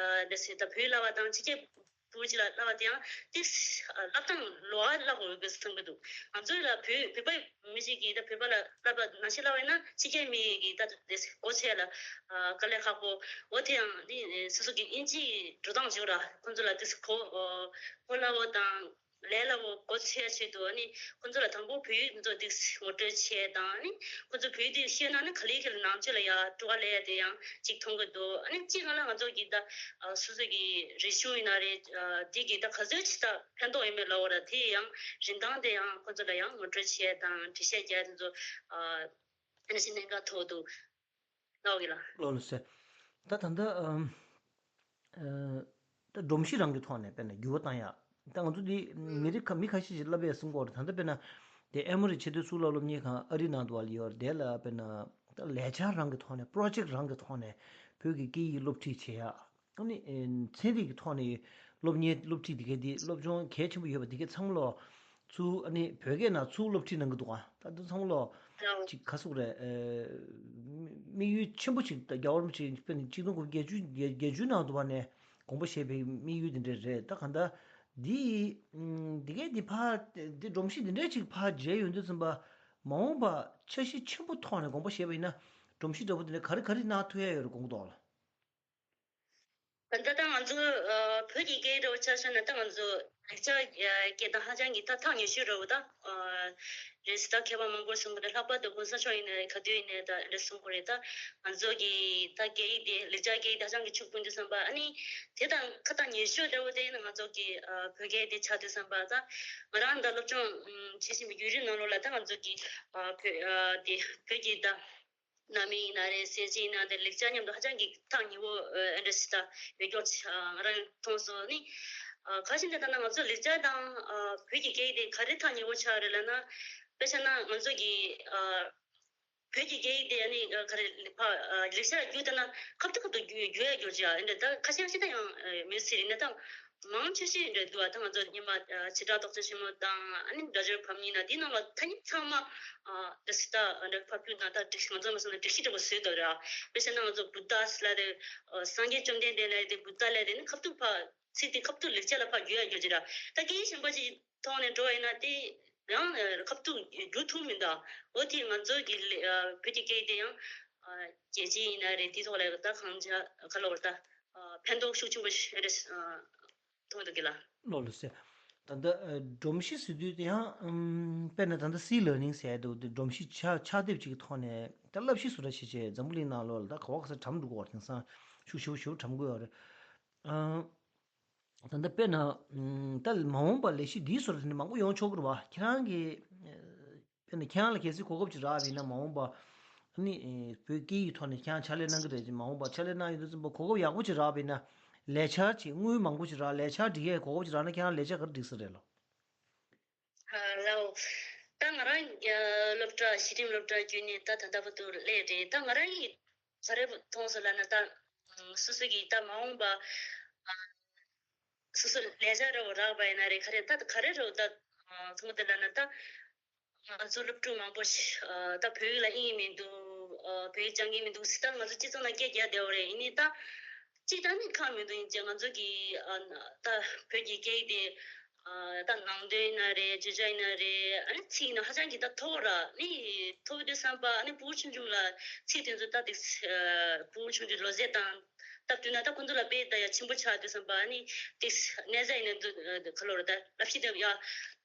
འདི་ཟེར་ད་བོད་བསླབ་པ་དང་ཕྱི་རྒྱལ་བུ་གཅིག་ལ་བསླབ་པ་དེ་ཡང་ཏིག་བསླབ་སྟངས་ལོག་བསླབ་དགོས་ཀྱི་བསམ་གྱི་འདུག་ང་ཚོ་ལ་བོད་བོད་པའི་མི་ཞིག་གིས་ད་བོད་པ་ལ་བསླབ་པ་ནང་བཞིན་བསླབ་པ་ཡིན་ན་ཕྱི་རྒྱལ་མི་གིས་ད་འདི་ཟེར་གོ་ཆེ་ལ་དཀའ་ལས་ཁག་པོ། འོ་དེ་ཡང་འདི་སོ་སོ་གི་ཨིན་ཇིའི་འགྲོ་སྟངས་བྱུང་ར། ཁོང་ཚོ་ལ་ཏིག་གོ་གོ་སླ་བོ་དང་། ལས་སླ་བོ་གོ་ཆེ་ཆེད་དུ་ཨ་ནི་ཁོང་ཚོ་ལ་དང་པོ་བོད་ཡིག་འདི་ཚོ་ཏིག་ངོ་སྤྲོད་བྱས་དང་། ཨ་ནི་ཁོང་ཚོ་བོད་ཡིག་ཏིག་ཤེས་ན་ནི་ག་ལེ་ག་ལེ་ནང་ཆོས་ལ་ཡ་སྤྲོ་བ་སླེབས་ཡ་དེ་ཡང་ཅིག་མཐོང་གི་འདུག་ཨ་ནི་གཅིག་ང་ལ་ང་ཚོ་གི་ད་སོ་སོ་གི་རིག་གཞུང་ཡིན་ན་རེད། འདི་གི་ད་ག་ཚོད་ཅིག་ད་ཕན་ཐོགས་ཡོད་མེད་ལབ་དགོས་ར། དེ་ཡང་རིན་ཐང་དེ་ཡང་ཁོང་ཚོ་ལ་ཡང་ངོ་སྤྲོད་བྱས་དང་འགྲེལ་བཤད་རྒྱག་དེ་ཚོ་ཨ་ནི་ཞིག་གནད་འགག་ཐོག་འདུག་ལགས་ཡིན་ལགས། ལགས་ལགས་སེ། ད་ད་ལྟ་ཨམ། ཨ། ད་སྒྲོམ་གཞི་རང་གི་ཐོག་ནས་དཔེར་ན་འགྱུར་བ་བཏང་ཡག་ད་ང་ཚོ་འདི་མི་རིགས་ཁ་མི་ཁ་ཤས་ཤིག་བསླབ་པའི་གསུང་སྐོར་ད་ལྟ་དཔེར་ན་དེ་ཨེ་མོ་རི་ཆེས་མཐོའི་གཙུག་ལག་སློབ་གཉེར་ཁང་ཨ་རིའི་ནང་དུ་བ་ལ་ཡོད་རེད། དེ་ལ་དཔེར་ན་ད་ལས་འཆར་རང་གི་ཐོག་ནས་པྲོ་ཇེག་རང་གི་ཐོག་ནས་བོད་ཀྱི་སྐད་ཡིག་སློབ་ཁྲིད་བྱེད་ཡག་ཨ་ནི་ཚན་རིག་གི་ཐོག་ནས་སློབ་གཉེར་སློབ་ཁྲིད་འདི་གའི་འདི་སློབ་སྦྱོང་གལ་ཆེན་པོ་ཡོད་པ་འདི་གའི་ཚང་མ་ལོ་ཚུར་ཨ་ནི་བོད་སྐད་ནང་ཚུར་སློབ་ཁྲིད་གནང་གི་འདུག་ཨ། ད་འདི་ཚང་མ་ལོ་ཅིག་ག་ཟེར་དགོས་རེད། དམིགས་ཡུལ་ཆེན་པོ་ཅིག་ད་རྒྱལ་བ་རིན་པོ་ཆེ་དཔེར་ན་གཅིག་སྟོང་དགུ་བརྒྱ་བརྒྱད་ཅུ་བརྒྱད་ཅུའི་ནང་དུ་བ་ནས་དགོངས་པ་བཞེས་པའི་དམིགས་ཡུལ་འདི་འདྲ་རེད། ད་གང་ལྟར་འདི་འདི་གའི་འདི་ཕར་འདི་སྒྲོམ་གཞི་འདི་འདྲ་ཅིག་ཕར་མཇལ་ཡོང་དུས་ཙམ་པ་མ་འོངས་པ་འཆར་གཞི་ཆེན་པོ་ཐོག་ནས་དགོངས་པ་བཞེས་པ་ཡིན་ན་སྒྲོམ་གཞི་འདྲ་པོ་འདི་འདྲ་ག་རེ་ག་རེ་གནང་ཐུབ་ཡ་ཡོད་རེད་དགོངས་ཀྱི་འདུག་ལ། ད་ལྟ་ང་ཚོ་བོད་ཀྱི་སྐད་འདྲ་པོ་ཆ་བཞག་ན་ད་ང་ཚོ་ལེགས་སྦྱར་སྐད་དང་ཧ་ཅང་གི་ད་ཐག་ཉེ་ཤོས་འདྲ་པོ་ད་རེད་ཟེར། ད་མཁས་པ་མང་པོ་གསུང་གི་རེད། ལྷག་པར་དུ་གོང་ས་མཆོག་ཡིན་ནའི་ག་དུས་ཡིན་ནའི་ད་འདྲ་གསུང་གི་རེད། ད་ང་ཚོ་གི་ད་སྐད་ཡིག་དེ་ལེགས་སྦྱར་སྐད་ཡིག་ད་ཧ་ཅང་གི་ཕྱུག་པོ་འདུག་བསམ་པ། ཨ་ནི་དེ་དང་ཁ་ཐག་ཉེ་ཤོས་འདྲ་པོ་དེ་ཡིན་ན་ང་ཚོ་གི་བོད་སྐད་དེ་ཆགས་འདུག་བསམ་པ། ད་ང་རང་ད་སློབ་སྦྱོང་བྱེད་བཞིན་པའི་བརྒྱུད་རིམ་ནང་ལོགས་ལ་ད་ང་ཚོ་གི་བོད་དེ་བོད་ཀྱི་ད་ནང་མི་ཡིན་ན་རེད། སེར་བྱེས་ཡིན་ན་རེད། ལེགས་སྦྱར་མཉམ་དུ་ཧ་ཅང་གི་ཐག་ཉེ་བོ་ཨ་འདྲ་ཞིག་ད་ཡོད་སྐྱོར་ང་རང་མཐོང་སོང་ནི། ཁ་ཤས་འདི་ལྟ་ན་ང་ཚོ་ལེགས་སྦྱར་དང་བོད་ཀྱི་སྐད་ཡིག་དེ་ག་རེ་ཐག་ཉེ་བོ་ཆགས་རེད་ལབ་ན། དཔེ་ཆ་ན་ང་ཚོ་གི་བོད་ཀྱི་སྐད་ཡིག་དེ་ནི་ག་རེ་ལེགས་སྦྱར་བསྒྱུར་ལྟ་ན་ཁ་ཐུག་ཁ་ཐུག་བསྒྱུར་བསྒྱུར་ཡ་སྐྱོར་ཅིག་ཨ་འདྲ། ད་ཁ་ཤས་ཁ་ཤས་ད་ཡང་མི་སྲིད་རེད་ན་ད། མང་ཆེ་ཤོས་འདྲ་འདུག་ཨ། ད་ང་ཚོ་སྔོན་མ་བྱེ་བྲག་རྟོགས་བརྗོད་ཆེན་མོ་དང་ཨ་ནི་སྒྲ་སྦྱོར་ཕབ་ཉན་ན་དེའི་ནང་ལ་ཐ་སྙད་ཚང་མ་འདི་སི་ད་འདྲ་ཕབ་སྒྱུར་ན་ད་སྒྲིག་ང་ཚོ་མ་སོང་ན་སྒྲིག་གཞི་འདྲ་པོ་བཟོས་འདུག་ར། དཔེ་བྱས་ན་ང་ཚོ་བུདྡྷ་ལབ་དེ་སངས་རྒྱས་བཅོམ་ལྡན་འདས་ལབ་དེ་བུདྡྷ་ལབ་དེ་ནི་ཁ་ཐུག་ཕ་ཚིག་དེ་ཁ་ཐུག་ལེགས་སྦྱར་ལ་ཕར་བསྒྱུར་ཡ་སྐྱོར་གྱི་ར། ད་སྐད་ཡིག་གཞན་པ་ཅིག་ཐོག་ནས་འགྲོ་བ་ཡིན་ན་དེ་ཡང་ཁ་ཐུག་བསྒྱུར་ཐུབ་མི་འདུག་འོ་དེ་ང་ཚོ་གི་བོད་ཀྱི་སྐད་ཡིག་དེ་ཡང་རྒྱལ་སྤྱི་ཡིན་ན་རེད། དེ་ཐོག་ལ་ད་གང་ཅི་ག་ལབ་དགོས་རེད། ད་ཕན་ཐོགས་ཤུགས་ཆེན་པོ་ཞིག་རེད། མཐོང་འདུག་གི་ལ། ལགས་ལགས་སེ། ད་ལྟ་སྒྲོམ་གཞི་ཟེར་དུས་དེ་ཡང་དཔེར་ན་ད་ལྟ་སི་ལར་ནིང་ཟེར་ཡ་འདུག་དེ་སྒྲོམ་གཞི་ཕྱག་ཕྱག་དེབ་ཅིག་གི་ཐོག་ནས་ད་བསླབ་གཞི་བཟོ་འདྲ་བྱས་བྱས་འཛམ་བུ་གླིང་ནང་ལོགས་ལ་ད་ག་བ་ག་ས་གྲམ་འགྲོ་གི་ཡོད་རེད། དེང་སང་ཤུགས་ཞེ་པོ་ཞེ་པོ་གྲམ་གི་ཡོད་རེད། ད་ལྟ་དཔེར་ན་ད་མ་འོངས་པ་ལས་གཞི་འདིའི་བཟོ་འདྲ་དེ་འདྲ་མང་པོ་ཡོང་ཆོག་གི་རེད་བ། ཁྱེད་རང་གི་དཔེར་ན་ཁྱེད་རང་ལ་གལ་སྲིད་གོ་སྐབས་ཅིག་རག་པ་ཡིན་ན་མ་འོངས་པ་ཨ་ནི་བོད་སྐད་ཡིག་ཐོག་ནས་ཁྱེད་རང་ཕྱག་ལས་གནང་གི་རེད་ཅེས་མ་འོངས་པ་ཕྱག་ལས་གནང་ཡོང་དུས་ཙམ་པ་གོ་སྐབས་ཡག་པོ་ཅིག་རག་པ་ཡིན་ན་ལས་འཆར་ཅིག་དངུལ་མང་པོ་ཅིག་རག་ལས་འཆར་སྒྲིག་ཡས་གོ་སྐབས་ཅིག་རག་ན་ཁྱེད་རང་ལས་འཆར་ག་རེ་སྒྲིག་ས་རེད་ལོ། ལའོ། ད་ང་རང་སློབ་གྲྭ་གཞི་རིམ་སློབ་གྲྭ་བརྒྱུད་ནས་ད་ད་ལྟ་བར་དུ་སླེབས་རེད། ད་ང་རང་གིས་ག་རེ་མཐོང་སོང་ལབ་ན་ད་སོ་སོ་གིས་ད་མ་འོངས་པ་སོ་སོ་ལས་འཆར་རེ་བ་རག་པ་ཡིན་ན་རེད། ག་རེ་ད་ག་རེ་རེད་ད་ཐུང་དེ་ལབ་ན་ད། ང་ཚོ་སློབ་ཕྲུག་མང་པོ་ཞིག་ད་བོད་ཡིག་ལ་དབྱིངས་མི་འདུག་བོད་ཡིག་སྦྱང་གི་མི་འདུག་ཟེར། ད་ང་ཚོ་སྤྱི་ཚོགས་ནང་སྐད་རྒྱག་བསྡད་པ་རེད། ཡིན་ནའི་ད་སྤྱིར་བཏང་ནས་ཁག་མི་འདུག་ཡིན་ཙང་ང་ཚོ་གི་ད་བོད་ཀྱི་སྐད་ཡིག་དེ་ད་ནང་ ནང་དོན་ཡིན་ན་རེད། བརྗོད་བྱ་ཡིན་ན་རེད། ཨ་ནི་ཚིག་ཡིན་ན་ཧ་ཅང་གི་ད་མཐོ་བོ་ར། ཨ་ནི་མཐོ་བོ་དུས་ཙམ་པ་ཨ་ནི་ཕྲུ་གུ་ཆུང་ཆུང་ལ་ཚིག་དེ་ཚོ་ད་ཏིག་ཨ་ཕྲུ་གུ་ཆུང་ཆུང་ལོ་ཟས་དང་སྟབས་བསྟུན་ན་ད་ཁོང་ཚོ་ལ་དཔེ་ད་ཡ་ཆེན་པོ་ཆགས་དུས་ཙམ་པ་ཨ་ནི་ཏིག་གནས་ཚད་ཡིན་ན་འདུག་ཁ་ལོ་ར། ད་བསླབ་གཞི་དེ་ཡ་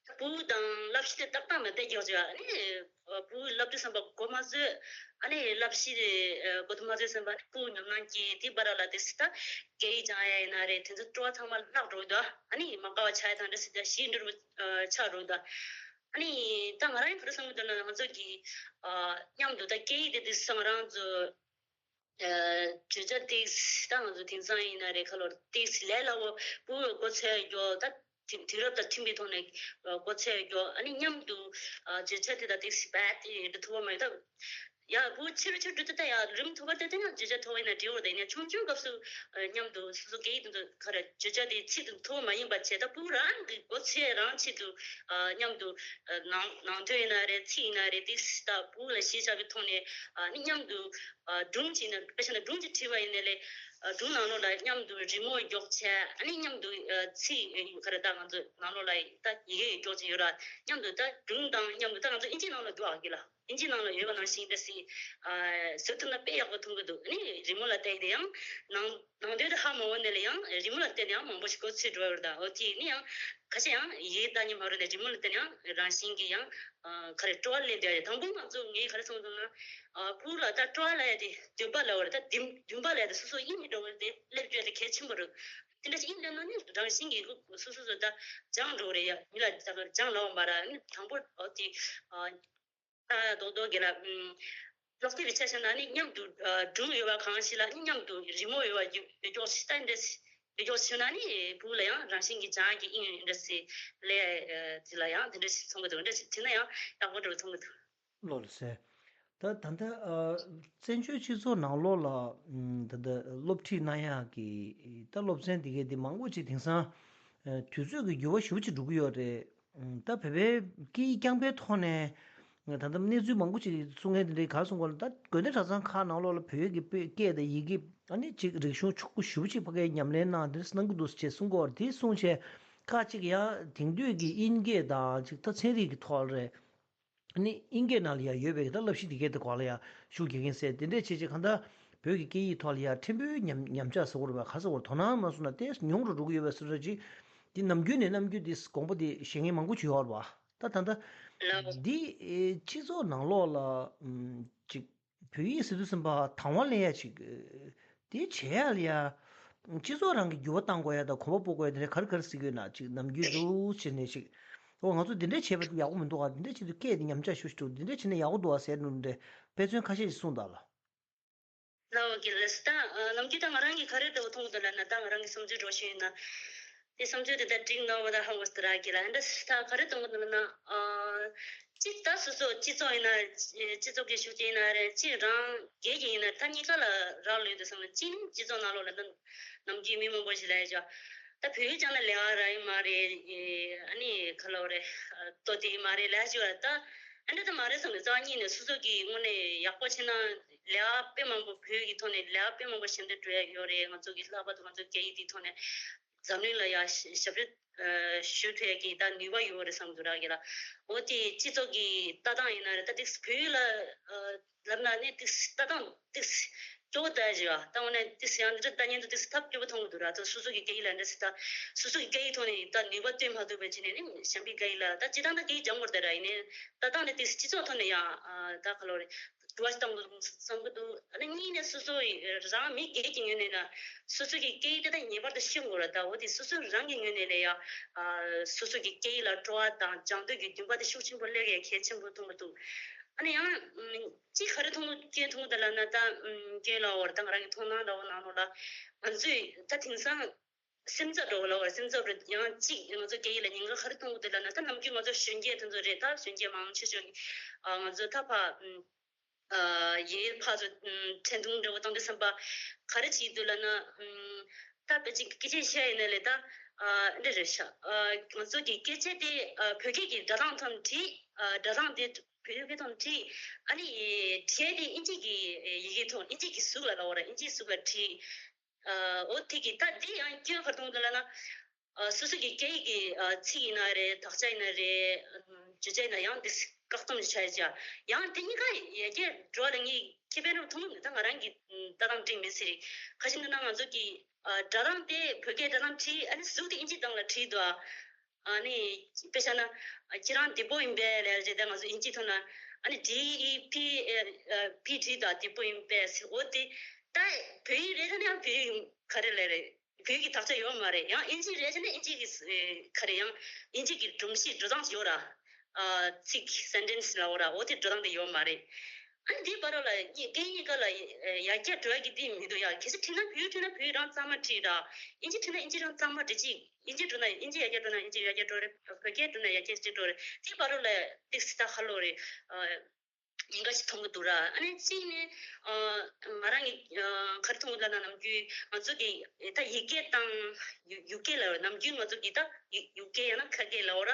ཕྲུ་གུ་དང་བསླབ་གཞི་དེ་ཏག་ཏག་མེད་པའི་རྒྱག་ཅིག་ཨ་ནི་ཕྲུ་གུ་བསླབ་དུས་ཙམ་པ་གོ་མ་བཟོད། ཨ་ནི་བསླབ་གཞི་དེ་གོ་ཐུབ་མ་བཟོད་ཙམ་པ་ཕྲུ་གུ་ཉོབ་སྣང་སྐྱེ། དེ་བར་ལ་ཏིག་ད་སྐད་ཡིག་སྦྱང་ཡ་ཡིན་ན་རེད། དེ་ཚོ་སྤྲོ་བ་ཚང་མ་བརླག་འགྲོ་གི་འདུག་ཨ་ནི་མ་དགའ་བ་ཆགས་ཡ་དང་འདྲ་སེ་ད་ཞེ་འགྲོ་ཆགས་འགྲོ་གི་འདུག་ཨ་ནི་ད་ང་རང་གི་ཁ་སང་གི་དོན་ལ་ང་ཚོ་གི་ཨ་མཉམ་དུ་ད་སྐད་ཡིག་དེ་དུས་སང་རང་ཚོ་ཨ་བརྗོད་བྱ་ཏིག་ད་ང་ཚོ་དེང་སང་ཡིན་ན་རེད། ཁ་ལོ་ཏིག་ལས་སླ་བོ་ཕྲུ་གུ་གོ་ཚད་མགྱོགས། ད་དེང་དུས་རབས་དང་མཐུན་པའི་ཐོག་ནས་གོ་ཚད་མགྱོགས། ཨ་ནི་མཉམ་དུ་ཨ་བརྗོད་བྱ་དེ་ད་ཏིག་བད་དེ་འདྲ་ཐུབ་པ་མ་ཡོད་ད། ཡ་ཕྲུ་གུ་ཆེ་རུ་ཆེ་རུ་འགྲོ་དུས་ད་ཡ་རིམ་མཐོ་བ་དེ་དེ་ཡང་བརྗོད་བྱ་མཐོ་བ་ཡིན་ན་འགྲིག་ཡོད་རེད། ཡིན་ན་ཆུང་ཆུང་སྐབས་སུ་ཨ་མཉམ་དུ་སོ་སོ་སྐད་ཡིག་དེ་ཚོ་ག་རེ་བརྗོད་བྱ་དེ་ཚིག་དེ་མཐོ་བ་མ་ཡིན་པ་བྱས། ད་ཕྲུ་གུ་རང་གི་གོ་ཚད་རང་ཆེད་དུ་ཨ་མཉམ་དུ་ཨ་ནང་ནང་དོན་ཡིན་ན་རེད། ཚིག་ཡིན་ན་རེད། དེ་ད་ཕྲུ་གུ་ལ་གཞི་བཞག་པའི་ཐོག་ནས་ཨ་ནི་མཉམ་དུ་ཨ་སྒྲུང་ཅིག་ཡིན་ན་དཔེ་བཞག་ན་སྒྲུང་ཅིག་བྲིས་པ་ཡིན་ནའི་ལས་ཨ་སྒྲུང་ནང་ལོགས་ལ་མཉམ་དུ་རི་མོ་འཇོག་བྱས། ཨ་ནི་མཉམ་དུ་ཨ་ཚིག་ག་རེ་ད་ང་ཚོ་ནང་ལོགས་ལ་ད་ཡི་གེ་འཇོག་བྱས་ཡོད་ར། མཉམ་དུ་ད་སྒྲུང་དང་མཉམ་དུ་ད་ང་ཚོ་ཨིན་ཇི་ནང་ལ་འདུག་ཨ་གི་ལ། ཨིན་ཇི་ནང་ལ་ཡོད་པ་ནང་བཞིན་འདྲ་སེ་ཨ་བཟོ་ཐུབ་ན་དཔེ་ཡག་པོ་མཐོང་གི་འདུག་ཨ་ནི་རི་མོ་ལ་བལྟས་ཏེ་ཡང་ནང་ནང་དོན་དེ་ཧ་མ་གོ་ནའི་ལས་ཡང་རི་མོ་ལ་བལྟས་ནས་ཡང་མང་པོ་ཞིག་གོ་ཚོད་འགྲོ་ཡོད་རེད། ད་འོ་དེ་ནི་ཡང་ཁ་ཤས་ཡང་ཡིག་ལྟ་མཁན་མ་རེད་དེ་རི་མོ་ལ་བལྟས་ནས་ཡང་རང་བཞིན་གྱིས་ཡང་ཨ་ག་རེ་སྤྲོ་བ་སླེབས་བསྡད་ཡོད། དང་པོ་ང་ཚོ་ངས་ག་རེ་བསམ་སོང་ན་ཨ་ཕྲུ་གུ་ལ་ད་སྤྲོ་བ་ལབ་ཡ་དེ་འདུན་པ་ལབ་པ་རེད། ད་འདུན་འདུན་པ་ལབ་ཡ་དེ་སོ་སོ་ཡིད་མི་འགྲོ་བ་དེ་སླེབས་རྒྱུ་དེ་གལ་ཆེན་པོ་རེད། དེ་འདྲ་ཞིག་ཡིད་སླེབས་ན་ནི་རང་བཞིན་གྱིས་སོ་སོ་སོ་ད་སྦྱང་འགྲོ་གི་རེད་ཡ། མི་ལ་ད་ག་སྦྱང་ལབ་པ་མ་རེད། ཨ་ནི་དང་པོ་འོ་དེ་ཨ། ད་རྡོག་རྡོག་གི་ལ། ཨུམ། ཀློག་དེབ་ཆ་བཞག་ན་ནི་མཉམ་དུ་ཨ་སྒྲུང་ཡོད་པ་གང་ཞིག་ལ་ནི་མཉམ་དུ་རི་མོ་ཡོད་པ་ཡོད་ཡོད་ཀྱོག་ཞིག་ད་འདྲ་སི་ཡོད་ཀྱོག་ཞིག་ན་ནི་ཕྲུ་གུ་ལ་ཡང་རང་བཞིན་གྱིས་སྦྱང་གི་ཨིན་འདྲ་སི་ལས་ཨ་དེ་ལ་ཡང་དེ་འདྲ་ཞིག་མཐོང་གི་འདུག་འདྲ་ཞིག་བྱས་ན་ཡང་ཡག་པོ་འདྲ་བོ་མཐོང་གི་འདུག་ལོ་ལ་སེ། ད་ད་ལྟ་ཨ་བཙན་བྱོལ་སྤྱི་ཚོགས་ནང་ལོགས་ལ་ཨུམ་ད་ལྟ་སློབ་ཁྲིད་གནང་ཡག་གི་ད་སློབ་ཚན་འདི་གའི་འདི་མང་པོ་ཅིག་དེང་སང་ཨ་དུས་ཚོད་ཀྱི་འགྱུར་བ་ཞེ་པོ་ཅིག་འགྲོ་གི་ཡོད་རེད། ད་བོད་པའི་སྐད་ཡིག་རྐྱང་པའི་ཐོག་ནས་ད་ལྟ་གནས་ཚུལ་མང་པོ་ཅིག་གསུང་མཁན་དེ་འདྲའི་ག་རེ་གསུང་གི་ཡོད་ལ། ད་དགོན་སྡེ་གྲྭ་ཚང་ཁག་ནང་ལོགས་ལ་བོད་ཡིག་གི་དཔེ་སྐད་དང་ཡི་གེ་ཨ་ནི་ཅིག་རིག་གཞུང་ཕྱུག་པོ་ཞེ་པོ་ཅིག་ཕ་གིར་ཉམས་ལེན་གནང་དེ་གནང་གི་འདུག་ཅེས་གསུང་གི་ཡོད་རེད། དེ་གསུང་བྱས་ཁག་ཅིག་ཡང་དེང་དུས་ཀྱི་དབྱིན་སྐད་དང་ཅིག་ད་ཚན་རིག་གི་ཐོག་ལ་རེད། ཨ་ནི་དབྱིན་སྐད་ནང་ལ་ཡང་ཡོད་པའི་ད་བསླབ་གཞི་འདི་གའི་དེ་སྐོར་ལ་ཡང་ཤུགས་རྒྱག་གིན་ཟེར། དེ་འདྲས་བྱས་བྱས་གང་ལྟར་བོད་ཀྱི་སྐད་ཡིག་ཐོག་ལ་ཡང་ཕྲན་བུ་ཉམས་ཉམས་ཆག་ཟེར་དགོས་རེད་པ། ག་ཟེར་དགོས་རེད། དོ་སྣང་མ་སོང་ན་དེ་ཉུང་རུ་འགྲོ་གི་ཡོད་པའི་བཟོ་འདྲ་ཅིག་འདི་ནམ་རྒྱུན་ནས་ནམ་རྒྱུན་འདི་དགོངས་པ་འདི་བཞེས་མཁན་མང་པོ་ཅིག་ཡོད་རེད་པ། ད་ད་ལྟ་ལགས། འདི་ཨེ་སྤྱི་ཚོགས་ནང་ལོགས་ལ་ཨམ་ཅིག་བོད་ཡིག་ཟེར་དུས་ཙམ་པ་དང་བ་ལེན་ཡ་ཅིག་ཨེ་དེ་བྱེད་ཡ་ལ་ཡ་སྤྱི་ཚོགས་རང་གི་འགྱུར་བ་གཏང་དགོས་ཡ་དང་གོམ་པ་སྤོ་དགོས་ཡ་དེ་འདྲ་ག་རེ་ག་རེ་ཟེར་གྱི་ཡོད་ན། ཅིག་ནམ་རྒྱུན་དུ་བྱས་ནས་ཅིག་ཨོ་ང་ཚོ་འདི་འདྲ་བྱས་པ་ཡག་པོ་མི་འདུག་ཨ། འདི་འདྲ་བྱས་དུས་སྐད་དེ་ཉམས་ཆག་ཤོར་ཤོར་འདུག་འདི་འདྲ་བྱས་ན་ཡག་པོ་འདུག་ཨ་ཟེར་ནོ་འདྲ་དཔེ་མཚོན་ཁ་ཤས་ཤིག་གསུངས་དང་ལ། ལའོ་གི་ལས་ད་ནམ་རྒྱུན་ད་ང་རང་གིས་ག་རེ་འདྲ་བོ་མཐོང་གི་འདུག་ལབ་ན། ད་ང་རང་གི་བསམ་ཚུལ་འདྲ་བོ་ཞུས་ཡིན་ན། དེ་བསམ་ཚུལ་དེ་ད་འགྲིག་ནོ་བ་ད་ཧ་གོ་སི་ར་གི་ལ་འདྲ་ད་ག་རེ་གཏོང་གི་འདུག་ལབ་ན། ཨ་གཅིག་ད་སོ་སོ་སྤྱི་ཚོགས་ཡིན་ན་སྤྱི་ཚོགས་ཀྱི་ཤུགས་རྐྱེན་ཡིན་ན་རེད། གཅིག་རང་སྒེར་གྱི་ཡིན་ན་ད་གཉིས་ཀ་ལ་རག་ལུས་འདུག་བསམ་ན། གཅིག་ནི་སྤྱི་ཚོགས་ནང་ལོགས་ལ་ད་ནམ་རྒྱུན་མི་མང་པོ་ཞིག་ལ་ཡ་ཅོ་ད་བོད་ཡིག་སྦྱང་ན་ལས་ཀ་རག་གི་མ་རེད། ཨ་ནི་ག་ལབ་རེད། ལྟོ་དེ་མ་རེད་ལས་ཅོ་ད། ཨ་འདྲ་ད་མ་རེད་བསམ་ནས་རྩ་བ་ཉིད་ནས་སོ་སོ་གི་དངོས་གནས་ཡག་པོ་བྱས་ན་ལས་ཀ་དཔེ་མང་པོ་བོད་ཀྱི་ཐོག་ནས་ལས་ཀ་དཔེ་མང་པོ་ཞབས་འདེགས་སྒྲུབ་ཡ་ཡོད་རེད། ང་ཚོ་གི་ལྷག་པར་དུ་ང་ཚོ་སྐད་ཡིག་དེའི་ཐོག་ནས་འཛམ་གླིང་ལ་ཡ་ཞབས་ཞུ་ཞུ་ཐུབ་ཡ་གི་ད་ནུས་པ་ཡོད་རེད་བསམ་གྱི་རག་གི་ལ། འོ་དེ་སྤྱི་ཚོགས་ཀྱི་ལྟ་སྟངས་ཡིན་ན་རེད། ད་དེ་བོད་ཡིག་ལ་ལབ་ན་ནི་ཏིག་ལྟ་སྟངས་ཏིག་སྐྱོ་བོ་ལྟ་ཞིག་ཨ། ད་འོ་ན་ཏིག་ཡང་འདི་འདྲ་ལྟ་ཉན་དུ་ཏིག་ཐབས་སྐྱོ་བོ་མཐོང་གི་འདུག་ར། ད་སོ་སོ་གི་སྐད་ཡིག་ལ་འདྲ་སི་ད་སོ་སོ་གི་སྐད་ཡིག་ཐོག་ནས་ད་ནུས་པ་བཏོན་མ་ཐུབ་པའི་ཆ་ནས་ནི་གཞན་པའི་སྐད་ཡིག་ལ་ད་སྤྱིར་བཏང་ད་སྐད་ཡིག་སྦྱང་དགོས་རེད་ད་ར། ཡིན་ནའི་ལྟ་སྟངས་ནི་ཏིག་སྤྱི་ཚོགས་ཐོག་ནས་ཡང་ཨ་ད་ག་ལོ་རེད། དྲི་བ་ཞིག་བཏང་དགོས་འདུག་བསམ་གི་འདུག་ཨ་ནི་གཉིས་ནས་སོ་སོ་ཡི་རང་མི་སྒེར་གྱི་ངོས་ནས་ལ་སོ་སོ་གི་སྐད་ཡིག་དེ་ད་ངེས་པར་དུ་ཤེས་དགོས་ར། ད་འོ་དེ་སོ་སོ་རང་གི་ངོས་ནས་ལ་ཡ་ཨ་སོ་སོ་གི་སྐད་ཡིག་ལ་སྤྲོ་བ་དང་སྦྱང་འདོད་ཀྱི་འདུན་པ་དེ་ཤུགས་ཆེན་པོ་སླེབས་ཡ་གལ་ཆེན་པོ་མཐོང་གི་འདུག་ཨ་ནི་ཡང་ཨ་ཅིག་ག་རེ་མཐོང་གི་མཐོང་གི་འདུག་ལབ་ན་ད་ཨ་རྒན་ལགས་བར་ད་ང་རང་གི་མཐོང་སྣང་འདྲ་བོ་ནང་ལོགས་ལ་ང་ཚོས་ད་དེང་སང་སེམས་འཚབ་འདྲ་བོ་ལབ་བར་སེམས་འཚབ་རེད། ཡང་གཅིག་ང་ཚོ་སྐད་ཡིག་ལ་ཉེན་ཁ་ག་རེ་མཐོང་གི་འདུག་ལབ་ན། ད་ནམ་རྒྱུན་ང་ཚོ་གཞོན་སྐྱེས་དེ་ཚོ་རེད། ད་གཞོན་སྐྱེས་མང་ཆེ་ཤོས་ཀྱིས་ཨ་ང་ཚོ་ད་ཕ་ཨ་ཡིན་ཕར་ཚུར་ཨ་འཕྲིན་ཐུང་འདྲ་བོ་བཏང་དུས་ཙམ་པ་ག་རེ་བྱེད་འདུག་ལབ་ན། ཨ་ད་དཔེ་ཅིག་སྐད་ཆ་བཤད་ཡིན་ན་ལས་ད་ཨ་འདི་རེད་ཤག་ཨ་ང་ཚོ་གི་སྐད་ཆ་དེ་ཨ་བོད་སྐད་ཀྱི་སྒྲ་གདངས་ཐོག་ནས་བྲིས། ཨ་སྒྲ་གདངས་དེ་བོད་སྐད་ཐོག་ནས་བྲིས། ཨ་ནི་གྲས་དེ་ཨིན་ཇི་གི་ཡི་གེ་ཐོག་ཨིན་ཇི་གི་གཟུགས་ལ་ལབ་པ་ར། ཨིན་ཇིའི་གཟུགས་ལ་བྲིས། ཨ་འོ་དེ་གི་ད་དེ་ཡང་སྐྱོན་ག་རེ་མཐོང་འདུག་ལབ་ན། ཨ་སོ་སོ་གི་སྐད་ཡིག་གི་ཨ་ཚིག་ཡིན་ན་རེད། དག་ཆ་ཡིན་ན་རེད། ཨ་བརྗོད་བྱ་ཡིན་ན་ཡང་འདི་བཀག་སྡོམ་བྱས་བྱ། ཡང་དེ་གཉིས་ཀ་ཡར་རྒྱས་འགྲོ་བ་ལ་ངས་ཁེ་ཕན་རབ་མཐོང་གི་མི་འདུག་ད་ང་རང་གི་ལྟ་སྟངས་འགྲིག་མེད་ཟེར། ཁ་ཤས་འདི་ན་ང་ཚོ་གི་ཨ་སྒྲ་གདངས་དེ་བོད་སྐད་སྒྲ་གདངས་བྲིས། ཨ་ནི་གཟུགས་དེ་ཨིན་ཇི་གདངས་ལ་བྲིས་འདུག་ཨ་ནི་དཔེ་བཞག་ན། ཨ་ཁྱེད་རང་བདེ་པོ་ཡིན་པས་ལབ་རྗེས་ད་ང་ཚོ་ཨིན་ཇི་ཐོག་ན་ཨ་ནི་D E P ཨ་P བྲིས་འདུག་བདེ་པོ་ཡིན་པས་ཟེར། འོ་དེ་ད་བོད་ཡིག་རེད། ད་ནི་ཡང་བོད་ཡིག་ག་རེ་ལབ་རེད། བོད་ཀྱི་དག་ཆ་ཡོད་མ་རེད། ཡང་ཨིན་ཇི་རེད་ཟེར་ན་ཨིན་ཇི་གི་ཨེ་ག་རེ་ཡང་ཨིན་ཇི་གི་སྒྲོམ་གཞི་འགྲོ་སྟངས་ཡོད་ར། ཨ་ཚིག་སེན་ཊེན་སི་ལབ་ར། འོ་དེ་འགྲོ་སྟངས་དེ་ཡོད་མ་རེད། ཨ་ནི་དེའི་བར་ལ་གཉིས་སྐད་གཉིས་ཀ་ལ་ཨེ་ཡར་རྒྱས་འགྲོ་ཡ་གི་དེ་མི་འདུག་ཡ། གལ་སྲིད་བྲིས་ན་བོད་ཡིག་བྲིས་ན་བོད་ཡིག་རང་གཙང་མ་བྲིས་ར། ཨིན་ཇི་བྲིས་ན་ཨིན་ཇི་རང་གཙང་མ་བྲིས་ཅིག་ཨིན་ཇི་འགྲོ་ན་ཨིན་ཇི་ཡར་རྒྱས་འགྲོ་ན་ཨིན་ཇི་ཡར་རྒྱས་འགྲོ་རེད། བོད་སྐད་འགྲོ་ན་ཡར་རྒྱས་ཅིག་འགྲོ་རེད། དེའི་བར་ལ་ཏིག་སི་ད་ཧ་ལོ་རེད། ཨ། ཉེན་ཁ་ཞིག་མཐོང་གི་འདུག་ར། ཨ་ནི་གཅིག་ནི་ཨ་ང་རང་གི་ཨ་ག་རེ་མཐོང་གི་ལབ་ན། ནམ་རྒྱུན་ང་ཚོ་གི་ད་ཡི་གེ་དང་ཡུ་ཡུ་སྐད་ལབ་ར། ནམ་རྒྱུན་ང་ཚོ་གི་ད་ཡུ་ཡུ་སྐད་ཡང་ན་ཁ་སྐད་ལབ་ར།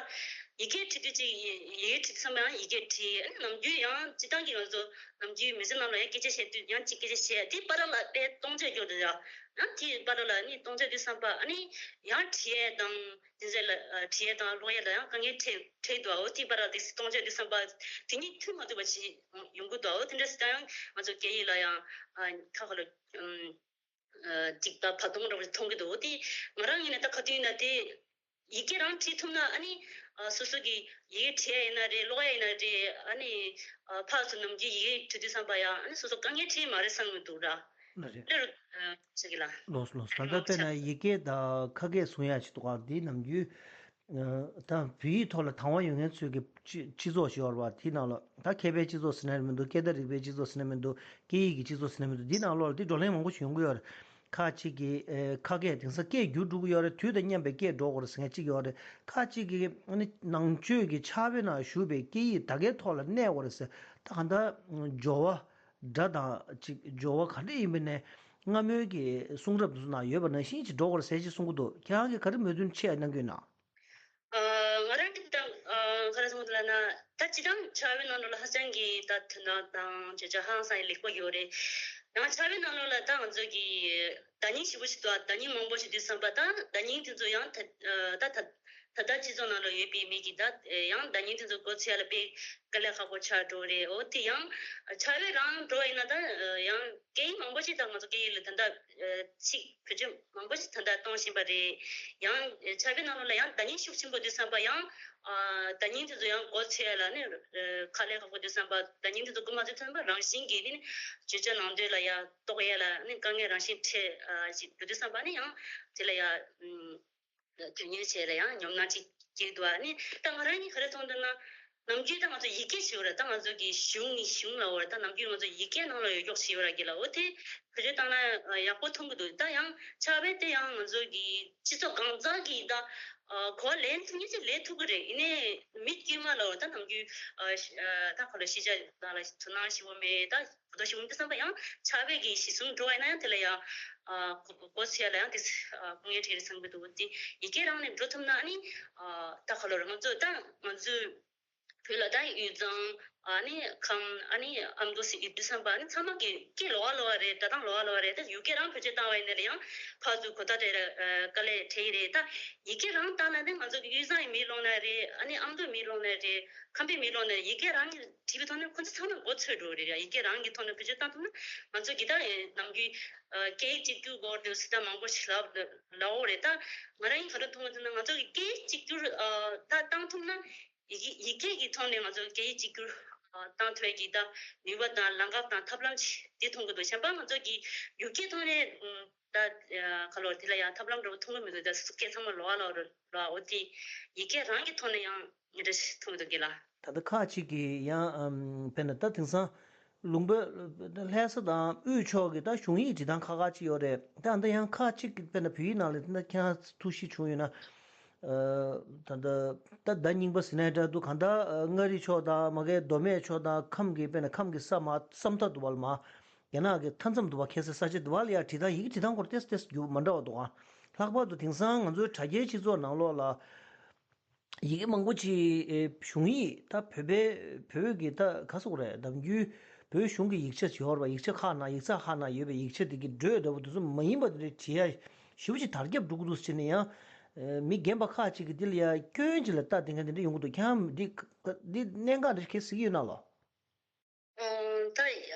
ཡི་གེ་བྲིས་དུས་གཅིག་ཡི་ཡི་གེ་བྲིས་དུས་ཙམ་པ་ཡང་ཡི་གེ་བྲིས། ཨ་ནི་ནམ་རྒྱུན་ཡང་སྤྱིར་བཏང་གི་ང་ཚོ་ནམ་རྒྱུན་མི་ཚེ་ནང་ལ་ཡང་སྐད་ཆ་བཤད་དུས་ཡང་གཅིག་སྐད་ཆ་བཤད། དེ་བར་ལ་དཔེ་སྟོང་ཆད་སྐྱོ་འདུག་ཡ། ཡང་དེ་བར་ལ་ནི་སྟོང་ཆད་དུས་ཙམ་པ་ཨ་ནི་ཡང་བྲིས་ཡས་དང་། དེ་ཚོ་ལ་ཨ་བྲིས་ཡས་དང་ཀློག་ཡས་ལ་ཡང་དཀའ་ངལ་འཕྲད་འཕྲད་འདུག་འོ་དེ་བར་ལ་དེ་སྟོང་ཆད་དུས་ཙམ་པ་དེ་གཉིས་མཐུན་མ་ཐུབ་པ་ཞིག་ཡོང་གི་འདུག་འོ་དེ་འདྲ་སོང་ཙང་ཡང་ང་ཚོ་སྐད་ཡིག་ལ་ཡང་ཨ་ཁ་ཁ་ལ་ཨམ་ཨ་ཅིག་ད་བར་སྟོང་འདྲ་བོ་ཞིག་མཐོང་གི་འདུག་འོ་དེ་ང་རང་ཡིན་ན་ད་ག་དུས་ཡིན་ན་དེ་ཡི་གེ་རང་བྲིས་ཐུབ་ན་ཨ་ནི་ཨ་སོ་སོ་གི་ཡི་གེ་བྲིས་ཡས་ཡིན་ན་རེད། ཀློག་ཡས་ཡིན་ན་རེད། ཨ་ནི་ཨ་ཕར་ཚུར་ནམ་རྒྱུན་ཡི་གེ་བྲིས་དུས་ཙམ་པ་ཡང་ཨ་ནི་སོ་སོ་དཀའ་ངལ་འཕྲད་མ་རེད་བསམ་གི་འདུག་ར། ལ་རེད། ལེ་རུ་ཨ་ཅིག་གི་ལ། ལོས་ལོས། ད་ལྟ་དཔེར་ན་ཡི་གེ་དང་ཁ་སྐད་གསུང་ཡག་ཅིག་འདུག་ག་འདི་ནམ་རྒྱུན་ཨ་ད་བོད་ཡིག་ཐོག་ལ་དང་བ་ཡོད་མཁན་ཚོའི་གི་སྤྱི་སྤྱི་ཚོགས་ཤིག་ཡོད་རེད་པ། དེའི་ནང་ལ་ད་མཁས་པའི་སྤྱི་ཚོགས་ཟེར་ན་མི་འདུག་སྐད་བརྡ་རིག་པའི་སྤྱི་ཚོགས་ཟེར་ན་མི་འདུག་སྐད་ཡིག་གི་སྤྱི་ཚོགས་ཟེར་ན་མི་འདུག་འདི་ནང་ལོགས་ལ་འདི་བགྲོ་གླེང་མང་པོ་ཞིག་ཡོང་གི་ཡོད་རེད། ཁ་ཅིག་གིས་ཨ་ཁ་སྐད་དེང་སང་སྐད་འགྱུར་འགྲོ་གི་ཡོད་རེད། དུས་དང་མཉམ་པའི་སྐད་འགྲོ་དགོས་རེད་ཟེར་མཁན་ཅིག་ཡོད་རེད། ཁ་ཅིག་གིས་ཨ་ནི་ནང་ཆོས་ཀྱི་ཕྱག་དཔེ་ནང་བཞུགས་པའི་སྐད་ཡིག་ད་གའི་ཐོག་ལ་གནས་དགོས་རེད་ཟེར། ད་གང་ལྟར་སྦྱོར་བ། སྒྲ་དང་ཅིག་སྦྱོར་བ་ག་འདྲ་ཡིན་པ་ནས་སྔ་མོའི་གི་གསུང་རབ་དེ་ཚོ་ནང་ཡོད་པ་ནང་བཞིན་ཅིག་འགྲོ་དགོས་རེད་ཟེར་ཅིག་གསུང་གི་འདུག་ཁྱེད་རང་གིས་ག་རེ་མོས་མཐུན་ཆེ་གནང་གི་ཡོད་ན། ཨ་ང་རང་གི་དང་ཨ་ག་རེ་གསུང་གི་འདུག་ལབ་ན། ད་སྤྱིར་བཏང་ཕྱག་དཔེ་ནང་ལོགས་ལ་ཧ་ཅང་གི་ད་དོན་དག་དང་བརྗོད་བྱ་ཧང་སང་ཡང་ལེགས་པོ་ཡོད་རེད། ཡང་ཕྱག་དཔེ་ནང་ལོགས་ལ་ད་ང་ཚོ་གི་བརྡ་རྙིང་ཞེ་པོ་ཞིག་འདུག་བརྡ་རྙིང་མང་པོ་ཞིག་འདུག་བསམ་པ་དང་། བརྡ་རྙིང་དེ་ཚོ་ཡང་ད་ཨ་ད་ད་ད་ལྟ་སྤྱི་ཚོགས་ནང་ལ་ཡོད་པའི་མི་གིས་ད་ཡང་བརྡ་རྙིང་དེ་ཚོ་མགོ་ཚོས་ཡ་ལ་དཔེ་དཀའ་ལས་ཁག་པོ་ཆགས་འགྲོ་རེད། འོ་དེ་ཡང་ཕྱག་དཔེ་རང་འགྲོ་བ་ཡིན་ན་ད་ཡང་སྐད་ཡིག་མང་པོ་ཞིག་ད་ང་ཚོ་སྐད་ཡིག་ལ་ད་ལྟ་ཚིག་བེད་སྤྱོད་མང་པོ་ཞིག་ད་ལྟ་གཏོང་བཞིན་པ་རེད། ཡང་ཕྱག་དཔེ་ནང་ལོགས་ལ་ཡང་བརྡ་རྙིང་ཤུགས་ཆེན་པོ་འདུག་བསམ་པ། ཡང་བརྡ་རྙིང་དེ་ཚོ་ཡང་མགོ་ཚོས་ཡ་ལ་ནི་ཁག་ལས་ཁག་པོ་འདུག་བསམ་པ། བརྡ་རྙིང་དེ་ཚོ་མགོ་མ་ཚོས་བསམ་པ་རང་བཞིན་གྱིས་ནི་བརྗོད་བྱ་ནང་དོན་ལ་ཡང་རྟོགས་ཡ་ལ་ནི་དཀའ་ངལ་རང་བཞིན་འཕྲད་ཞིག་འགྲོ་དུས་བསམ་པ་ནི་ཡང་དེ་ལ་ཡང་དོན་གཉེར་བྱས་ལ་ཡང་ཉོབ་སྣང་ཅིག་སྐྱེས་འདུག་ཨ་ནི་ད་ང་རང་གཉིས་ག་རེ་མཐོང་འདུག་ན། ནམ་རྒྱུན་ད་ང་ཚོ་ཡི་གེ་ཞེས་པ་ར། ད་ང་ཚོ་གི་གཞུང་ནི་གཞུང་ལ་འོ་ར། ད་ནམ་རྒྱུན་ང་ཚོ་ཡི་གེ་ནང་ལ་ཡོད་ཀྱོག་ཞེས་པ་ར་གི་ལ། འོ་དེ་བེད་སྤྱོད་བཏང་ན་ཡག་པོ་མཐོང་གི་འདུག་ད་ཡང་ཕྱག་དཔེ་དེ་ཡང་ང་ཚོ་གི་སྤྱི་ཚོགས་གང་ཟག་གི་ད་གོ་བ་ལེན་ཐུབ་མཁན་ཅིག་ལེན་ཐུབ་ཀྱི་རེད། ཡིན་ནའི་མི་དཀྱུས་མ་ལ་འོ་ད་ནམ་རྒྱུན་ད་ཁོ་ལ་ཤེས་བྱ་ནང་ལ་དོ་སྣང་ཞེ་པོ་མེད། ད་གོ་རྟོགས་ཞེ་པོ་མེད་དུས་བསམ་པ་ཡང་ཕྱག་དཔེ་གི་གཞི་བཟུང་འགྲོ་བ་ཡིན་ན་ཡང་དེ་ལ་ཡང་གོ་གོ་ཚོད་ལ་ཡང་དེ་དཀའ་ངལ་འཕྲད་རེད་བསམ་གི་འདུག་དེ་ཡི་གེ་རང་ནས་འགྲོ་ཐུབ་ན་ནི་ད་ཁ་ལོ་ར་ང་ཚོ་ད་ང་ཚོའི་བོད་ལ་ད་དབུས་གཙང་ཨ་ནི་ཁམས་ཨ་ནི་ཨ་མདོ་ཟེར་ཡོད་དུས་བསམ་པ་ཨ་ནི་ཚང་མ་གི་སྐད་ལོགས་ཀ་ལོགས་ཀ་རེད། སྒྲ་གདངས་ལོགས་ཀ་ལོགས་ཀ་རེད། ད་ཡུལ་སྐད་རང་བེད་སྤྱོད་བཏང་བ་ཡིན་ན་ལ་ཡང་ཕར་ཚུར་གོ་བརྡ་སྤྲད་ལ་དཀའ་ལས་འཕྲད་ཀྱི་རེད། ད་ཡི་གེ་རང་བཏང་ན་ནི་ང་ཚོ་གི་དབུས་གཙང་གི་མི་ལོགས་ན་རེད། ཨ་ནི་ཨ་མདོ་མི་ལོགས་ན་རེད། ཁམས་པའི་མི་ལོགས་ན་ཡི་གེ་རང་གི་བྲིས་པའི་ཐོག་ནས་ཁོ་ཚོ་ཚང་མ་མགོ་ཚོས་འགྲོ་གི་རེད། ཡ་ཡི་གེ་རང་གི་ཐོག་ནས་བེད་སྤྱོད་བཏང་ཐུབ་ན་ང་ཚོ་གི་ད་ནམ་རྒྱུན་སྐད་ཡིག་གཅིག་གྱུར་དགོས་རེད་ཟེར་ད་མང་པོ་ཞིག་ལབ་ལབ་འོ་རེད། ད་ང་རང་གི་ག་རེ་མཐོང་གི་འདུག་ན་ང་ཚོ་གི་སྐད་ཡིག་གཅིག་གྱུར་ད་བཏང་ཐུབ་ན་ཡི་གེ་ཡི་གེ་གི་ཐོག་ནས་ང་ཚོ་སྐད་ཡིག་གཅིག་གྱུར་བཏང་ཐུབ་ཡ་གི་ད་ནུས་པ་དང་ལམ་ཁ་དང་ཐབས་ལམ་ཅིག་དེ་མཐོང་གི་འདུག་གཞན་པ་ང་ཚོ་གི་ཡུལ་སྐད་ཐོག་ནས་ད་ཁ་ལོ་དེ་ལ་ཡང་ཐབས་ལམ་འདྲ་བོ་མཐོང་གི་མི་འདུག་ད་སུ་སྐད་ཚང་མ་ལོགས་ཀ་ལོགས་རེད་ལ། འོ་དེ་ཡི་གེ་རང་གི་ཐོག་ནས་ཡང་འདྲ་ཞིག་མཐོང་གི་འདུག་གི་ལ། ད་ལྟ་ཁག་ཅིག་གིས་ཡང་ཨམ་དཔེར་ན་ད་དེང་སང་ལུང་པ་ལྷ་ས་དང་དབུས་ཕྱོགས་ཀྱི་ད་གཞུང་ཡིག་འབྲི་སྟངས་ཁག་ཁག་ཅིག་ཡོད་རེད། ད་ད་ཡང་ཁག་ཅིག་གིས་དཔེར་ན་བོད་ཡིག་ནང་ལ་ད་ཁྱེད་རང་ཐུགས་གཞིགས་བྱུང་ཡོད་ན། ཨ་ད་ད་ད་བརྡ་རྙིང་པ་ཟེར་ནའི་འདྲ་འདུག་གང་ལྟར་ཨ་མངའ་རིས་ཕྱོགས་དང་མ་གིའི་མདོ་སྨད་ཕྱོགས་དང་ཁམས་ཀྱི་དཔེར་ན་ཁམས་ཀྱི་ས་མ་ས་མཐའ་འདུག་པ་ལ་མ། རྒྱ་ནག་གི་མཐའ་མཚམས་འདུག་པ། ཁ་སང་ས་ཆ་འདུག་པ་ལ་ཡང་བྲིས་སྟངས་ཡི་གེ་བྲིས་སྟངས་སྐོར་ཏོག་ཙམ་ཏོག་ཙམ་འགྱུར་མ་འདྲ་བ་འདུག་ཨ། ལྷག་པར་དུ་དེང་སང་ང་ཚོའི་དྲ་རྒྱའི་སྤྱི་ཚོགས་ནང་ལོགས་ལ་ཡི་གེ་མང་པོ་ཅིག་ཨེ་གཞུང་ཡིག་ད་བོད་པའི་བོད་ཀྱི་ད་ག་ཟེར་དགོས་རེད། ནམ་རྒྱུན་བོད་གཞུང་གི་ཡིག་ཆ་ཅིག་ཡོད་རེད་པ། ཡིག་ཆ་ཁག་ནང་ཡིག་ཚགས་ཁག་ནང་ཡོད་པའི་ཡིག་ཆ་དེ་གི་འགྲོས་འདྲ་བོ་དེ་ཚོ་མ་ཡིན་པ་དེ་འདྲ་བྲིས་ཡ་ཞེ་པོ་ཅིག་དར་ཁྱབ་འགྲོ་གི་འདུག་ཟེར་ནས་ཡང་ ཨ། མི་རྒན་པ་ཁག་ཅིག་གིས་འདི་ལ་ཡ་སྐྱོན་ཅིག་ལ་ལྟ་བསྡད་མཁན་དེ་འདྲ་ཡོང་གི་འདུག་ཁྱེད་རང་འདི་འདི་གནད་འགག་འདི་ཁྱེད་གཟིགས་ཡོད་ན་ལོ། ཨོ། ད་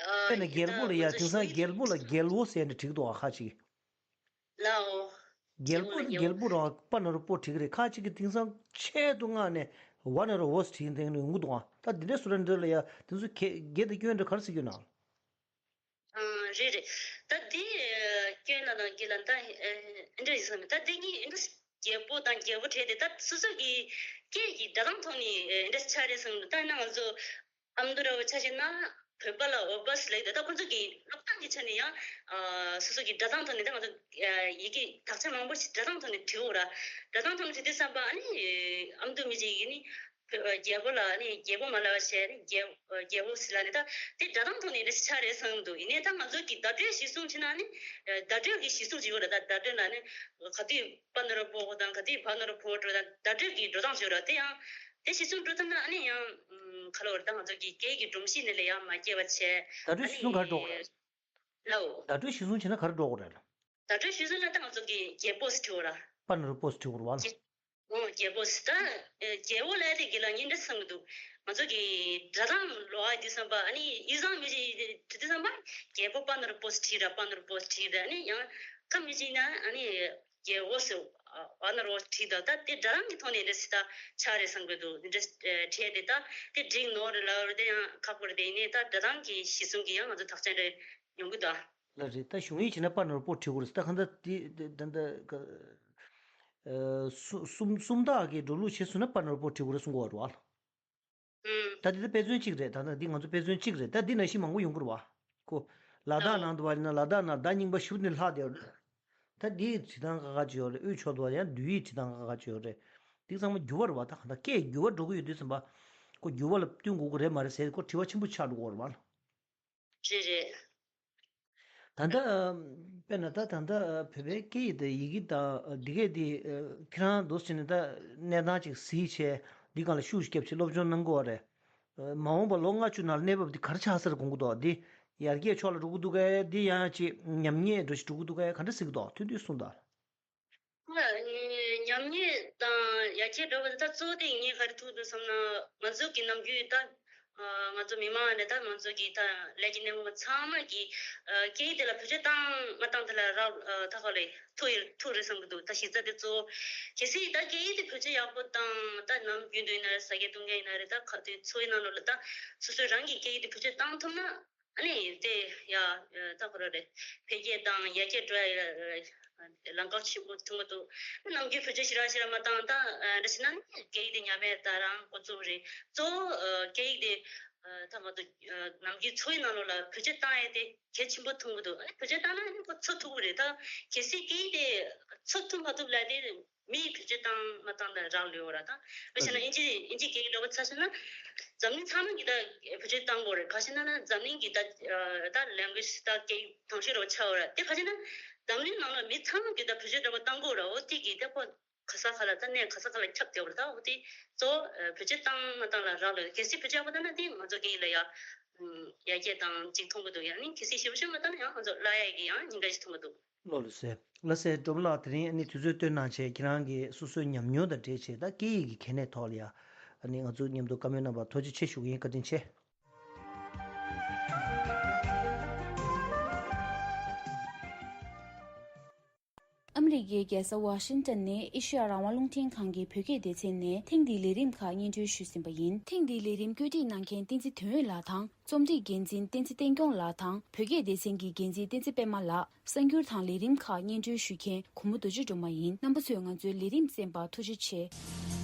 ཨ། དཔེར་ན་རྒྱལ་པོ་ལ་ཡ་དེང་སང་རྒྱལ་པོ་ལ་རྒྱལ་བོ་ཟེར་ནས་བྲིས་འདུག་ཨ། ཁ་ཅིག་ལའོ། རྒྱལ་པོ་རྒྱལ་པོ་རྒྱལ་པོ་རང་པ་ན་རོ་པོ་བྲིས་ཀྱི་རེད། ཁ་ཅིག་གིས་དེང་སང་ཆེད་དུ་མངགས་ནས་ཝ་ན་རོ་ཝོ་ཟེར་བྲིས་མཁན་ཡོང་གི་འདུག་ཨ། ད་འདི་འདྲའི་བཟོ་འདྲ་འདི་ལ་ཡ་དེ་ཚོ་གེ་གེ་དང་སྐྱོན་འདྲ་ག་རེ་ཟེར་གྱི་ཡོད་ན། ཨང་། རེད་རེད། ད་འདི་སྐྱོན་ལ་དང་གེ་ལ་ད་ཨེ་འདྲ་ཡིན་བསམ་མེད། ད་འདི་གཉིས་ཨེ་འདྲ་རྒྱལ་པོ་དང་རྒྱལ་པོ་གྲས་དེ་ད་སོ་སོ་གི་སྐད་ཀྱི་སྒྲ་གདངས་ཐོག་ནས་ཨེ་འདྲ་ཆགས་རེད་བསམ་གི་འདུག་ད་ན་ང་ཚོ་ཨ་མདོ་འདྲ་བོ་ཆ་བཞག་ན་བོད་པ་ལ་འོ་པ་ཟེར་ལབ་ཀྱི་འདུག་ད་ཁོ་ཚོ་གི་སློབ་སྟངས་ཀྱི་ཆ་ནས་ཡང་ཨ་སོ་སོ་གི་སྒྲ་གདངས་ཐོག་ནས་ད་ང་ཚོ་ཨ་ཡི་གེ་དག་ཆ་མང་པོ་ཞིག་སྒྲ་གདངས་ཐོག་ནས་བྲིས་འོ་ར། སྒྲ་གདངས་ཐོག་ནས་བྲིས་དུས་ཙམ་པ་ཨ་ནི་ཨ་མདོ་མི་གཅིག་གིས་ནི། བོད་རྒྱལ་པོ་ལ་ནི་རྒྱལ་པོ་མ་ལབ་པ་བྱས་ནི་རྒྱལ་རྒྱལ་པོ་ཟེར་ལབ་ནི་ད་དེ་སྒྲ་གདངས་ཐོག་ནས་འདྲ་ཆགས་རེད་བསམ་འདུག་ཡིན་ནའི་ད་ང་ཚོ་གི་བརྡ་སྤྲོད་གཞི་བཟུང་བྱས་ན་ནི་བརྡ་སྤྲོད་ཀྱི་གཞི་བཟུང་ཅིག་ཡོད་རེད། ད་བརྡ་སྤྲོད་ལ་ནི་ག་དུས་པ་ན་རོ་པོ་གོ་དང་ག་དུས་བ་ན་རོ་བོ་འགྲོ་དང་བརྡ་སྤྲོད་ཀྱི་འགྲོ་སྟངས་ཅིག་ཡོད་རེད། དེ་ཡང་དེ་གཞི་བཟུང་འགྲོ་ཐུབ་ན་ཨ་ནི་ཡང་ག་ལ་བར་ད་ང་ཚོ་གི་སྐད་ཀྱི་སྒྲོམ་གཞི་ནི་ལས་ཡང་མ་སྐྱེས་པ་བྱས། བརྡ་སྤྲོད་གཞི་བཟུང་ག་རེ་འགྲོ་དགོས་རེད། ལའོ། བརྡ་སྤྲོད་གཞི་བཟུང་བྱས་ན་ག་རེ་འགྲོ་དགོས་རེད། བརྡ་སྤྲོད་གཞི་བཟུང་ན་ད་ང་ཚོ་གི་རྒྱལ་པོ་ཟེར་བྲིས་པ་ར། པ་ན་རོ་པོ་ཟེར་བྲིས་པ་ར་བ་ལ། རྒྱལ་ཨོ་རྒྱལ་པོ་ཟེར་ད། རྒྱལ་པོ་ལབ་དེ་གི་ལ་ཉིན་འདྲ་བསམ་གི་འདུག་ང་ཚོ་གི་སྒྲ་གདངས་ལོག་ཨ་དུས་ཙམ་པ་ཨ་ནི་ཡིག་ཚང་མི་ཅིག་བྲིས་དུས་ཙམ་པ་རྒྱལ་པོ་པ་ན་རོ་པོ་ཟེར་བྲིས་ར། པ་ན་རོ་པོ་ཟེར་བྲིས་ར། ཨ་ནི་ཡང་ཁ་མི་ཅིག་ན་ཨ་ནི་རྒྱལ་པོ་ཟེར་པ་ན་རོ་བྲིས་ད། ད་དེ་སྒྲ་གདངས་ཀྱི་ཐོག་ནས་འདྲ་ཟེར་ད་ཆགས་རེད་བསམ་གི་འདུག་འདྲ་བྲིས་དེ་ད་དེ་འགྲིག་ནོར་རེད་ལ་རེད། དེ་ཡང་ཁག་པོ་རེད། དེ་ཡིན་ནའི་ད་སྒྲ་གདངས་ཀྱི་གཞི་བཟུང་གི་ཡང་ང་ཚོ་དག་ཆ་འདྲ་ཡོང་གི་འདུག་ལ་རེད། ད་གཞུང་ཡིག་བྱས་ན་པ་ན་རོ་པོ་བྲིས་དགོས་རེད། ད་གང་ལྟར་དེ་དེ་ད་ལྟ་ཨ་སུ་སུམ་སུམ་རྟགས་ཀྱི་འགྲོ་ལུགས་བྱས་སོང་ན་པ་ན་རོ་པོ་བྲིས་དགོས་རེད་གསུང་གི་ཡོད་རེད་བ། ཨུམ། ད་འདི་ད་དཔེ་མཚོན་གཅིག་རེད། ད་ད་འདི་ང་ཚོ་དཔེ་མཚོན་གཅིག་རེད། ད་འདི་ནང་བཞིན་མང་པོ་ཡོང་གི་རེད་བ། ཁོ་ལ་དྭགས་ནང་དུ་བ་ཡིན་ན་ལ་དྭགས་ནང་ད་རྙིང་པ་ཞིབ་ནས་ལྷག་བསྡད་ཡོད་རེད། ད་འདི་བྲིས་སྟངས་ཁག་ཁག་ཅིག་ཡོད་རེད། དབུས་ཕྱོགས་དུ་བ་ཡང་བསྡུས་ཡིག་བྲིས་སྟངས་ཁག་ཁག་ཅིག་ཡོད་རེད། འདི་ཚང་མ་འགྱུར་བ་རེད་བ། ད་གང་ལྟར་སྐད་འགྱུར་བ་འགྲོ་གི་ཡོད་དུས་ཙམ་པ་ཁོ་འགྱུར་བ་ལ་བསྟུན་དགོས་ཀྱི་རེད་མ་རེད་ཟེར་ཁོ་དྲི་བ་ཆེན་པོ་ཆགས་འགྲོ་གི་ཡོད་རེད་བ། རེད་རེད། ད་ལྟ་དཔེར་ན་ད་ད་ལྟ་བོད་པའི་སྐད་ཡིག་དང་ཡི་གེ་དང་འདི་གས་དེ་ཁྱེད་རང་འདུག་སེ་བྱས་ནས་ད་གནས་སྟངས་ཅིག་གཟིགས་བྱས་འདི་སྒང་ལ་ཤུགས་ཤིག་བརྒྱབ་བྱས་སློབ་སྦྱོང་གནང་དགོས་པ་རེད། མ་འོངས་པ་ལོ་ལྔ་བཅུ་ནང་གནས་བབ་འདི་ག་རེ་ཆགས་ས་རེད་དགོངས་ཀྱི་འདུག་འདི་ཡར་རྒྱས་ཕྱོགས་ལ་འགྲོ་གི་འདུག་གས། འདི་ཡང་ཅིག་ཉམས་ཉེས་འགྲོ་ཞིག་འགྲོ་གི་འདུག་གས། ག་འདྲ་གཟིགས་ཀྱི་འདུག་ཐུང་ཐུང་གསུངས་དང་། ཉམས་ཉེས་དང་ཡར་རྒྱས་འགྲོ་བ་དེ་ད་གཙོ་བོ་དེ་ངས་ག་རེ་ཐུག་འདུག་བསམ་ན། ང་ཚོ་གི་ནམ་རྒྱུན་ད་ང་ཚོ་མི་མང་ནས་ད་ང་ཚོ་གི་ད་ལས་ཀྱི་གནས་མོ་ཚང་མ་གི་སྐད་ཡིག་དེ་ལ་བེད་སྤྱོད་བཏང་མ་བཏང་དེ་ལ་རག་ད་ག་ལས་ཐུག་ཡོད་ཐུག་རེད་བསམ་གི་འདུག་ད་གཞི་རྩ་དེ་གཙོ་བོ་གལ་སྲིད་ད་སྐད་ཡིག་དེ་བེད་སྤྱོད་ཡག་པོ་བཏང་ད་ནམ་རྒྱུན་དུ་ཡིན་ན་རེད། ཟ་མཁན་འཐུང་མཁན་ཡིན་ན་རེད། ད་ག་དུས་འཚོ་བའི་ནང་ལོགས་ལ་ད་སོ་སོས་རང་གི་སྐད་ཡིག་དེ་བེད་སྤྱོད་བཏང་ཐུབ་ན། ཨ་ནི་དེ་ཡ་ད་ག་རེ་རེད། འཕེལ་རྒྱས་དང་ཡར་རྒྱས་འགྲོ་ཡ་ལམ་ཁ་ཆེན་པོ་མཐོང་གི་འདུག་ནམ་རྒྱུན་བེད་སྤྱོད་ཞེ་དྲག་ཞེ་དྲག་མ་བཏང་ད་འདྲ་བྱས་ན་ནི་སྐད་ཡིག་དེ་ཉམས་ཡ་ད་རང་འགོ་བཙུགས་རེད། གཙོ་བོ་སྐད་ཡིག་དེ་ད་ང་ཚོ་ནམ་རྒྱུན་འཚོ་བའི་ནང་ལོགས་ལ་བེད་སྤྱོད་བཏང་ཡ་དེ་གལ་ཆེན་པོ་མཐོང་གི་འདུག་ཨ་ནི་བེད་སྤྱོད་བཏང་ན་ནི་ཁོ་འཚོ་ཐུབ་ཀྱི་རེད། ད་གལ་སྲིད་སྐད་ཡིག་དེ་འཚོ་ཐུབ་མ་ཐུབ་ལ་དེ། མིས་བེད་སྤྱོད་བཏང་མ་བཏང་ལ་རག་ལས་ཡོད་ར། ད་དཔེ་བཞག་ན་ཨིན་ཇི་ཨིན་ཇི་སྐད་ཡིག་འདྲ་པོ་ཆ་བཞག་ན་འཛམ་གླིང་ཚང་མ་གིས་ད་བེད་སྤྱོད་བཏང་དགོས་རེད། ག་ཞེ་ན་ན་འཛམ་གླིང་གི་ད་ད་language ད་སྐད་ཡིག་དང་ཤོས་འདྲ་པོ་ཆགས་ཡོད་ར། དེ་ག་ཞེ་ན་འཛམ་གླིང་ནང་ལ་མི་ཚང་མ་གིས་ད་བེད་སྤྱོད་འདྲ་པོ་བཏང་དགོས་ར། འོ་དེ་གིས་ད་ཁོ་ག་ས་ག་ལ་ད་གནས་ག་ས་ག་ལ་ཁྱབ་བསྡད་ཡོད་ར། ད་འོ་དེ་གཙོ་བོ་བེད་སྤྱོད་བཏང་མ་བཏང་ལ་རག་ལས། གལ་སྲིད་བེད་སྤྱོད་ཡག་པོ་བཏང་ན་དེ་ང་ཚོ་སྐད་ཡིག་ལ་ཡ་ཡར་རྒྱས་དང་ཅིག་མཐོང་གི་འདུག་ཡང་ནི་གལ་སྲིད་ཞེ་པོ་ཞེ་པོ་མ་བཏང་ན་ཡང་ང་ཚོ་བརླག་ཡ་གི་ཡང་ཉེན་ཁ་ཞིག་མཐོང་གི་འདུག་ལགས་སོ། ལགས་སོ། འགྲོ་བ་ལགས་དེ་རིང་ཨ་ནི་དུས་ཚོད་བཏོན་གནང་བྱས་ཁྱེད་རང་གིས་སོ་སོའི་ཉམས་མྱོང་དང་འབྲེལ་བྱས་ད་སྐད་ཡིག་གི་གལ་གནད་ཐོག་ལ་ཡ་ཨ་ནི་ང་ཚོ་མཉམ་དུ་བཀའ་མོལ་གནང་བར་ཐུགས་རྗེ་ཆེ་ཞུ་གི་ཡིན། བཀའ་དྲིན་ཆེ། ཨ་མི་རི་ཀའི་རྒྱལ་ས་ཝ་ཤིང་ཏོན་ནས་ཨེ་ཤེ་ཡ་རང་དབང་རླུང་འཕྲིན་ཁང་གི་བོད་སྐད་སྡེ་ཚན་ནས་ཐེངས་འདིའི་ལས་རིམ་ཁག་སྙན་སྒྲོན་ཞུས་ཟིན་པ་ཡིན། ཐེངས་འདིའི་ལས་རིམ་བཀོད་སྒྲིག་གནང་མཁན་བསྟན་འཛིན་དོན་ཡོད་ལགས་དང་། རྩོམ་སྒྲིག་འགན་འཛིན་བསྟན་འཛིན་བསྟན་སྐྱོང་ལགས་དང་བོད་སྐད་སྡེ་ཚན་གྱི་འགན་འཛིན་བསྟན་འཛིན་པད་མ་ལགས། གསར་འགྱུར་དང་ལས་རིམ་ཁག་སྙན་སྒྲོན་ཞུ་མཁན་གུར་མོ་རྡོ་རྗེ་སྒྲོལ་མ་ཡིན། རྣམ་པ་ཚོས་ང་ཚོའི་ལས་རིམ་གསན་པར་ཐུགས་རྗེ་ཆེ།